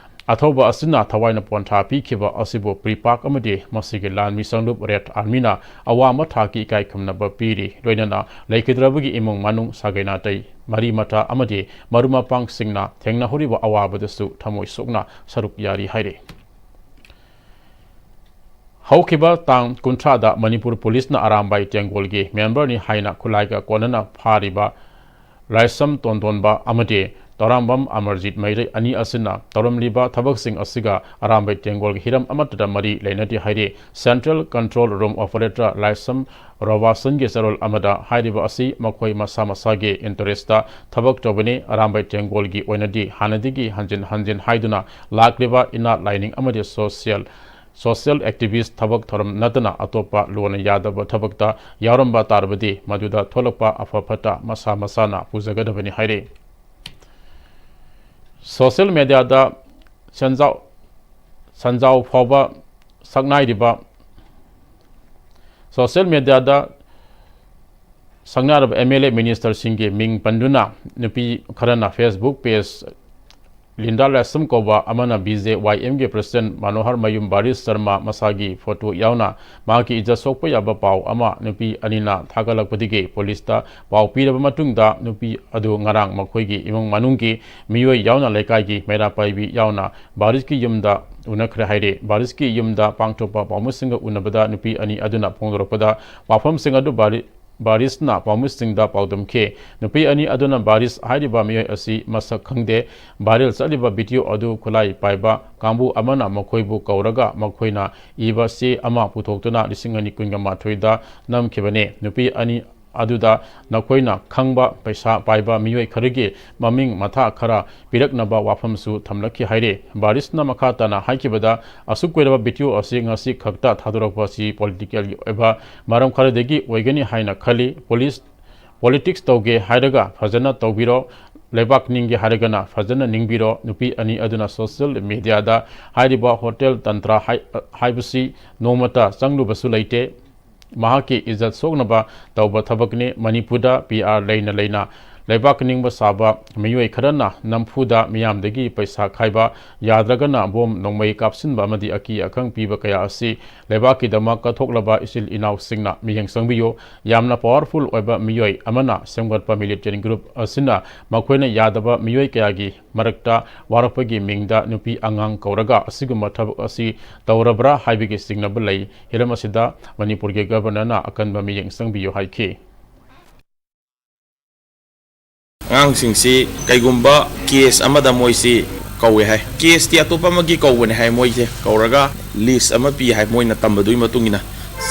ꯑꯊꯧꯕ ꯑꯁꯤꯅ ꯊꯋꯥꯏꯅ ꯄꯣꯟꯊꯥ ꯄꯤꯈꯤꯕ ꯑꯁꯤꯕꯨ ꯄ꯭ꯔꯤꯄꯥꯛ ꯑꯃꯗꯤ ꯃꯁꯤꯒꯤ ꯂꯥꯟꯃꯤ ꯁꯪꯂꯨꯞ ꯔꯦꯗ ꯑꯥꯔꯃꯤꯅ ꯑꯋꯥꯡꯕ ꯊꯥꯛꯀꯤ ꯏꯀꯥꯏ ꯈꯨꯝꯅꯕ ꯄꯤꯔꯤ꯫ ꯂꯣꯏꯅꯅ ꯂꯩꯈꯤꯗ꯭ꯔꯕꯒꯤ ꯏꯃꯨꯡ ꯃꯅꯨꯡ, ꯁꯥꯒꯩ ꯅꯥꯇꯩ, ꯃꯔꯤ ꯃꯇꯥ ꯑꯃꯗꯤ ꯃꯔꯨꯞ ꯃꯄꯥꯡꯁꯤꯡꯅ ꯊꯦꯡꯅꯍꯧꯔꯤꯕ ꯑꯋꯥꯕꯗꯁꯨ ꯊꯃꯣꯏ ꯁꯣꯛꯅ ꯁꯔꯨꯛ ꯌꯥꯔꯤ ꯍꯥꯏꯔꯤ꯫ ꯍꯧꯈꯤꯕ ꯇꯥꯡ ꯀꯨꯟꯊ꯭ꯔꯥꯗ ꯃꯅꯤꯄꯨꯔ ꯄꯨꯂꯤꯁꯅ ꯑꯔꯥꯝꯕꯥꯏ ꯇꯦꯡꯒꯣꯜꯒꯤ ꯃꯦꯝꯕꯔꯅꯤ ꯍꯥꯏꯅ ꯈꯨꯠꯂꯥꯏꯒ ꯀꯣꯟꯅꯅ ꯐꯥꯔꯤꯕ ꯂꯥꯏꯁ꯭ꯔꯝ ꯇꯣꯟꯗꯣꯟꯕ ꯑꯃꯗꯤ ꯇꯧꯔꯥꯝꯕꯝ ꯑꯃꯔꯖꯤꯠ ꯃꯩꯔꯩ ꯑꯅꯤ ꯑꯁꯤꯅ ꯇꯧꯔꯝꯂꯤꯕ ꯊꯕꯛꯁꯤꯡ ꯑꯁꯤꯒ ꯑꯔꯥꯝꯕꯥꯏ ꯇꯦꯡꯒꯣꯜꯒꯤ ꯍꯤꯔꯝ ꯑꯃꯠꯇꯗ ꯃꯔꯤ ꯂꯩꯅꯗꯦ ꯍꯥꯏꯔꯤ꯫ Central Control Room Operator ꯂꯥꯏꯁ꯭ꯔꯝ ꯔꯣꯕꯥꯁꯟꯒꯤ ꯆꯦꯔꯣꯜ ꯑꯃꯗ ꯍꯥꯏꯔꯤꯕ ꯑꯁꯤ ꯃꯈꯣꯏ ꯃꯁꯥ ꯃꯁꯥꯒꯤ interest ꯊꯕꯛ ꯇꯧꯕꯅꯤ꯫ ꯑꯔꯥꯝꯕꯥꯏ ꯇꯦꯡꯒꯣꯜꯒꯤ ꯑꯣꯏꯅꯗꯤ ꯍꯥꯟꯅꯗꯒꯤ ꯍꯟꯖꯤꯟ ꯍꯟꯖꯤꯟ ꯍꯥꯏꯗꯨꯅ ꯂꯥꯛꯂꯤꯕ ꯏꯅꯥꯠ ꯂꯥꯏꯅꯤꯡ ꯑꯃꯗꯤ social, social activist ꯊꯕꯛ ꯊꯧꯔꯝ ꯅꯠꯇꯅ ꯑꯇꯣꯞꯄ ꯂꯣꯟꯅ ꯌꯥꯗꯕ ꯊꯕꯛꯇ ꯌꯥꯎꯔꯝꯕ ꯇꯥꯔꯕꯗꯤ ꯃꯗꯨꯗ ꯊꯣꯛꯂꯛꯄ ꯑꯐ ꯐꯠꯇ ꯃꯁꯥ ꯃꯁꯥꯅ ꯄꯨꯖꯒꯗꯕꯅꯤ ꯍꯥꯏꯔꯤ꯫ Social mediaꯗ ꯁꯦꯟꯖꯥꯎ, ꯁꯟꯖꯥꯎ ꯐꯥꯎꯕ ꯁꯛꯅꯥꯏꯔꯤꯕ, social mediaꯗ ꯁꯛꯅꯥꯏꯔꯕ MLA ministerꯁꯤꯡꯒꯤ ꯃꯤꯡ ꯄꯟꯗꯨꯅ ꯅꯨꯄꯤ ꯈꯔꯅ Facebook page ꯂꯤꯟꯗꯥ ꯂꯥꯏꯁ꯭ꯔꯝ ꯀꯧꯕ ꯑꯃꯅ BJYMꯒꯤ president ꯃꯅꯣꯍꯔ ꯃꯌꯨꯝ ꯕꯥꯔꯤꯁ ꯁꯔꯃ ꯃꯁꯥꯒꯤ photo ꯌꯥꯎꯅ ꯃꯍꯥꯛꯀꯤ ꯏꯖꯠ ꯁꯣꯛꯄ ꯌꯥꯕ ꯄꯥꯎ ꯑꯃ ꯅꯨꯄꯤ ꯑꯅꯤꯅ ꯊꯥꯒꯠꯂꯛꯄꯗꯒꯤ ꯄꯨꯂꯤꯁꯇ ꯄꯥꯎ ꯄꯤꯔꯕ ꯃꯇꯨꯡꯗ ꯅꯨꯄꯤ ꯑꯗꯨ ꯉꯔꯥꯡ ꯃꯈꯣꯏꯒꯤ ꯏꯃꯨꯡ ꯃꯅꯨꯡꯒꯤ ꯃꯤꯑꯣꯏ ꯌꯥꯎꯅ ꯂꯩꯀꯥꯏꯒꯤ ꯃꯩꯔꯥ ꯄꯥꯏꯕꯤ ꯌꯥꯎꯅ ꯕꯥꯔꯤꯁꯀꯤ ꯌꯨꯝꯗ ꯎꯅꯈ꯭ꯔꯦ ꯍꯥꯏꯔꯤ꯫ ꯕꯥꯔꯤꯁꯀꯤ ꯌꯨꯝꯗ ꯄꯥꯡꯊꯣꯛꯄ ꯄꯥꯎꯃꯤꯁꯤꯡꯒ ꯎꯅꯕꯗ ꯅꯨꯄꯤ ꯑꯅꯤ ꯑꯗꯨꯅ ꯐꯣꯡꯗꯣꯔꯛꯄꯗ ꯋꯥꯐꯝꯁꯤꯡ ꯑꯗꯨ ꯕꯥꯔꯤ-, ꯕꯥꯔꯤꯁꯅ ꯄꯥꯎꯃꯤꯁꯤꯡꯗ ꯄꯥꯎꯗꯝꯈꯤ꯫ ꯅꯨꯄꯤ ꯑꯅꯤ ꯑꯗꯨꯅ ꯕꯥꯔꯤꯁ ꯍꯥꯏꯔꯤꯕ ꯃꯤꯑꯣꯏ ꯑꯁꯤ ꯃꯁꯛ ꯈꯪꯗꯦ꯫ Viral ꯆꯠꯂꯤꯕ video ꯑꯗꯨ ꯈꯨꯠꯂꯥꯏ ꯄꯥꯏꯕ ꯀꯥꯡꯕꯨ ꯑꯃꯅ ꯃꯈꯣꯏꯕꯨ ꯀꯧꯔꯒ ꯃꯈꯣꯏꯅ ꯏꯕ ꯆꯦ ꯑꯃ ꯄꯨꯊꯣꯛꯇꯨꯅ ꯂꯤꯁꯤꯡ ꯑꯅꯤ ꯀꯨꯟꯒ ꯃꯥꯊꯣꯏꯗ ꯅꯝꯈꯤꯕꯅꯤ꯫ ꯅꯨꯄꯤ ꯑꯅꯤ ꯑꯗꯨꯗ ꯅꯈꯣꯏꯅ ꯈꯪꯕ ꯄꯩꯁꯥ ꯄꯥꯏꯕ ꯃꯤꯑꯣꯏ ꯈꯔꯒꯤ ꯃꯃꯤꯡ ꯃꯊꯥ ꯈꯔ ꯄꯤꯔꯛꯅꯕ ꯋꯥꯐꯝꯁꯨ ꯊꯝꯂꯛꯈꯤ ꯍꯥꯏꯔꯤ꯫ ꯕꯥꯔꯤꯁꯅ ꯃꯈꯥ ꯇꯥꯅ ꯍꯥꯏꯈꯤꯕꯗ, ꯑꯁꯨꯛ ꯀꯨꯏꯔꯕ video ꯑꯁꯤ ꯉꯁꯤ ꯈꯛꯇ ꯊꯥꯗꯣꯔꯛꯄ ꯑꯁꯤ politicalꯒꯤ ꯑꯣꯏꯕ ꯃꯔꯝ ꯈꯔꯗꯒꯤ ꯑꯣꯏꯒꯅꯤ ꯍꯥꯏꯅ ꯈꯜꯂꯤ꯫ Police, politics ꯇꯧꯒꯦ ꯍꯥꯏꯔꯒ ꯐꯖꯅ ꯇꯧꯕꯤꯔꯣ, ꯂꯩꯕꯥꯛ ꯅꯤꯡꯒꯦ ꯍꯥꯏꯔꯒꯅ ꯐꯖꯅ ꯅꯤꯡꯕꯤꯔꯣ꯫ ꯅꯨꯄꯤ ꯑꯅꯤ ꯑꯗꯨꯅ social mediaꯗ ꯍꯥꯏꯔꯤꯕ hotel ꯇꯟꯇ꯭ꯔ ꯍꯥꯏ-, ꯍꯥꯏꯕꯁꯤ ꯅꯣꯡꯃꯇ ꯆꯪꯂꯨꯕꯁꯨ ꯂꯩꯇꯦ꯫ ꯃꯍꯥꯛꯀꯤ ꯏꯖꯠ ꯁꯣꯛꯅꯕ ꯇꯧꯕ ꯊꯕꯛꯅꯤ꯫ ꯃꯅꯤꯄꯨꯔꯗ PR ꯂꯩꯅ ꯂꯩꯅ ꯂꯩꯕꯥꯛ ꯅꯤꯡꯕ ꯁꯥꯕ ꯃꯤꯑꯣꯏ ꯈꯔꯅ ꯅꯝꯐꯨꯗ ꯃꯤꯌꯥꯝꯗꯒꯤ ꯄꯩꯁꯥ ꯈꯥꯏꯕ, ꯌꯥꯗ꯭ꯔꯒꯅ ꯕꯣꯝ ꯅꯣꯡꯃꯩ ꯀꯥꯞꯁꯤꯟꯕ ꯑꯃꯗꯤ ꯑꯀꯤ ꯑꯈꯪ ꯄꯤꯕ ꯀꯌꯥ ꯑꯁꯤ ꯂꯩꯕꯥꯛꯀꯤꯗꯃꯛ ꯀꯠꯊꯣꯛꯂꯕ ꯏꯆꯤꯜ ꯏꯅꯥꯎꯁꯤꯡꯅ ꯃꯤꯠꯌꯦꯡ ꯆꯪꯕꯤꯌꯨ꯫ ꯌꯥꯝꯅ powerful ꯑꯣꯏꯕ ꯃꯤꯑꯣꯏ ꯑꯃꯅ ꯁꯦꯝꯒꯠꯄ militant group ꯑꯁꯤꯅ ꯃꯈꯣꯏꯅ ꯌꯥꯗꯕ ꯃꯤꯑꯣꯏ ꯀꯌꯥꯒꯤ ꯃꯔꯛꯇ ꯋꯥꯔꯛꯄꯒꯤ ꯃꯤꯡꯗ ꯅꯨꯄꯤ ꯑꯉꯥꯡ ꯀꯧꯔꯒ ꯑꯁꯤꯒꯨꯝꯕ ꯊꯕꯛ ꯑꯁꯤ ꯇꯧꯔꯕ꯭ꯔꯥ ꯍꯥꯏꯕꯒꯤ ꯆꯤꯡꯅꯕ ꯂꯩ꯫ ꯍꯤꯔꯝ ꯑꯁꯤꯗ ꯃꯅꯤꯄꯨꯔꯒꯤ Governorꯅ ꯑꯀꯟꯕ ꯃꯤꯠꯌꯦꯡ ꯆꯪꯕꯤꯌꯨ ꯍꯥꯏꯈꯤ꯫ ꯑꯉꯥꯡꯁꯤꯡꯁꯤ ꯀꯩꯒꯨꯝꯕ case ꯑꯃꯗ ꯃꯣꯏꯁꯤ ꯀꯧꯋꯦ ꯍꯥꯏ꯫ Caseꯇꯤ ꯑꯇꯣꯞꯄ ꯑꯃꯒꯤ ꯀꯧꯕꯅꯦ ꯍꯥꯏ꯫ ꯃꯣꯏꯁꯦ ꯀꯧꯔꯒ list ꯑꯃ ꯄꯤ ꯍꯥꯏ, ꯃꯣꯏꯅ ꯇꯝꯕꯗꯨꯒꯤ ꯃꯇꯨꯡ ꯏꯟꯅ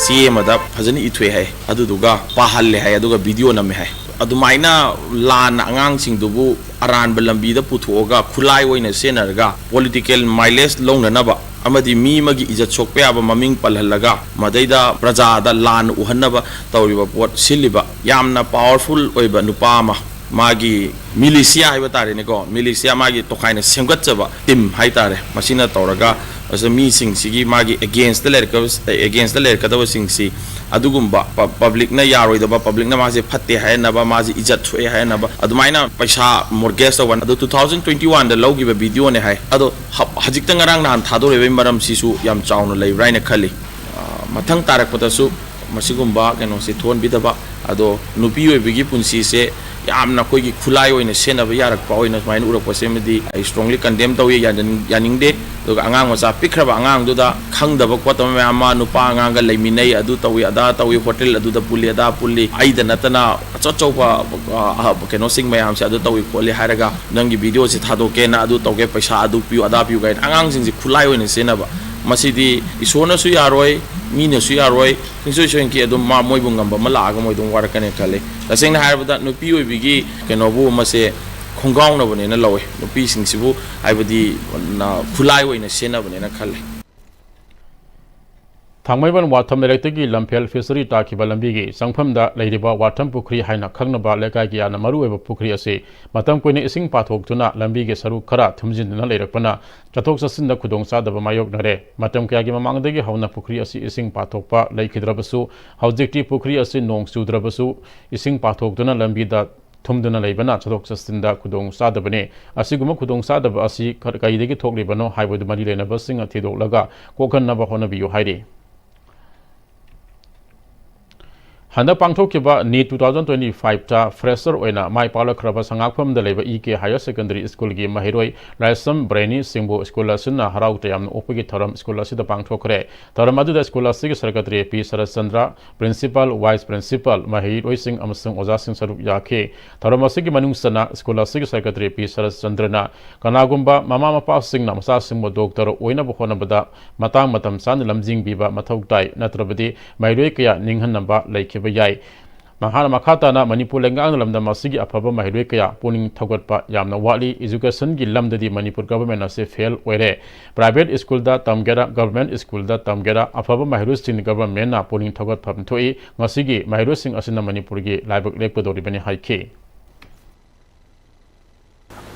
ꯆꯦ ꯑꯃꯗ ꯐꯖꯅ ꯏꯊꯣꯛꯑꯦ ꯍꯥꯏ, ꯑꯗꯨꯗꯨꯒ ꯄꯥꯍꯜꯂꯦ ꯍꯥꯏ, ꯑꯗꯨꯒ video ꯅꯝꯃꯦ ꯍꯥꯏ꯫ ꯑꯗꯨꯃꯥꯏꯅ ꯂꯥꯟꯅ ꯑꯉꯥꯡꯁꯤꯡꯗꯨꯕꯨ ꯑꯔꯥꯟꯕ ꯂꯝꯕꯤꯗ ꯄꯨꯊꯣꯛꯑꯒ ꯈꯨꯠꯂꯥꯏ ꯑꯣꯏꯅ ꯁꯤꯖꯤꯟꯅꯔꯒ political mileage ꯂꯧꯅꯅꯕ ꯑꯃꯗꯤ ꯃꯤ ꯑꯃꯒꯤ ꯏꯖꯠ ꯁꯣꯛꯄ ꯌꯥꯕ ꯃꯃꯤꯡ ꯄꯜꯍꯜꯂꯒ ꯃꯗꯩꯗ ꯄ꯭ꯔꯖꯥꯗ ꯂꯥꯟꯅ ꯎꯍꯟꯅꯕ ꯇꯧꯔꯤꯕ ꯄꯣꯠ ꯁꯤꯜꯂꯤꯕ ꯌꯥꯝꯅ powerful ꯑꯣꯏꯕ ꯅꯨꯄꯥ ꯑꯃ, ꯃꯥꯒꯤ militia ꯍꯥꯏꯕ ꯇꯥꯔꯦꯅꯦꯀꯣ, militia ꯃꯥꯒꯤ ꯇꯣꯈꯥꯏꯅ ꯁꯦꯝꯒꯠꯆꯕ team ꯍꯥꯏꯇꯥꯔꯦ, ꯃꯁꯤꯅ ꯇꯧꯔꯒ ꯑꯁꯤꯗ ꯃꯤꯁꯤꯡꯁꯤꯒꯤ ꯃꯥꯒꯤ againstꯇ ꯂꯩꯔꯛꯀ-, againstꯇ ꯂꯩꯔꯛꯀꯗꯕꯁꯤꯡꯁꯤ ꯑꯗꯨꯒꯨꯝꯕ ꯄ-, publicꯅ ꯌꯥꯔꯣꯏꯗꯕ, publicꯅ ꯃꯥꯁꯦ ꯐꯠꯇꯦ ꯍꯥꯏꯅꯕ, ꯃꯥꯁꯦ ꯏꯖꯠ ꯁꯣꯛꯑꯦ ꯍꯥꯏꯅꯕ ꯑꯗꯨꯃꯥꯏꯅ ꯄꯩꯁꯥ mortgage ꯇꯧꯕ, ꯑꯗꯨ two thousand twenty oneꯗ ꯂꯧꯈꯤꯕ videoꯅꯦ ꯍꯥꯏ꯫ ꯑꯗꯣ ꯍ-, ꯍꯧꯖꯤꯛꯇ ꯉꯔꯥꯡ ꯅꯍꯥꯟ ꯊꯥꯗꯣꯔꯛꯏꯕꯒꯤ ꯃꯔꯝꯁꯤꯁꯨ ꯌꯥꯝ ꯆꯥꯎꯅ ꯂꯩꯕ꯭ꯔꯥ ꯍꯥꯏꯅ ꯈꯜꯂꯤ꯫ ꯑ, ꯃꯊꯪ ꯇꯥꯔꯛꯄꯗꯁꯨ ꯃꯁꯤꯒꯨꯝꯕ ꯀꯩꯅꯣꯁꯤ ꯊꯣꯛꯍꯟꯕꯤꯗꯕ, ꯑꯗꯣ ꯅꯨꯄꯤ ꯑꯣꯏꯕꯒꯤ ꯄꯨꯟꯁꯤꯁꯦ ꯌꯥꯝꯅ ꯑꯩꯈꯣꯏꯒꯤ ꯈꯨꯠꯂꯥꯏ ꯑꯣꯏꯅ ꯁꯤꯖꯤꯟꯅꯕ ꯌꯥꯔꯛꯄ ꯑꯣꯏꯅ ꯁꯨꯃꯥꯏꯅ ꯎꯔꯛꯄꯁꯤꯃꯗꯤ ꯑꯩ strongly condemn ꯇꯧꯏ, ꯌꯥꯅꯤꯡ-, ꯌꯥꯅꯤꯡꯗꯦ꯫ ꯑꯗꯨꯒ ꯑꯉꯥꯡ ꯃꯆꯥ ꯄꯤꯛꯈ꯭ꯔꯕ ꯑꯉꯥꯡꯗꯨꯗ ꯈꯪꯗꯕ ꯈꯣꯠꯇꯕ ꯃꯌꯥꯝ ꯑꯃ, ꯅꯨꯄꯥ ꯑꯉꯥꯡꯒ ꯂꯩꯃꯤꯟꯅꯩ, ꯑꯗꯨ ꯇꯧꯏ, ꯑꯗꯥ ꯇꯧꯏ, hotel ꯑꯗꯨꯗ ꯄꯨꯜꯂꯤ, ꯑꯗꯥ ꯄꯨꯜꯂꯤ, ꯑꯩꯗ ꯅꯠꯇꯅ ꯑꯆꯧ ꯑꯆꯧꯕ, ꯑ, ꯑ, ꯀꯩꯅꯣꯁꯤꯡ ꯃꯌꯥꯝꯁꯦ ꯑꯗꯨ ꯇꯧꯏ ꯈꯣꯠꯂꯤ ꯍꯥꯏꯔꯒ ꯅꯪꯒꯤ videoꯁꯦ ꯊꯥꯗꯣꯛꯀꯦꯅ ꯑꯗꯨ ꯇꯧꯒꯦ, ꯄꯩꯁꯥ ꯑꯗꯨ ꯄꯤꯌꯨ, ꯑꯗꯥ ꯄꯤꯌꯨ ꯀꯥꯏꯅ ꯑꯉꯥꯡꯁꯤꯡꯁꯦ ꯈꯨꯠꯂꯥꯏ ꯑꯣꯏꯅ ꯁꯤꯖꯤꯟꯅꯕ, ꯃꯁꯤꯗꯤ ꯏꯁꯣꯔꯅꯁꯨ ꯌꯥꯔꯣꯏ, ꯃꯤꯅꯁꯨ ꯌꯥꯔꯣꯏ꯫ ꯁꯨꯡꯁꯣꯏ ꯁꯣꯏꯗꯅꯀꯤ ꯑꯗꯨꯝ ꯃꯥ, ꯃꯣꯏꯕꯨ ꯉꯝꯕ ꯑꯃ ꯂꯥꯛꯑꯒ ꯃꯣꯏ ꯑꯗꯨꯝ ꯋꯥꯔꯛꯀꯅꯤ ꯈꯜꯂꯤ꯫ ꯇꯁꯦꯡꯅ ꯍꯥꯏꯔꯕꯗ ꯅꯨꯄꯤ ꯑꯣꯏꯕꯤꯒꯤ ꯀꯩꯅꯣꯕꯨ ꯃꯁꯦ ꯈꯣꯡꯒꯥꯎꯅꯕꯅꯦꯅ ꯂꯧꯋꯦ꯫ ꯅꯨꯄꯤꯁꯤꯡꯁꯤꯕꯨ ꯍꯥꯏꯕꯗꯤ ꯅ-, ꯈꯨꯠꯂꯥꯏ ꯑꯣꯏꯅ ꯁꯤꯖꯤꯟꯅꯕꯅꯦꯅ ꯈꯜꯂꯦ꯫ ꯊꯥꯡꯃꯩꯕꯟ ꯋꯥꯊꯝ ꯂꯩꯔꯛꯇꯒꯤ ꯂꯝꯐꯦꯜ fishery ꯇꯥꯈꯤꯕ ꯂꯝꯕꯤꯒꯤ ꯆꯪꯐꯝꯗ ꯂꯩꯔꯤꯕ ꯋꯥꯊꯝ ꯄꯨꯈ꯭ꯔꯤ ꯍꯥꯏꯅ ꯈꯪꯅꯕ ꯂꯩꯀꯥꯏꯒꯤ ꯌꯥꯝꯅ ꯃꯔꯨꯑꯣꯏꯕ ꯄꯨꯈ꯭ꯔꯤ ꯑꯁꯤ ꯃꯇꯝ ꯀꯨꯏꯅ ꯏꯁꯤꯡ ꯄꯥꯊꯣꯛꯇꯨꯅ ꯂꯝꯕꯤꯒꯤ ꯁꯔꯨꯛ ꯈꯔ ꯊꯨꯝꯖꯤꯟꯗꯨꯅ ꯂꯩꯔꯛꯄꯅ ꯆꯠꯊꯣꯛ ꯆꯠꯁꯤꯟꯗ ꯈꯨꯗꯣꯡꯆꯥꯗꯕ ꯃꯥꯌꯣꯛꯅꯔꯦ꯫ ꯃꯇꯝ ꯀꯌꯥꯒꯤ ꯃꯃꯥꯡꯗꯒꯤ ꯍꯧꯅ ꯄꯨꯈ꯭ꯔꯤ ꯑꯁꯤ ꯏꯁꯤꯡ ꯄꯥꯊꯣꯛꯄ ꯂꯩꯈꯤꯗ꯭ꯔꯕꯁꯨ, ꯍꯧꯖꯤꯛꯇꯤ ꯄꯨꯈ꯭ꯔꯤ ꯑꯁꯤ ꯅꯣꯡ ꯆꯨꯗ꯭ꯔꯕꯁꯨ ꯏꯁꯤꯡ ꯄꯥꯊꯣꯛꯇꯨꯅ ꯂꯝꯕꯤꯗ ꯊꯨꯝꯗꯨꯅ ꯂꯩꯕꯅ ꯆꯠꯊꯣꯛ ꯆꯠꯁꯤꯟꯗ ꯈꯨꯗꯣꯡ ꯆꯥꯗꯕꯅꯤ꯫ ꯑꯁꯤꯒꯨꯝꯕ ꯈꯨꯗꯣꯡ ꯆꯥꯗꯕ ꯑꯁꯤ ꯀ-, ꯀꯩꯗꯒꯤ ꯊꯣꯛꯂꯤꯕꯅꯣ ꯍꯥꯏꯕꯗꯨ ꯃꯔꯤ ꯂꯩꯅꯕꯁꯤꯡꯅ ꯊꯤꯗꯣꯛꯂꯒ ꯀꯣꯛꯍꯟꯅꯕ ꯍꯣꯠꯅꯕꯤꯌꯨ ꯍꯥꯏꯔꯤ꯫ ꯍꯟꯗꯛ ꯄꯥꯡꯊꯣꯛꯈꯤꯕ neat two thousand twenty five ꯇ fresher ꯑꯣꯏꯅ ꯃꯥꯏ ꯄꯥꯛꯂꯛꯈ꯭ꯔꯕ ꯁꯉꯥꯛꯐꯝꯗ ꯂꯩꯕ ꯏ ꯀꯦ Higher Secondary School ꯒꯤ ꯃꯍꯩꯔꯣꯏ ꯂꯥꯏꯁ꯭ꯔꯝ ꯕ꯭ꯔꯦꯅꯤ ꯁꯤꯡꯕꯨ school ꯑꯁꯤꯅ ꯍꯔꯥꯎ ꯇꯌꯥꯝꯅ ꯑꯣꯛꯄꯒꯤ ꯊꯧꯔꯝ school ꯑꯁꯤꯗ ꯄꯥꯡꯊꯣꯛꯈ꯭ꯔꯦ꯫ ꯊꯧꯔꯝ ꯑꯗꯨꯗ school ꯑꯁꯤꯒꯤ secretary ꯄꯤ ꯁꯔꯠꯆꯟꯗ꯭ꯔ, principal, vice principal, ꯃꯍꯩꯔꯣꯏꯁꯤꯡ ꯑꯃꯁꯨꯡ ꯑꯣꯖꯥꯁꯤꯡ ꯁꯔꯨꯛ ꯌꯥꯈꯤ꯫ ꯊꯧꯔꯝ ꯑꯁꯤꯒꯤ ꯃꯅꯨꯡ ꯆꯟꯅ school ꯑꯁꯤꯒꯤ secretary ꯄꯤ ꯁꯔꯠꯆꯟꯗ꯭ꯔꯅ ꯀꯅꯥꯒꯨꯝꯕ ꯃꯃꯥ ꯃꯄꯥꯁꯤꯡꯅ ꯃꯆꯥꯁꯤꯡꯕꯨ doctor ꯑꯣꯏꯅꯕ ꯍꯣꯠꯅꯕꯗ ꯃꯇꯥꯡ ꯃꯇꯝ ꯆꯥꯅ ꯂꯝꯖꯤꯡꯕꯤꯕ ꯃꯊꯧ ꯇꯥꯏ, ꯅꯠꯇ꯭ꯔꯕꯗꯤ ꯃꯍꯩꯔꯣꯏ ꯀꯌꯥ ꯅꯤꯡꯍꯟꯅꯕ ꯂꯩꯈꯤꯕ ꯌꯥꯏ꯫ ꯃꯍꯥꯛꯅ ꯃꯈꯥ ꯇꯥꯅ ꯃꯅꯤꯄꯨꯔ ꯂꯩꯉꯥꯛꯅ ꯂꯝꯗꯝ ꯑꯁꯤꯒꯤ ꯑꯐꯕ ꯃꯍꯩꯔꯣꯏ ꯀꯌꯥ ꯄꯨꯛꯅꯤꯡ ꯊꯧꯒꯠꯄ ꯌꯥꯝꯅ ꯋꯥꯠꯂꯤ, education ꯒꯤ ꯂꯝꯗꯗꯤ ꯃꯅꯤꯄꯨꯔ government ꯑꯁꯤ fail ꯑꯣꯏꯔꯦ꯫ Private school ꯗ ꯇꯝꯒꯦꯔꯥ, government school ꯗ ꯇꯝꯒꯦꯔꯥ, ꯑꯐꯕ ꯃꯍꯩꯔꯣꯏꯁꯤꯡ government ꯅ ꯄꯨꯛꯅꯤꯡ ꯊꯧꯒꯠꯐꯝ ꯊꯣꯛꯏ꯫ ꯉꯁꯤꯒꯤ ꯃꯍꯩꯔꯣꯏꯁꯤꯡ ꯑꯁꯤꯅ ꯃꯅꯤꯄꯨꯔꯒꯤ ꯂꯥꯏꯕꯛ ꯂꯦꯞꯀꯗꯧꯔꯤꯕꯅꯤ ꯍꯥꯏꯈꯤ꯫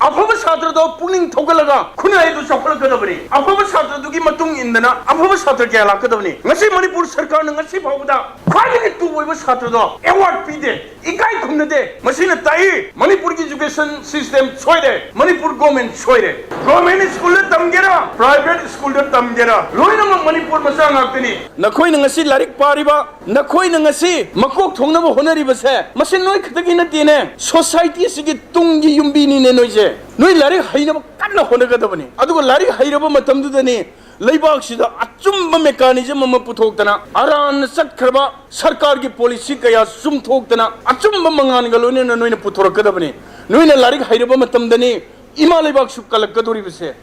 ꯑꯐꯕ ꯁꯥꯇ꯭ꯔꯗꯣ ꯄꯨꯛꯅꯤꯡ ꯊꯧꯒꯠꯂꯒ ꯈꯨꯟꯅꯥꯏ ꯑꯗꯨ ꯆꯥꯎꯈꯠꯂꯛꯀꯗꯕꯅꯤ꯫ ꯑꯐꯕ ꯁꯥꯇ꯭ꯔꯗꯨꯒꯤ ꯃꯇꯨꯡ ꯏꯟꯗꯅ ꯑꯐꯕ ꯁꯥꯇ꯭ꯔ ꯀꯌꯥ ꯂꯥꯛꯀꯗꯕꯅꯤ꯫ ꯉꯁꯤ ꯃꯅꯤꯄꯨꯔ ꯁꯔꯀꯥꯔꯅ ꯉꯁꯤ ꯐꯥꯎꯕꯗ ꯈ꯭ꯋꯥꯏꯗꯒꯤ top ꯑꯣꯏꯕ ꯁꯥꯇ꯭ꯔꯗꯣ award ꯄꯤꯗꯦ, ꯏꯀꯥꯏ ꯈꯨꯝꯅꯗꯦ꯫ ꯃꯁꯤꯅ ꯇꯥꯛꯏ ꯃꯅꯤꯄꯨꯔꯒꯤ education system ꯁꯣꯏꯔꯦ, ꯃꯅꯤꯄꯨꯔ government ꯁꯣꯏꯔꯦ꯫ Government school ꯗ ꯇꯝꯒꯦꯔꯥ, private school ꯗ ꯇꯝꯒꯦꯔꯥ, ꯂꯣꯏꯅꯃꯛ ꯃꯅꯤꯄꯨꯔ ꯃꯆꯥ ꯉꯥꯛꯇꯅꯤ꯫ ꯅꯈꯣꯏꯅ ꯉꯁꯤ ꯂꯥꯏꯔꯤꯛ ꯄꯥꯔꯤꯕ, ꯅꯈꯣꯏꯅ ꯉꯁꯤ ꯃꯀꯣꯛ ꯊꯣꯡꯅꯕ ꯍꯣꯠꯅꯔꯤꯕꯁꯦ, ꯃꯁꯤ ꯅꯣꯏ ꯈꯛꯇꯒꯤ ꯅꯠꯇꯦꯅꯦ, society ꯑꯁꯤꯒꯤ ꯇꯨꯡꯒꯤ ꯌꯨꯝꯕꯤꯅꯤꯅꯦ ꯅꯣꯏꯁꯦ꯫ ꯅꯣꯏ ꯂꯥꯏꯔꯤꯛ ꯍꯩꯅꯕ ꯀꯟꯅ ꯍꯣꯠꯅꯒꯗꯕꯅꯤ꯫ ꯑꯗꯨꯒ ꯂꯥꯏꯔꯤꯛ ꯍꯩꯔꯕ ꯃꯇꯝꯗꯨꯗꯅꯤ ꯂꯩꯕꯥꯛꯁꯤꯗ ꯑꯆꯨꯝꯕ mechanism ꯑꯃ ꯄꯨꯊꯣꯛꯇꯅ, ꯑꯔꯥꯟꯅ ꯆꯠꯈ꯭ꯔꯕ ꯁꯔꯀꯥꯔꯒꯤ policy ꯀꯌꯥ ꯆꯨꯝꯊꯣꯛꯇꯅ, ꯑꯆꯨꯝꯕ ꯃꯉꯥꯜꯒ ꯂꯣꯏꯅꯅ ꯅꯣꯏꯅ ꯄꯨꯊꯣꯔꯛꯀꯗꯕꯅꯤ꯫ ꯅꯣꯏꯅ ꯂꯥꯏꯔꯤꯛ ꯍꯩꯔꯕ ꯃꯇꯝꯗꯅꯤ ꯏꯃꯥ ꯂꯩꯕꯥꯛꯁꯨ ꯀꯜꯂꯛꯀꯗꯧꯔꯤꯕꯁꯦ꯫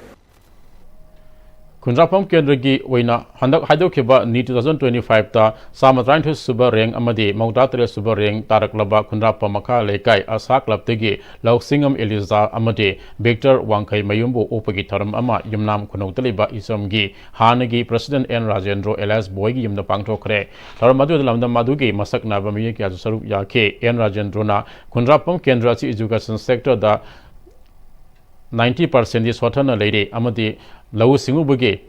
ꯈꯨꯟꯗ꯭ꯔꯥꯛꯄꯝ ꯀꯦꯟꯗ꯭ꯔꯒꯤ ꯑꯣꯏꯅ ꯍꯟꯗꯛ ꯍꯥꯏꯗꯣꯛꯈꯤꯕ neat two thousand twenty five ꯇ ꯆꯥꯝꯃ ꯇꯔꯥꯅꯤꯊꯣꯏ ꯁꯨꯕ rank ꯑꯃꯗꯤ ꯃꯧꯗ꯭ꯔꯥ ꯇꯔꯦꯠ ꯁꯨꯕ rank ꯇꯥꯔꯛꯂꯕ ꯈꯨꯟꯗ꯭ꯔꯥꯛꯄꯝ ꯃꯈꯥ ꯂꯩꯀꯥꯏ ꯑꯁꯥ club ꯇꯒꯤ ꯂꯧꯁꯤꯡꯉꯝ ꯑꯦꯂꯤꯖꯥ ꯑꯃꯗꯤ ꯕꯤꯛꯇꯔ ꯋꯥꯡꯈꯩ ꯃꯌꯨꯝꯕꯨ ꯑꯣꯛꯄꯒꯤ ꯊꯧꯔꯝ ꯑꯃ ꯌꯨꯝꯅꯥꯝ ꯈꯨꯅꯧꯗ ꯂꯩꯕ ꯏꯆꯝꯒꯤ ꯍꯥꯟꯅꯒꯤ president ꯑꯦꯟ ꯔꯥꯖꯦꯟꯗ꯭ꯔꯣ alias ꯕꯣꯏꯒꯤ ꯌꯨꯝꯗ ꯄꯥꯡꯊꯣꯛꯈ꯭ꯔꯦ꯫ ꯊꯧꯔꯝ ꯑꯗꯨꯗ ꯂꯝꯗꯝ ꯑꯗꯨꯒꯤ ꯃꯁꯛ ꯅꯥꯏꯕ ꯃꯤꯑꯣꯏ ꯀꯌꯥꯁꯨ ꯁꯔꯨꯛ ꯌꯥꯈꯤ꯫ ꯑꯦꯟ ꯔꯥꯖꯦꯟꯗ꯭ꯔꯣꯅ ꯈꯨꯟꯗ꯭ꯔꯥꯛꯄꯝ ꯀꯦꯟꯗ꯭ꯔ ꯑꯁꯤ education sector ꯗ ninety percent ꯗꯤ ꯁꯣꯠꯊꯅ ꯂꯩꯔꯦ ꯑꯃꯗꯤ ꯂꯧꯎ ꯁꯤꯡꯎꯕꯒꯤ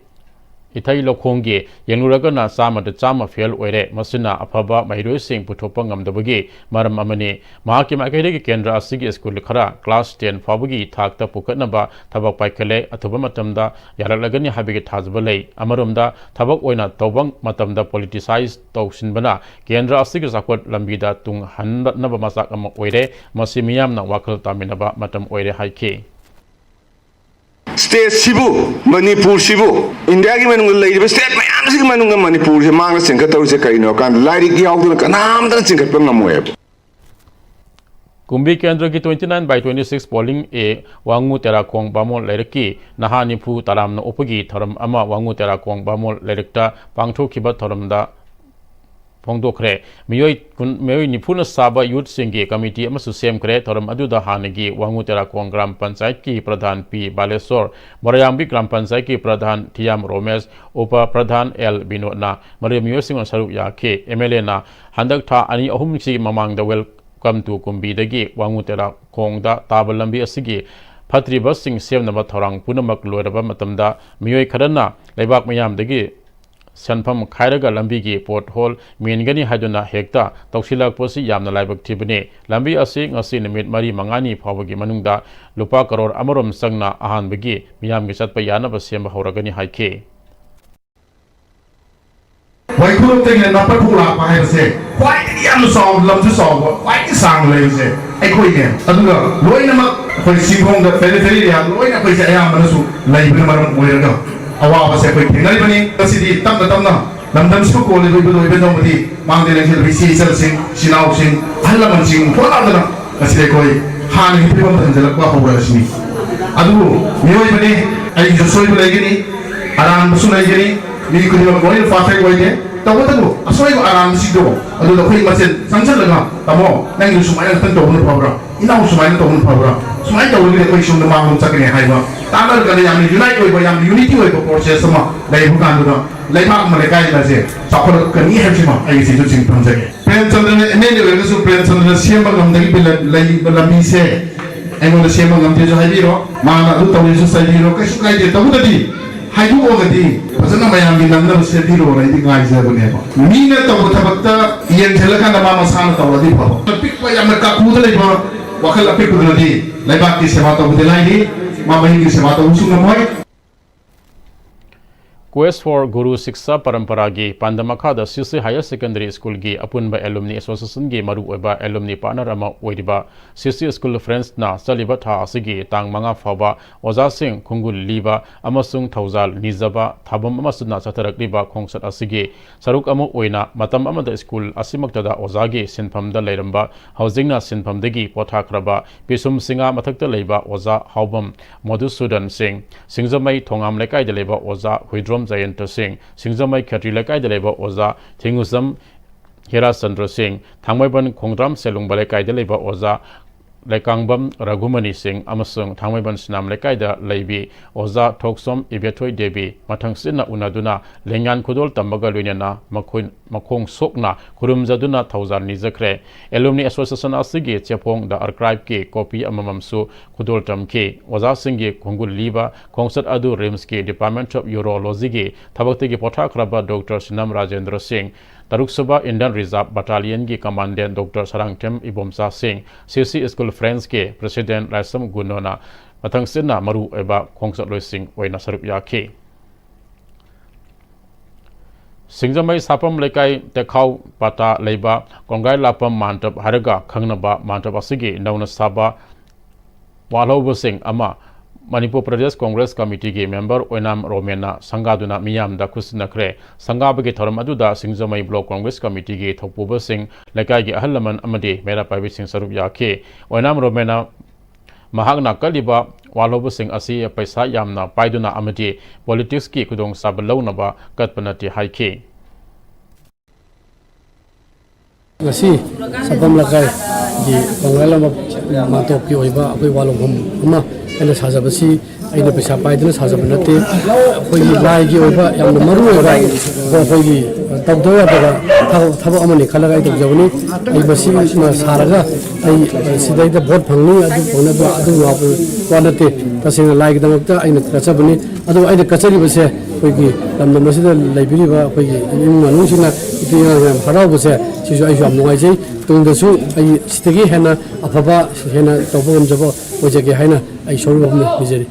ꯏꯊꯩ ꯂꯧꯈꯣꯡꯒꯤ ꯌꯦꯡꯂꯨꯔꯒꯅ ꯆꯥꯝꯃꯗ ꯆꯥꯝꯃ ꯐꯦꯜ ꯑꯣꯏꯔꯦ꯫ ꯃꯁꯤꯅ ꯑꯐꯕ ꯃꯍꯩꯔꯣꯏꯁꯤꯡ ꯄꯨꯊꯣꯛꯄ ꯉꯝꯗꯕꯒꯤ ꯃꯔꯝ ꯑꯃꯅꯤ꯫ ꯃꯍꯥꯛꯀꯤ ꯃꯥꯏꯀꯩꯗꯒꯤ ꯀꯦꯟꯗ꯭ꯔ ꯑꯁꯤꯒꯤ ꯁ꯭ꯀꯨꯜ ꯈꯔ ꯀ꯭ꯂꯥꯁ ꯇꯦꯟ ꯐꯥꯎꯕꯒꯤ ꯊꯥꯛꯇ ꯄꯨꯈꯠꯅꯕ ꯊꯕꯛ ꯄꯥꯏꯈꯠꯂꯦ꯫ ꯑꯊꯨꯕ ꯃꯇꯝꯗ ꯌꯥꯔꯛꯂꯒꯅꯤ ꯍꯥꯏꯕꯒꯤ ꯊꯥꯖꯕ ꯂꯩ꯫ ꯑꯃꯔꯣꯝꯗ, ꯊꯕꯛ ꯑꯣꯏꯅ ꯇꯧꯕ ꯃꯇꯝꯗ ꯄꯣꯂꯤꯇꯤꯁꯥꯏꯖ ꯇꯧꯁꯤꯟꯕꯅ ꯀꯦꯟꯗ꯭ꯔ ꯑꯁꯤꯒꯤ ꯆꯥꯎꯈꯠ ꯂꯝꯕꯤꯗ ꯇꯨꯡ ꯍꯟꯅꯕ ꯃꯆꯥꯛ ꯑꯃ ꯑꯣꯏꯔꯦ꯫ ꯃꯁꯤ ꯃꯤꯌꯥꯝꯅ ꯋꯥꯈꯜ ꯇꯥꯃꯤꯟꯅꯕ ꯃꯇꯝ ꯑꯣꯏꯔꯦ ꯍꯥꯏꯈꯤ꯫ ꯁ꯭ꯇꯦꯠꯁꯤꯕꯨ, ꯃꯅꯤꯄꯨꯔꯁꯤꯕꯨ ꯏꯟꯗꯤꯌꯥꯒꯤ ꯃꯅꯨꯡꯗ ꯂꯩꯔꯤꯕ ꯁ꯭ꯇꯦꯠ ꯃꯌꯥꯝꯁꯤꯒꯤ ꯃꯅꯨꯡꯗ ꯃꯅꯤꯄꯨꯔꯁꯦ ꯃꯥꯡꯗ ꯆꯤꯡꯈꯠꯇꯧꯔꯤꯁꯦ ꯀꯔꯤꯅꯣ ꯍꯥꯏ ꯀꯥꯟꯗ ꯂꯥꯏꯔꯤꯛ ꯌꯥꯎꯗꯅ ꯀꯅꯥꯝꯇꯅ ꯆꯤꯡꯈꯠꯄ ꯉꯝꯃꯣꯏꯕ꯫ ꯀꯨꯝꯕꯤ ꯀꯦꯟꯗ꯭ꯔꯒꯤ twenty nine by twenty six polling A ꯋꯥꯉꯨ ꯇꯦꯔꯥꯈꯣꯡ ꯕꯥꯃꯣꯟ ꯂꯩꯔꯛꯀꯤ ꯅꯍꯥ ꯅꯤꯐꯨ ꯇꯔꯥꯝꯅ ꯑꯣꯛꯄꯒꯤ ꯊꯧꯔꯝ ꯑꯃ ꯋꯥꯉꯨ ꯇꯦꯔꯥꯈꯣꯡ ꯕꯥꯃꯣꯟ ꯂꯩꯔꯛꯇ ꯄꯥꯡꯊꯣꯛꯈꯤꯕ ꯊꯧꯔꯝꯗ ꯐꯣꯡꯗꯣꯛꯈ꯭ꯔꯦ꯫ ꯃꯤꯑꯣꯏ ꯀꯨꯟ, ꯃꯤꯑꯣꯏ ꯅꯤꯐꯨꯅ ꯁꯥꯕ ꯌꯨꯠꯁꯤꯡꯒꯤ ꯀꯃꯤꯇꯤ ꯑꯃꯁꯨ ꯁꯦꯝꯈ꯭ꯔꯦ꯫ ꯊꯧꯔꯝ ꯑꯗꯨꯗ ꯍꯥꯟꯅꯒꯤ ꯋꯥꯉꯨ ꯇꯦꯔꯥꯈꯣꯡ ꯒ꯭ꯔꯥꯝ ꯄꯟꯆꯥꯌꯠꯀꯤ ꯄ꯭ꯔꯙꯥꯟ ꯄꯤ ꯕꯥꯂꯦꯁꯣꯔ, ꯃꯣꯔꯥꯌꯥꯝꯕꯤ ꯒ꯭ꯔꯥꯝ ꯄꯟꯆꯥꯌꯠꯀꯤ ꯄ꯭ꯔꯙꯥꯟ ꯊꯤꯌꯥꯝ ꯔꯣꯃꯦꯁ, ꯎꯄ ꯄ꯭ꯔꯙꯥꯟ ꯑꯦꯜ ꯕꯤꯅꯣꯗꯅ ꯃꯔꯨ ꯃꯤꯑꯣꯏꯁꯤꯡꯅ ꯁꯔꯨꯛ ꯌꯥꯈꯤ꯫ ꯑꯦꯝ ꯑꯦꯜ ꯑꯦꯅ ꯍꯟꯗꯛ ꯊꯥ ꯑꯅꯤ ꯑꯍꯨꯝꯁꯤ ꯃꯃꯥꯡꯗ ꯋꯦꯜꯀꯝ ꯇꯨ ꯀꯨꯝꯕꯤꯗꯒꯤ ꯋꯥꯉꯨ ꯇꯦꯔꯥꯈꯣꯡꯗ ꯇꯥꯕ ꯂꯝꯕꯤ ꯑꯁꯤꯒꯤ ꯐꯠꯇ꯭ꯔꯤꯕꯁꯤꯡ ꯁꯦꯝꯅꯕ ꯊꯧꯔꯥꯡ ꯄꯨꯝꯅꯃꯛ ꯂꯣꯏꯔꯕ ꯃꯇꯝꯗ ꯃꯤꯑꯣꯏ ꯈꯔꯅ ꯂꯩꯕꯥꯛ ꯃꯤꯌꯥꯝꯗꯒꯤ ꯁꯦꯟꯐꯝ ꯈꯥꯏꯔꯒ ꯂꯝꯕꯤꯒꯤ ꯄꯣꯠꯍꯣꯜ ꯃꯦꯟꯒꯅꯤ ꯍꯥꯏꯗꯨꯅ ꯍꯦꯛꯇ ꯇꯧꯁꯤꯜꯂꯛꯄꯁꯤ ꯌꯥꯝꯅ ꯂꯥꯏꯕꯛ ꯊꯤꯕꯅꯤ꯫ ꯂꯝꯕꯤ ꯑꯁꯤ ꯉꯁꯤ ꯅꯨꯃꯤꯠ ꯃꯔꯤ ꯃꯉꯥꯅꯤ ꯐꯥꯎꯕꯒꯤ ꯃꯅꯨꯡꯗ ꯂꯨꯄꯥ ꯀꯔꯣꯔ ꯑꯃꯔꯣꯝ ꯆꯪꯅ ꯑꯍꯥꯟꯕꯒꯤ ꯃꯤꯌꯥꯝꯒꯤ ꯆꯠꯄ ꯌꯥꯅꯕ ꯁꯦꯝꯕ ꯍꯧꯔꯒꯅꯤ ꯍꯥꯏꯈꯤ꯫ ꯋꯥꯏꯈꯨꯔꯣꯛꯇꯒꯤꯅ ꯅꯥꯄꯔꯐꯧ ꯂꯥꯛꯄ ꯍꯥꯏꯕꯁꯦ ꯈ꯭ꯋꯥꯏꯗꯒꯤ ꯌꯥꯝꯅ ꯆꯥꯎꯕ, ꯂꯝꯁꯨ ꯆꯥꯎꯕ, ꯈ꯭ꯋꯥꯏꯗꯒꯤ ꯁꯥꯡꯅ ꯂꯩꯕꯁꯦ ꯑꯩꯈꯣꯏꯅꯦ꯫ ꯑꯗꯨꯒ ꯂꯣꯏꯅꯃꯛ ꯑꯩꯈꯣꯏ ꯆꯤꯡꯈꯣꯡꯗ, periphery area ꯂꯣꯏꯅ ꯑꯩꯈꯣꯏꯁꯦ ꯑꯌꯥꯝꯕꯅꯁꯨ ꯂꯩꯕꯅ ꯃꯔꯝ ꯑꯣꯏꯔꯒ ꯑꯋꯥꯕꯁꯦ ꯑꯩꯈꯣꯏ ꯊꯦꯡꯅꯔꯤꯕꯅꯤ꯫ ꯉꯁꯤꯗꯤ ꯇꯞꯅ ꯇꯞꯅ ꯂꯝꯗꯝꯁꯤꯕꯨ ꯀꯣꯜꯂꯤꯕ ꯏꯕꯨꯙꯧ ꯏꯕꯦꯟꯗꯧ ꯑꯃꯗꯤ ꯃꯥꯡꯗ ꯂꯩꯈꯤꯕ ꯏꯆꯦ ꯏꯆꯜꯁꯤꯡ, ꯏꯆꯤꯜ ꯏꯅꯥꯎꯁꯤꯡ, ꯑꯍꯜ ꯂꯃꯟꯁꯤꯡ ꯍꯣꯠꯅꯗꯅ ꯉꯁꯤꯗꯤ ꯑꯩꯈꯣꯏ ꯍꯥꯟꯅꯒꯤ ꯐꯤꯕꯝꯗ ꯍꯟꯖꯤꯜꯂꯛꯄ ꯍꯧꯔꯛꯑꯁꯤꯅꯤ꯫ ꯑꯗꯨꯕꯨ ꯃꯤꯑꯣꯏꯕꯅꯤ, ꯑꯩꯒꯤꯁꯨ ꯑꯁꯣꯏꯕ ꯂꯩꯒꯅꯤ, ꯑꯔꯥꯟꯕꯁꯨ ꯂꯩꯒꯅꯤ꯫ ꯃꯤ ꯈꯨꯗꯤꯡꯃꯛ ꯂꯣꯏꯅ perfect ꯑꯣꯏꯗꯦ꯫ ꯇꯧꯕꯇꯕꯨ ꯑꯁꯣꯏꯕ ꯑꯔꯥꯟꯕꯁꯤꯡꯗꯣ ꯑꯗꯨꯗ ꯑꯩꯈꯣꯏ ꯃꯁꯦꯟ ꯆꯪꯁꯤꯜꯂꯒ, "ꯇꯥꯃꯣ, ꯅꯪꯒꯤꯗꯨ ꯁꯨꯃꯥꯏꯅ ꯈꯤꯇꯪ ꯇꯧꯕꯅ ꯐꯕ꯭ꯔꯥ? ꯏꯅꯥꯎ ꯁꯨꯃꯥꯏꯅ ꯇꯧꯕꯅ ꯐꯕ꯭ꯔꯥ? ꯁꯨꯃꯥꯏꯅ ꯇꯧꯔꯒꯗꯤ ꯑꯩꯈꯣꯏ ꯁꯣꯝꯗ ꯃꯥꯡꯂꯣꯝ ꯆꯠꯀꯅꯤ" ꯍꯥꯏꯕ ꯇꯥꯟꯅꯔꯒꯅ ꯌꯥꯝꯅ unite ꯑꯣꯏꯕ, ꯌꯥꯝꯅ unity ꯑꯣꯏꯕ process ꯑꯃ ꯂꯩꯕ ꯀꯥꯟꯗꯨꯗ ꯂꯩꯕꯥꯛ ꯑꯃ, ꯂꯩꯀꯥꯏ ꯑꯃꯁꯦ ꯆꯥꯎꯈꯠꯂꯛꯀꯅꯤ ꯍꯥꯏꯕꯁꯤꯃ ꯑꯩꯒꯤ ꯁꯤꯁꯨ ꯊꯝꯖꯒꯦ꯫ ꯄ꯭ꯔꯦꯝꯆꯟꯗ꯭ꯔꯅ MLA ꯑꯣꯏꯔꯒꯁꯨ ꯄ꯭ꯔꯦꯝꯆꯟꯗ꯭ꯔꯅ ꯁꯦꯝꯕ ꯉꯝꯗꯕꯒꯤ ꯂꯩꯕ ꯂꯝꯕꯤꯁꯦ ꯑꯩꯉꯣꯟꯗ ꯁꯦꯝꯕ ꯉꯝꯗꯦꯁꯨ ꯍꯥꯏꯕꯤꯔꯣ, ꯃꯥꯅ ꯑꯗꯨ ꯇꯧꯔꯤꯁꯨ ꯆꯩꯕꯤꯔꯣ, ꯀꯩꯁꯨ ꯀꯥꯏꯗꯦ꯫ ꯇꯧꯕꯇꯗꯤ ꯍꯥꯏꯗꯣꯛꯑꯒꯗꯤ ꯐꯖꯅ ꯃꯌꯥꯝꯒꯤ ꯅꯪꯅꯕ ꯁꯦꯝꯕꯤꯔꯣꯅ ꯑꯩꯗꯤ ꯉꯥꯏꯖꯕꯅꯦꯕ꯫ ꯃꯤꯅ ꯇꯧꯕ ꯊꯕꯛꯇ ꯌꯦꯡꯁꯤꯜꯂꯀꯥꯟꯗ ꯃꯥ ꯃꯁꯥꯅ ꯇꯧꯔꯗꯤ ꯐꯕ꯫ ꯑꯄꯤꯛꯄ, ꯌꯥꯝꯅ ꯀꯥꯀꯨꯗ ꯂꯩꯕ ꯋꯥꯈꯜ ꯑꯄꯤꯛꯄꯗꯨꯅꯗꯤ ꯂꯩꯕꯥꯛꯀꯤ ꯁꯦꯕꯥ ꯇꯧꯕꯗꯤ ꯂꯥꯏꯔꯤ, ꯃꯥ ꯃꯍꯤꯡꯒꯤ ꯁꯦꯕꯥ ꯇꯧꯕꯁꯨ ꯉꯝꯃꯣꯏ꯫ Quest for Guru Shiksha Paramparaꯒꯤ ꯄꯥꯟꯗꯝ ꯃꯈꯥꯗ ꯁꯤ ꯁꯤ Higher Secondary Schoolꯒꯤ ꯑꯄꯨꯟꯕ Alumni Associationꯒꯤ ꯃꯔꯨꯑꯣꯏꯕ alumni partner ꯑꯃ ꯑꯣꯏꯔꯤꯕ ꯁꯤ ꯁꯤ School Friendsꯅ ꯆꯠꯂꯤꯕ ꯊꯥ ꯑꯁꯤꯒꯤ ꯇꯥꯡ ꯃꯉꯥ ꯐꯥꯎꯕ ꯑꯣꯖꯥꯁꯤꯡ ꯈꯣꯡꯒꯨꯜ ꯂꯤꯕ ꯑꯃꯁꯨꯡ ꯊꯧꯖꯥꯜ ꯅꯤꯖꯕ ꯊꯥꯕꯝ ꯑꯃꯁꯨꯅ ꯆꯠꯊꯔꯛꯂꯤꯕ ꯈꯣꯡꯆꯠ ꯑꯁꯤꯒꯤ ꯁꯔꯨꯛ ꯑꯃ ꯑꯣꯏꯅ ꯃꯇꯝ ꯑꯃꯗ school ꯑꯁꯤꯃꯛꯇꯗ ꯑꯣꯖꯥꯒꯤ ꯁꯤꯟꯐꯝꯗ ꯂꯩꯔꯝꯕ, ꯍꯧꯖꯤꯛꯅ ꯁꯤꯟꯐꯝꯗꯒꯤ ꯄꯣꯊꯥꯈ꯭ꯔꯕ ꯄꯤꯁꯨꯝ ꯁꯤꯡꯉꯥ ꯃꯊꯛꯇ ꯂꯩꯕ ꯑꯣꯖꯥ ꯍꯥꯎꯕꯝ ꯃꯣꯗꯨꯁꯨꯗꯟ ꯁꯤꯡ, ꯁꯤꯡꯖꯃꯩ ꯊꯣꯉꯥꯝ ꯂꯩꯀꯥꯏꯗ ꯂꯩꯕ ꯑꯣꯖꯥ ꯍꯨꯏꯗ꯭ꯔꯣꯝ ꯖꯌꯟꯇ ꯁꯤꯡ, ꯁꯤꯡꯖꯃꯩ ꯈꯦꯇ꯭ꯔꯤ ꯂꯩꯀꯥꯏꯗ ꯂꯩꯕ ꯑꯣꯖꯥ ꯊꯦꯡꯉꯨꯖꯝ ꯍꯤꯔꯥꯆꯟꯗ꯭ꯔ ꯁꯤꯡ, ꯊꯥꯡꯃꯩꯕꯟ ꯈꯣꯡꯗ꯭ꯔꯥꯝ ꯁꯦꯂꯨꯡꯕ ꯂꯩꯀꯥꯏꯗ ꯂꯩꯕ ꯑꯣꯖꯥ ꯂꯩꯀꯥꯡꯕꯝ ꯔꯘꯨꯃꯅꯤ ꯁꯤꯡ ꯑꯃꯁꯨꯡ ꯊꯥꯡꯃꯩꯕꯟ ꯁꯤꯅꯥꯝ ꯂꯩꯀꯥꯏꯗ ꯂꯩꯕꯤ ꯑꯣꯖꯥ ꯊꯣꯛꯁꯣꯝ ꯏꯕꯦꯊꯣꯏ ꯗꯦꯕꯤ ꯃꯊꯪꯁꯤꯠꯅ ꯎꯅꯗꯨꯅ ꯂꯦꯡꯌꯥꯟ ꯈꯨꯗꯣꯜ ꯇꯝꯕꯒ ꯂꯣꯏꯅꯅ ꯃꯈꯣꯏ ꯃꯈꯣꯡ ꯁꯣꯛꯅ ꯈꯨꯔꯨꯝꯖꯗꯨꯅ ꯊꯧꯖꯥꯜ ꯅꯤꯖꯈ꯭ꯔꯦ꯫ Alumni Association ꯑꯁꯤꯒꯤ ꯆꯦꯐꯣꯡ The Archiveꯀꯤ copy ꯑꯃꯃꯝꯁꯨ ꯈꯨꯗꯣꯜ ꯇꯝꯈꯤ꯫ ꯑꯣꯖꯥꯁꯤꯡꯒꯤ ꯈꯣꯡꯒꯨꯜ ꯂꯤꯕ ꯈꯣꯡꯆꯠ ꯑꯗꯨ RIMSꯀꯤ Department of Urologyꯒꯤ ꯊꯕꯛꯇꯒꯤ ꯄꯣꯊꯥꯈ꯭ꯔꯕ ꯗꯣꯛꯇꯔ ꯁꯤꯅꯝ ꯔꯥꯖꯦꯟꯗ꯭ꯔ ꯁꯤꯡ, ꯇꯔꯨꯛ ꯁꯨꯕ Indian Reserve Battalionꯒꯤ Commandant doctor Sarangthem Ibomcha ꯁꯤꯡ, ꯁꯤ ꯁꯤ School Friendsꯀꯤ President ꯂꯥꯏꯁ꯭ꯔꯝ ꯒꯨꯅꯣꯅ ꯃꯊꯪꯁꯤꯠꯅ ꯃꯔꯨꯑꯣꯏꯕ ꯈꯣꯡꯆꯠꯂꯣꯏꯁꯤꯡ ꯑꯣꯏꯅ ꯁꯔꯨꯛ ꯌꯥꯈꯤ꯫ ꯁꯤꯡꯖꯃꯩ ꯁꯥꯄꯝ ꯂꯩꯀꯥꯏ ꯇꯦꯈꯥꯎ ꯄꯥꯇꯥ ꯂꯩꯕ ꯀꯣꯡꯒꯥꯏ ꯂꯥꯛꯄꯝ ꯃꯥꯟꯇꯞ ꯍꯥꯏꯔꯒ ꯈꯪꯅꯕ ꯃꯥꯟꯇꯞ ꯑꯁꯤꯒꯤ ꯅꯧꯅ ꯁꯥꯕ ꯋꯥꯠꯍꯧꯕꯁꯤꯡ ꯑꯃ ꯃꯅꯤꯄꯨꯔ ꯄ꯭ꯔꯗꯦꯁ ꯀꯣꯡꯒ꯭ꯔꯦꯁ ꯀꯃꯤꯇꯤꯒꯤ member ꯑꯣꯏꯅꯥꯝ ꯔꯣꯃꯦꯟꯅ ꯁꯪꯒꯥꯗꯨꯅ ꯃꯤꯌꯥꯝꯗ ꯈꯨꯠꯁꯤꯟꯅꯈ꯭ꯔꯦ꯫ ꯁꯪꯒꯥꯕꯒꯤ ꯊꯧꯔꯝ ꯑꯗꯨꯗ ꯁꯤꯡꯖꯃꯩ Block Congress Committeeꯒꯤ ꯊꯧꯄꯨꯕꯁꯤꯡ, ꯂꯩꯀꯥꯏꯒꯤ ꯑꯍꯜ ꯂꯃꯟ ꯑꯃꯗꯤ ꯃꯩꯔꯥ ꯄꯥꯏꯕꯤꯁꯤꯡ ꯁꯔꯨꯛ ꯌꯥꯈꯤ꯫ ꯑꯣꯏꯅꯥꯝ ꯔꯣꯃꯦꯟꯅ ꯃꯍꯥꯛꯅ ꯀꯠꯂꯤꯕ ꯋꯥꯠꯍꯧꯕꯁꯤꯡ ꯑꯁꯤ ꯄꯩꯁꯥ ꯌꯥꯝꯅ ꯄꯥꯏꯗꯨꯅ ꯑꯃꯗꯤ politicsꯀꯤ ꯈꯨꯗꯣꯡꯆꯥꯕ ꯂꯧꯅꯕ ꯀꯠꯄ ꯅꯠꯇꯦ ꯍꯥꯏꯈꯤ꯫ ꯉꯁꯤ ꯁꯥꯄꯝ ꯂꯩꯀꯥꯏꯒꯤ ꯀꯣꯡꯒꯥꯏ ꯂꯥꯛꯄꯝ ꯃꯥꯟꯇꯣꯞꯀꯤ ꯑꯣꯏꯕ ꯑꯩꯈꯣꯏ ꯋꯥꯠꯍꯧꯐꯝ ꯑꯃ ꯑꯩꯅ ꯁꯥꯖꯕꯁꯤ ꯑꯩꯅ ꯄꯩꯁꯥ ꯄꯥꯏꯗꯅ ꯁꯥꯖꯕ ꯅꯠꯇꯦ꯫ ꯑꯩꯈꯣꯏꯒꯤ ꯂꯥꯏꯒꯤ ꯑꯣꯏꯕ ꯌꯥꯝꯅ ꯃꯔꯨ ꯑꯣꯏꯕ, ꯑꯩꯈꯣꯏꯒꯤ ꯇꯧꯗꯕ ꯌꯥꯗꯕ ꯊꯕꯛ, ꯊꯕꯛ ꯑꯃꯅꯤ ꯈꯜꯂꯒ ꯑꯩ ꯇꯧꯖꯕꯅꯤ꯫ ꯑꯩ ꯃꯁꯤ ꯁꯥꯔꯒ ꯑꯩ ꯁꯤꯗꯩꯗ ꯚꯣꯠ ꯐꯪꯅꯤ, ꯑꯗꯨ ꯐꯪꯅꯕ, ꯑꯗꯨ ꯋꯥ ꯅꯠꯇꯦ꯫ ꯇꯁꯦꯡꯅ ꯂꯥꯏꯒꯤꯗꯃꯛꯇ ꯑꯩꯅ ꯀꯠꯆꯕꯅꯤ꯫ ꯑꯗꯨꯕꯨ ꯑꯩꯅ ꯀꯠꯆꯔꯤꯕꯁꯦ ꯑꯩꯈꯣꯏꯒꯤ ꯂꯝꯗꯝ ꯑꯁꯤꯗ ꯂꯩꯕꯤꯔꯤꯕ ꯑꯩꯈꯣꯏꯒꯤ ꯏꯃꯨꯡ ꯃꯅꯨꯡꯁꯤꯡꯅ, ꯅꯨꯄꯤ ꯑꯉꯥꯡ ꯌꯥꯝ ꯍꯔꯥꯎꯕꯁꯦ, ꯁꯤꯁꯨ ꯑꯩꯁꯨ ꯌꯥꯝ ꯅꯨꯡꯉꯥꯏꯖꯩ꯫ ꯇꯨꯡꯗꯁꯨ ꯑꯩ ꯁꯤꯗꯒꯤ ꯍꯦꯟꯅ ꯑꯐꯕ, ꯍꯦꯟꯅ ꯇꯧꯕ ꯉꯝꯖꯕ ꯑꯣꯏꯖꯒꯦ ꯍꯥꯏꯅ ꯑꯩ ꯏꯁꯣꯔꯕꯨ ꯅꯤꯖꯔꯤ꯫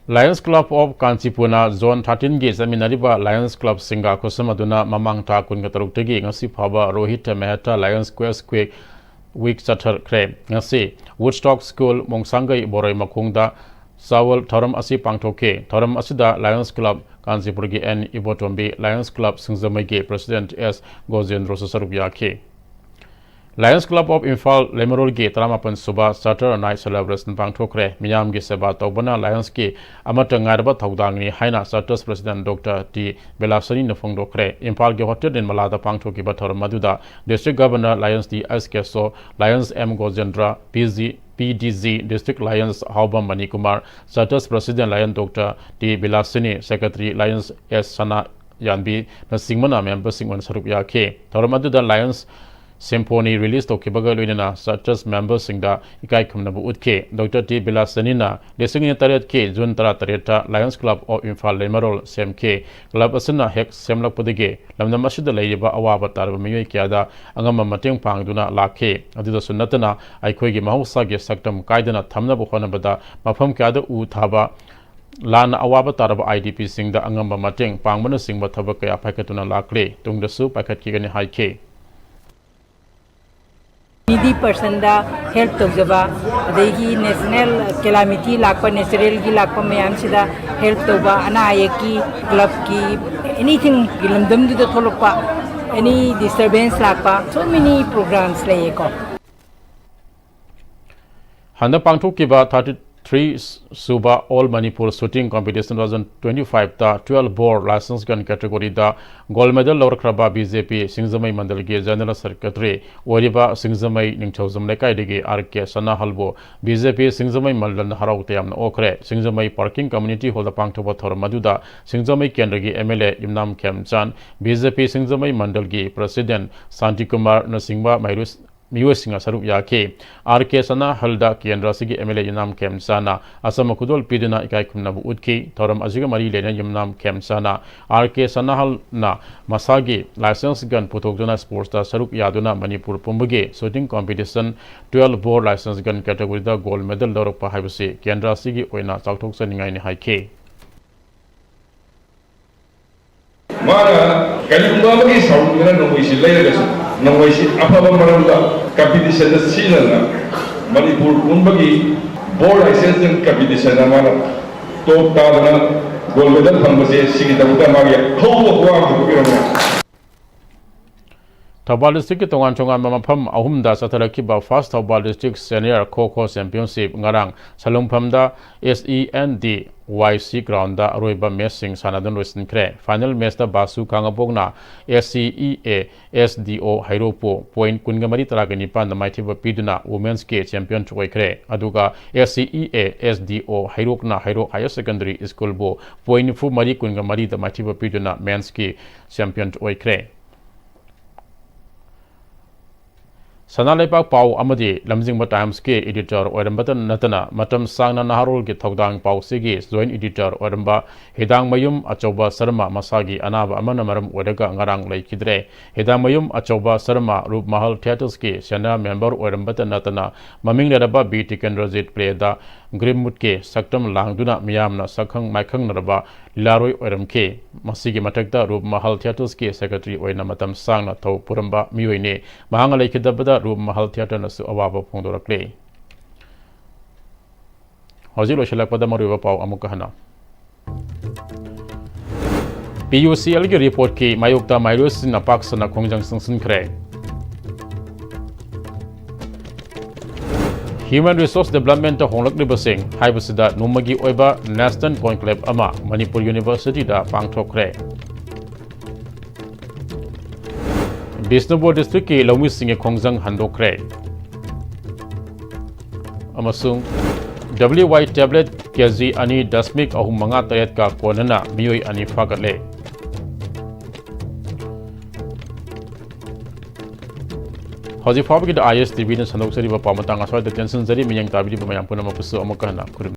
Lions Club of ꯀꯥꯟꯆꯤꯄꯨꯔꯅ Zone thirteen ꯒꯤ ꯆꯠꯃꯤꯟꯅꯔꯤꯕ Lions Club ꯁꯤꯡꯒ ꯈꯨꯠꯁꯝꯅꯗꯨꯅ ꯃꯃꯥꯡ ꯊꯥ ꯀꯨꯟꯒ ꯇꯔꯨꯛꯇꯒꯤ ꯉꯁꯤ ꯐꯥꯎꯕ Rohit Mehta Lions Quest Quick Week ꯆꯠꯊꯈ꯭ꯔꯦ꯫ ꯉꯁꯤ Woodstock School, ꯃꯣꯡꯁꯥꯡꯒꯩ ꯕꯣꯔꯣꯏ ꯃꯈꯣꯡꯗ ꯆꯥꯋꯜ ꯊꯧꯔꯝ ꯑꯁꯤ ꯄꯥꯡꯊꯣꯛꯈꯤ꯫ ꯊꯧꯔꯝ ꯑꯁꯤꯗ Lions Club ꯀꯥꯟꯆꯤꯄꯨꯔꯒꯤ ꯑꯦꯟ ꯏꯕꯣꯇꯣꯝꯕꯤ, Lions Club ꯁꯤꯡꯖꯃꯩꯒꯤ President ꯑꯦꯁ ꯒꯣꯖꯦꯟꯗ꯭ꯔꯣꯁꯨ ꯁꯔꯨꯛ ꯌꯥꯈꯤ꯫ Lions Club of ꯏꯝꯐꯥꯜ ꯂꯩꯃꯔꯣꯜꯒꯤ ꯇꯔꯥꯃꯥꯄꯟ ꯁꯨꯕ Charter Night Celebration ꯄꯥꯡꯊꯣꯛꯈ꯭ꯔꯦ꯫ ꯃꯤꯌꯥꯝꯒꯤ ꯁꯦꯕꯥ ꯇꯧꯕꯅ Lions ꯀꯤ ꯑꯃꯠꯇ ꯉꯥꯏꯔꯕ ꯊꯧꯗꯥꯡꯅꯤ ꯍꯥꯏꯅ Charters President ꯗꯣꯛꯇꯔ ꯇꯤ ꯕꯤꯂꯥꯁꯅꯤꯅ ꯐꯣꯡꯗꯣꯛꯈ꯭ꯔꯦ꯫ ꯏꯝꯐꯥꯜꯒꯤ Hotel ꯅꯤꯔꯃꯂꯥꯗ ꯄꯥꯡꯊꯣꯛꯈꯤꯕ ꯊꯧꯔꯝ ꯑꯗꯨꯗ District Governor Lions D S Kesho, Lions M Gojendra, P G, P D G District Lions Haobam Manikumar, Charters President Lion doctor T Bilasini, Secretary Lions S Sana ꯌꯥꯟꯕꯤꯅꯆꯤꯡꯕꯅ member ꯁꯤꯡ ꯑꯣꯏꯅ ꯁꯔꯨꯛ ꯌꯥꯈꯤ꯫ ꯊꯧꯔꯝ ꯑꯗꯨꯗ Lions Symphony release ꯇꯧꯈꯤꯕꯒ ꯂꯣꯏꯅꯅ Charters member ꯁꯤꯡꯗ ꯏꯀꯥꯏ ꯈꯨꯝꯅꯕ ꯎꯠꯈꯤ꯫ ꯗꯣꯛꯇꯔ ꯇꯤ ꯕꯤꯂꯥꯁꯤꯅꯤꯅ ꯂꯤꯁꯤꯡ ꯑꯅꯤ ꯇꯔꯦꯠꯀꯤ ꯖꯨꯟ ꯇꯔꯥꯇꯔꯦꯠꯇ Lions Club of Imphal Leimarol ꯁꯦꯝꯈꯤ꯫ Club ꯑꯁꯤꯅ ꯍꯦꯛ ꯁꯦꯝꯂꯛꯄꯗꯒꯤ ꯂꯝꯗꯝ ꯑꯁꯤꯗ ꯂꯩꯔꯤꯕ ꯑꯋꯥꯕ ꯇꯥꯔꯕ ꯃꯤꯑꯣꯏ ꯀꯌꯥꯗ ꯑꯉꯝꯕ ꯃꯇꯦꯡ ꯄꯥꯡꯗꯨꯅ ꯂꯥꯛꯈꯤ꯫ ꯑꯗꯨꯗꯁꯨ ꯅꯠꯇꯅ ꯑꯩꯈꯣꯏꯒꯤ ꯃꯍꯧꯁꯥꯒꯤ ꯁꯛꯇꯝ ꯀꯥꯏꯗꯅ ꯊꯝꯅꯕ ꯍꯣꯠꯅꯕꯗ ꯃꯐꯝ ꯀꯌꯥꯗ ꯎ ꯊꯥꯕ, ꯂꯥꯟꯅ ꯑꯋꯥꯕ ꯇꯥꯔꯕ ꯑꯥꯏ ꯗꯤ ꯄꯤ ꯁꯤꯡꯗ ꯑꯉꯝꯕ ꯃꯇꯦꯡ ꯄꯥꯡꯕꯅꯆꯤꯡꯕ ꯊꯕꯛ ꯀꯌꯥ ꯄꯥꯏꯈꯠꯇꯨꯅ ꯂꯥꯛꯂꯤ꯫ ꯇꯨꯡꯗꯁꯨ ꯄꯥꯏꯈꯠꯈꯤꯒꯅꯤ ꯍꯥꯏꯈꯤ꯫ Needy personꯗ help ꯇꯧꯖꯕ, ꯑꯗꯒꯤ national calamity ꯂꯥꯛꯄ, natural ꯒꯤ ꯂꯥꯛꯄ ꯃꯌꯥꯝꯁꯤꯗ help ꯇꯧꯕ, ꯑꯅꯥ ꯑꯌꯦꯛꯀꯤ, club ꯀꯤ, anything ꯒꯤ ꯂꯝꯗꯝꯗꯨꯗ ꯊꯣꯛꯂꯛꯄ any disturbance ꯂꯥꯛꯄ, so many programs ꯂꯩꯌꯦꯀꯣ꯫ ꯍꯟꯗꯛ ꯄꯥꯡꯊꯣꯛꯈꯤꯕ thirty three ꯁꯨꯕ All Manipur Shooting Competition two thousand twenty five ꯇ twelve bore licensed gun category ꯗ gold medal ꯂꯧꯔꯛꯈ꯭ꯔꯕ B J P ꯁꯤꯡꯖꯃꯩ ꯃꯟꯗꯜꯒꯤ General Secretary ꯑꯣꯏꯔꯤꯕ ꯁꯤꯡꯖꯃꯩ ꯅꯤꯡꯊꯧꯖꯝ ꯂꯩꯀꯥꯏꯗꯒꯤ R K ꯁꯅꯥꯍꯜꯕꯨ B J P ꯁꯤꯡꯖꯃꯩ ꯃꯟꯗꯜꯅ ꯍꯔꯥꯎ ꯇꯌꯥꯝꯅ ꯑꯣꯛꯈ꯭ꯔꯦ꯫ ꯁꯤꯡꯖꯃꯩ Parking Community Hall ꯗ ꯄꯥꯡꯊꯣꯛꯄ ꯊꯧꯔꯝ ꯑꯗꯨꯗ ꯁꯤꯡꯖꯃꯩ ꯀꯦꯟꯗ꯭ꯔꯒꯤ M L A Yumnam ꯈꯦꯝꯆꯥꯟ, B J P Singjamei ꯃꯟꯗꯜꯒꯤ President ꯁꯥꯟꯇꯤꯀꯨꯃꯥꯔꯅꯆꯤꯡꯕ ꯃꯍꯩꯔꯣꯏ ꯃꯤꯑꯣꯏꯁꯤꯡꯅ ꯁꯔꯨꯛ ꯌꯥꯈꯤ꯫ R K ꯁꯅꯥꯍꯜꯗ ꯀꯦꯟꯗ꯭ꯔ ꯑꯁꯤꯒꯤ M L A ꯌꯨꯝꯅꯥꯝ ꯈꯦꯝꯆꯥꯅ ꯑꯆꯝꯕ ꯈꯨꯗꯣꯜ ꯄꯤꯗꯨꯅ ꯏꯀꯥꯏ ꯈꯨꯝꯅꯕ ꯎꯠꯈꯤ꯫ ꯊꯧꯔꯝ ꯑꯁꯤꯒ ꯃꯔꯤ ꯂꯩꯅꯅ ꯌꯨꯝꯅꯥꯝ ꯈꯦꯝꯆꯥꯅ R K ꯁꯅꯥꯍꯜꯅ ꯃꯁꯥꯒꯤ licensed gun ꯄꯨꯊꯣꯛꯇꯨꯅ sports ꯇ ꯁꯔꯨꯛ ꯌꯥꯗꯨꯅ ꯃꯅꯤꯄꯨꯔ ꯄꯨꯝꯕꯒꯤ shooting competition twelve bore licensed gun category ꯗ gold medal ꯂꯧꯔꯛꯄ ꯍꯥꯏꯕꯁꯤ ꯀꯦꯟꯗ꯭ꯔ ꯑꯁꯤꯒꯤ ꯑꯣꯏꯅ ꯆꯥꯎꯊꯣꯛꯆꯅꯤꯡꯉꯥꯏꯅꯤ ꯍꯥꯏꯈꯤ꯫ ꯃꯥꯅ ꯀꯔꯤꯒꯨꯝꯕ ꯑꯃꯒꯤ ꯁꯥꯎꯅꯤꯡꯗꯅ ꯅꯣꯡꯃꯩꯁꯤ ꯂꯩꯔꯒꯁꯨ, ꯅꯣꯡꯃꯩꯁꯤ ꯑꯐꯕ ꯃꯔꯝꯗ competition ꯗ ꯁꯤꯖꯤꯟꯅꯗꯅ ꯃꯅꯤꯄꯨꯔ ꯄꯨꯝꯕꯒꯤ bore licensed gun competition ꯗ ꯃꯥꯅ top ꯇꯥꯗꯅ gold medal ꯐꯪꯕꯁꯦ, ꯁꯤꯒꯤꯗꯃꯛꯇ ꯃꯥꯒꯤ ꯑꯍꯧꯕ ꯋꯥ ꯑꯃ ꯍꯥꯏꯕꯤꯔꯝꯃꯦ꯫ ꯊꯧꯕꯥꯜ district ꯀꯤ ꯇꯣꯉꯥꯟ ꯇꯣꯉꯥꯟꯕ ꯃꯐꯝ ꯑꯍꯨꯝꯗ ꯆꯠꯊꯔꯛꯈꯤꯕ First Thoubaal District Senior Kho Kho Championship ꯉꯔꯥꯡ ꯁꯂꯨꯡꯐꯝꯗ S E N D Y C ground ꯗ ꯑꯔꯣꯏꯕ match ꯁꯤꯡ ꯁꯥꯟꯅꯗꯨꯅ ꯂꯣꯏꯁꯤꯟꯈ꯭ꯔꯦ꯫ Final match ꯇ ꯕꯥꯁꯨ ꯈꯥꯉꯕꯣꯛꯅ S C E A S D O ꯍꯩꯔꯣꯛꯄꯨ point ꯀꯨꯟꯒ ꯃꯔꯤ, ꯇꯔꯥꯒ ꯅꯤꯄꯥꯟꯗ ꯃꯥꯏꯊꯤꯕ ꯄꯤꯗꯨꯅ women's ꯀꯤ champion ꯑꯣꯏꯈ꯭ꯔꯦ꯫ ꯑꯗꯨꯒ S C E A S D O ꯍꯩꯔꯣꯛꯅ Heirok Higher Secondary School ꯕꯨ point ꯅꯤꯐꯨ ꯃꯔꯤ, ꯀꯨꯟꯒ ꯃꯔꯤꯗ ꯃꯥꯏꯊꯤꯕ ꯄꯤꯗꯨꯅ men's ꯀꯤ champion ꯑꯣꯏꯈ꯭ꯔꯦ꯫ ꯁꯅꯥ ꯂꯩꯕꯥꯛ ꯄꯥꯎ ꯑꯃꯗꯤ ꯂꯝꯖꯤꯡꯕ Times ꯀꯤ editor ꯑꯣꯏꯔꯝꯕꯇ ꯅꯠꯇꯅ ꯃꯇꯝ ꯁꯥꯡꯅ ꯅꯍꯥꯔꯣꯜꯒꯤ ꯊꯧꯗꯥꯡ ꯄꯥꯎꯆꯦꯒꯤ joint editor ꯑꯣꯏꯔꯝꯕ ꯍꯤꯗꯥꯡꯃꯌꯨꯝ ꯑꯆꯧꯕ ꯁꯔꯃ ꯃꯁꯥꯒꯤ ꯑꯅꯥꯕ ꯑꯃꯅ ꯃꯔꯝ ꯑꯣꯏꯔꯒ ꯉꯔꯥꯡ ꯂꯩꯈꯤꯗ꯭ꯔꯦ꯫ ꯍꯤꯗꯥꯡꯃꯌꯨꯝ ꯑꯆꯧꯕ ꯁꯔꯃ ꯔꯨꯞꯃꯍꯜ Theatres ꯀꯤ senior member ꯑꯣꯏꯔꯝꯕꯇ ꯅꯠꯇꯅ ꯃꯃꯤꯡ ꯂꯩꯔꯕ ꯕꯤ ꯇꯤꯀꯦꯟꯗ꯭ꯔꯖꯤꯠ Play ꯗ ꯒ꯭ꯔꯤꯝꯋꯨꯗꯀꯤ ꯁꯛꯇꯝ ꯂꯥꯡꯗꯨꯅ ꯃꯤꯌꯥꯝꯅ ꯁꯛꯈꯪ ꯃꯥꯏꯈꯪꯅꯔꯕ ꯂꯤꯂꯥꯔꯣꯏ ꯑꯣꯏꯔꯝꯈꯤ꯫ ꯃꯁꯤꯒꯤ ꯃꯊꯛꯇ ꯔꯨꯞꯃꯍꯜ Theatres ꯀꯤ secretary ꯑꯣꯏꯅ ꯃꯇꯝ ꯁꯥꯡꯅ ꯊꯧ ꯄꯨꯔꯝꯕ ꯃꯤꯑꯣꯏꯅꯤ꯫ ꯃꯍꯥꯛꯅ ꯂꯩꯈꯤꯗꯕꯗ ꯔꯨꯞꯃꯍꯜ Theatre ꯅꯁꯨ ꯑꯋꯥꯕ ꯐꯣꯡꯗꯣꯔꯛꯂꯤ꯫ ꯍꯧꯖꯤꯛ ꯂꯣꯏꯁꯤꯜꯂꯛꯄꯗ ꯃꯔꯨꯑꯣꯏꯕ ꯄꯥꯎ ꯑꯃꯨꯛꯀ ꯍꯟꯅ꯫ P U C L ꯒꯤ report ꯀꯤ ꯃꯥꯌꯣꯛꯇ ꯃꯍꯩꯔꯣꯏꯁꯤꯡꯅ ꯄꯥꯛ ꯁꯟꯅ ꯈꯣꯡꯖꯪ ꯆꯪꯁꯤꯟꯈ꯭ꯔꯦ꯫ Human Resource Developmentꯇ ꯍꯣꯡꯂꯛꯂꯤꯕꯁꯤꯡ ꯍꯥꯏꯕꯁꯤꯗ ꯅꯣꯡꯃꯒꯤ ꯑꯣꯏꯕ National Conclave ꯑꯃ ꯃꯅꯤꯄꯨꯔ Universityꯗ ꯄꯥꯡꯊꯣꯛꯈ꯭ꯔꯦ꯫ ꯕꯤꯁꯅꯨꯄꯨꯔ districtꯀꯤ ꯂꯧꯃꯤꯁꯤꯡꯒꯤ ꯈꯣꯡꯖꯪ ꯍꯟꯗꯣꯛꯈ꯭ꯔꯦ꯫ ꯑꯃꯁꯨꯡ W Y tablet K G ꯑꯅꯤ ꯗꯁꯃꯤꯛ ꯑꯍꯨꯝ ꯃꯉꯥ ꯇꯔꯦꯠꯀ ꯀꯣꯟꯅꯅ ꯃꯤꯑꯣꯏ ꯑꯅꯤ ꯐꯥꯒꯠꯂꯦ꯫ ꯍꯧꯖꯤꯛ ꯐꯥꯎꯕꯒꯤꯗ I S T Vꯅ ꯁꯟꯗꯣꯛꯆꯔꯤꯕ ꯄꯥꯎ ꯃꯇꯥꯡ ꯑꯁ꯭ꯋꯥꯏꯗ ꯇꯦꯟꯁꯤꯟꯖꯔꯤ꯫ ꯃꯤꯠꯌꯦꯡ ꯇꯥꯕꯤꯔꯤꯕ ꯃꯌꯥꯝ ꯄꯨꯝꯅꯃꯛꯄꯨꯁꯨ ꯑꯃꯨꯛꯀ ꯍꯟꯅ ꯈꯨꯔꯨꯝ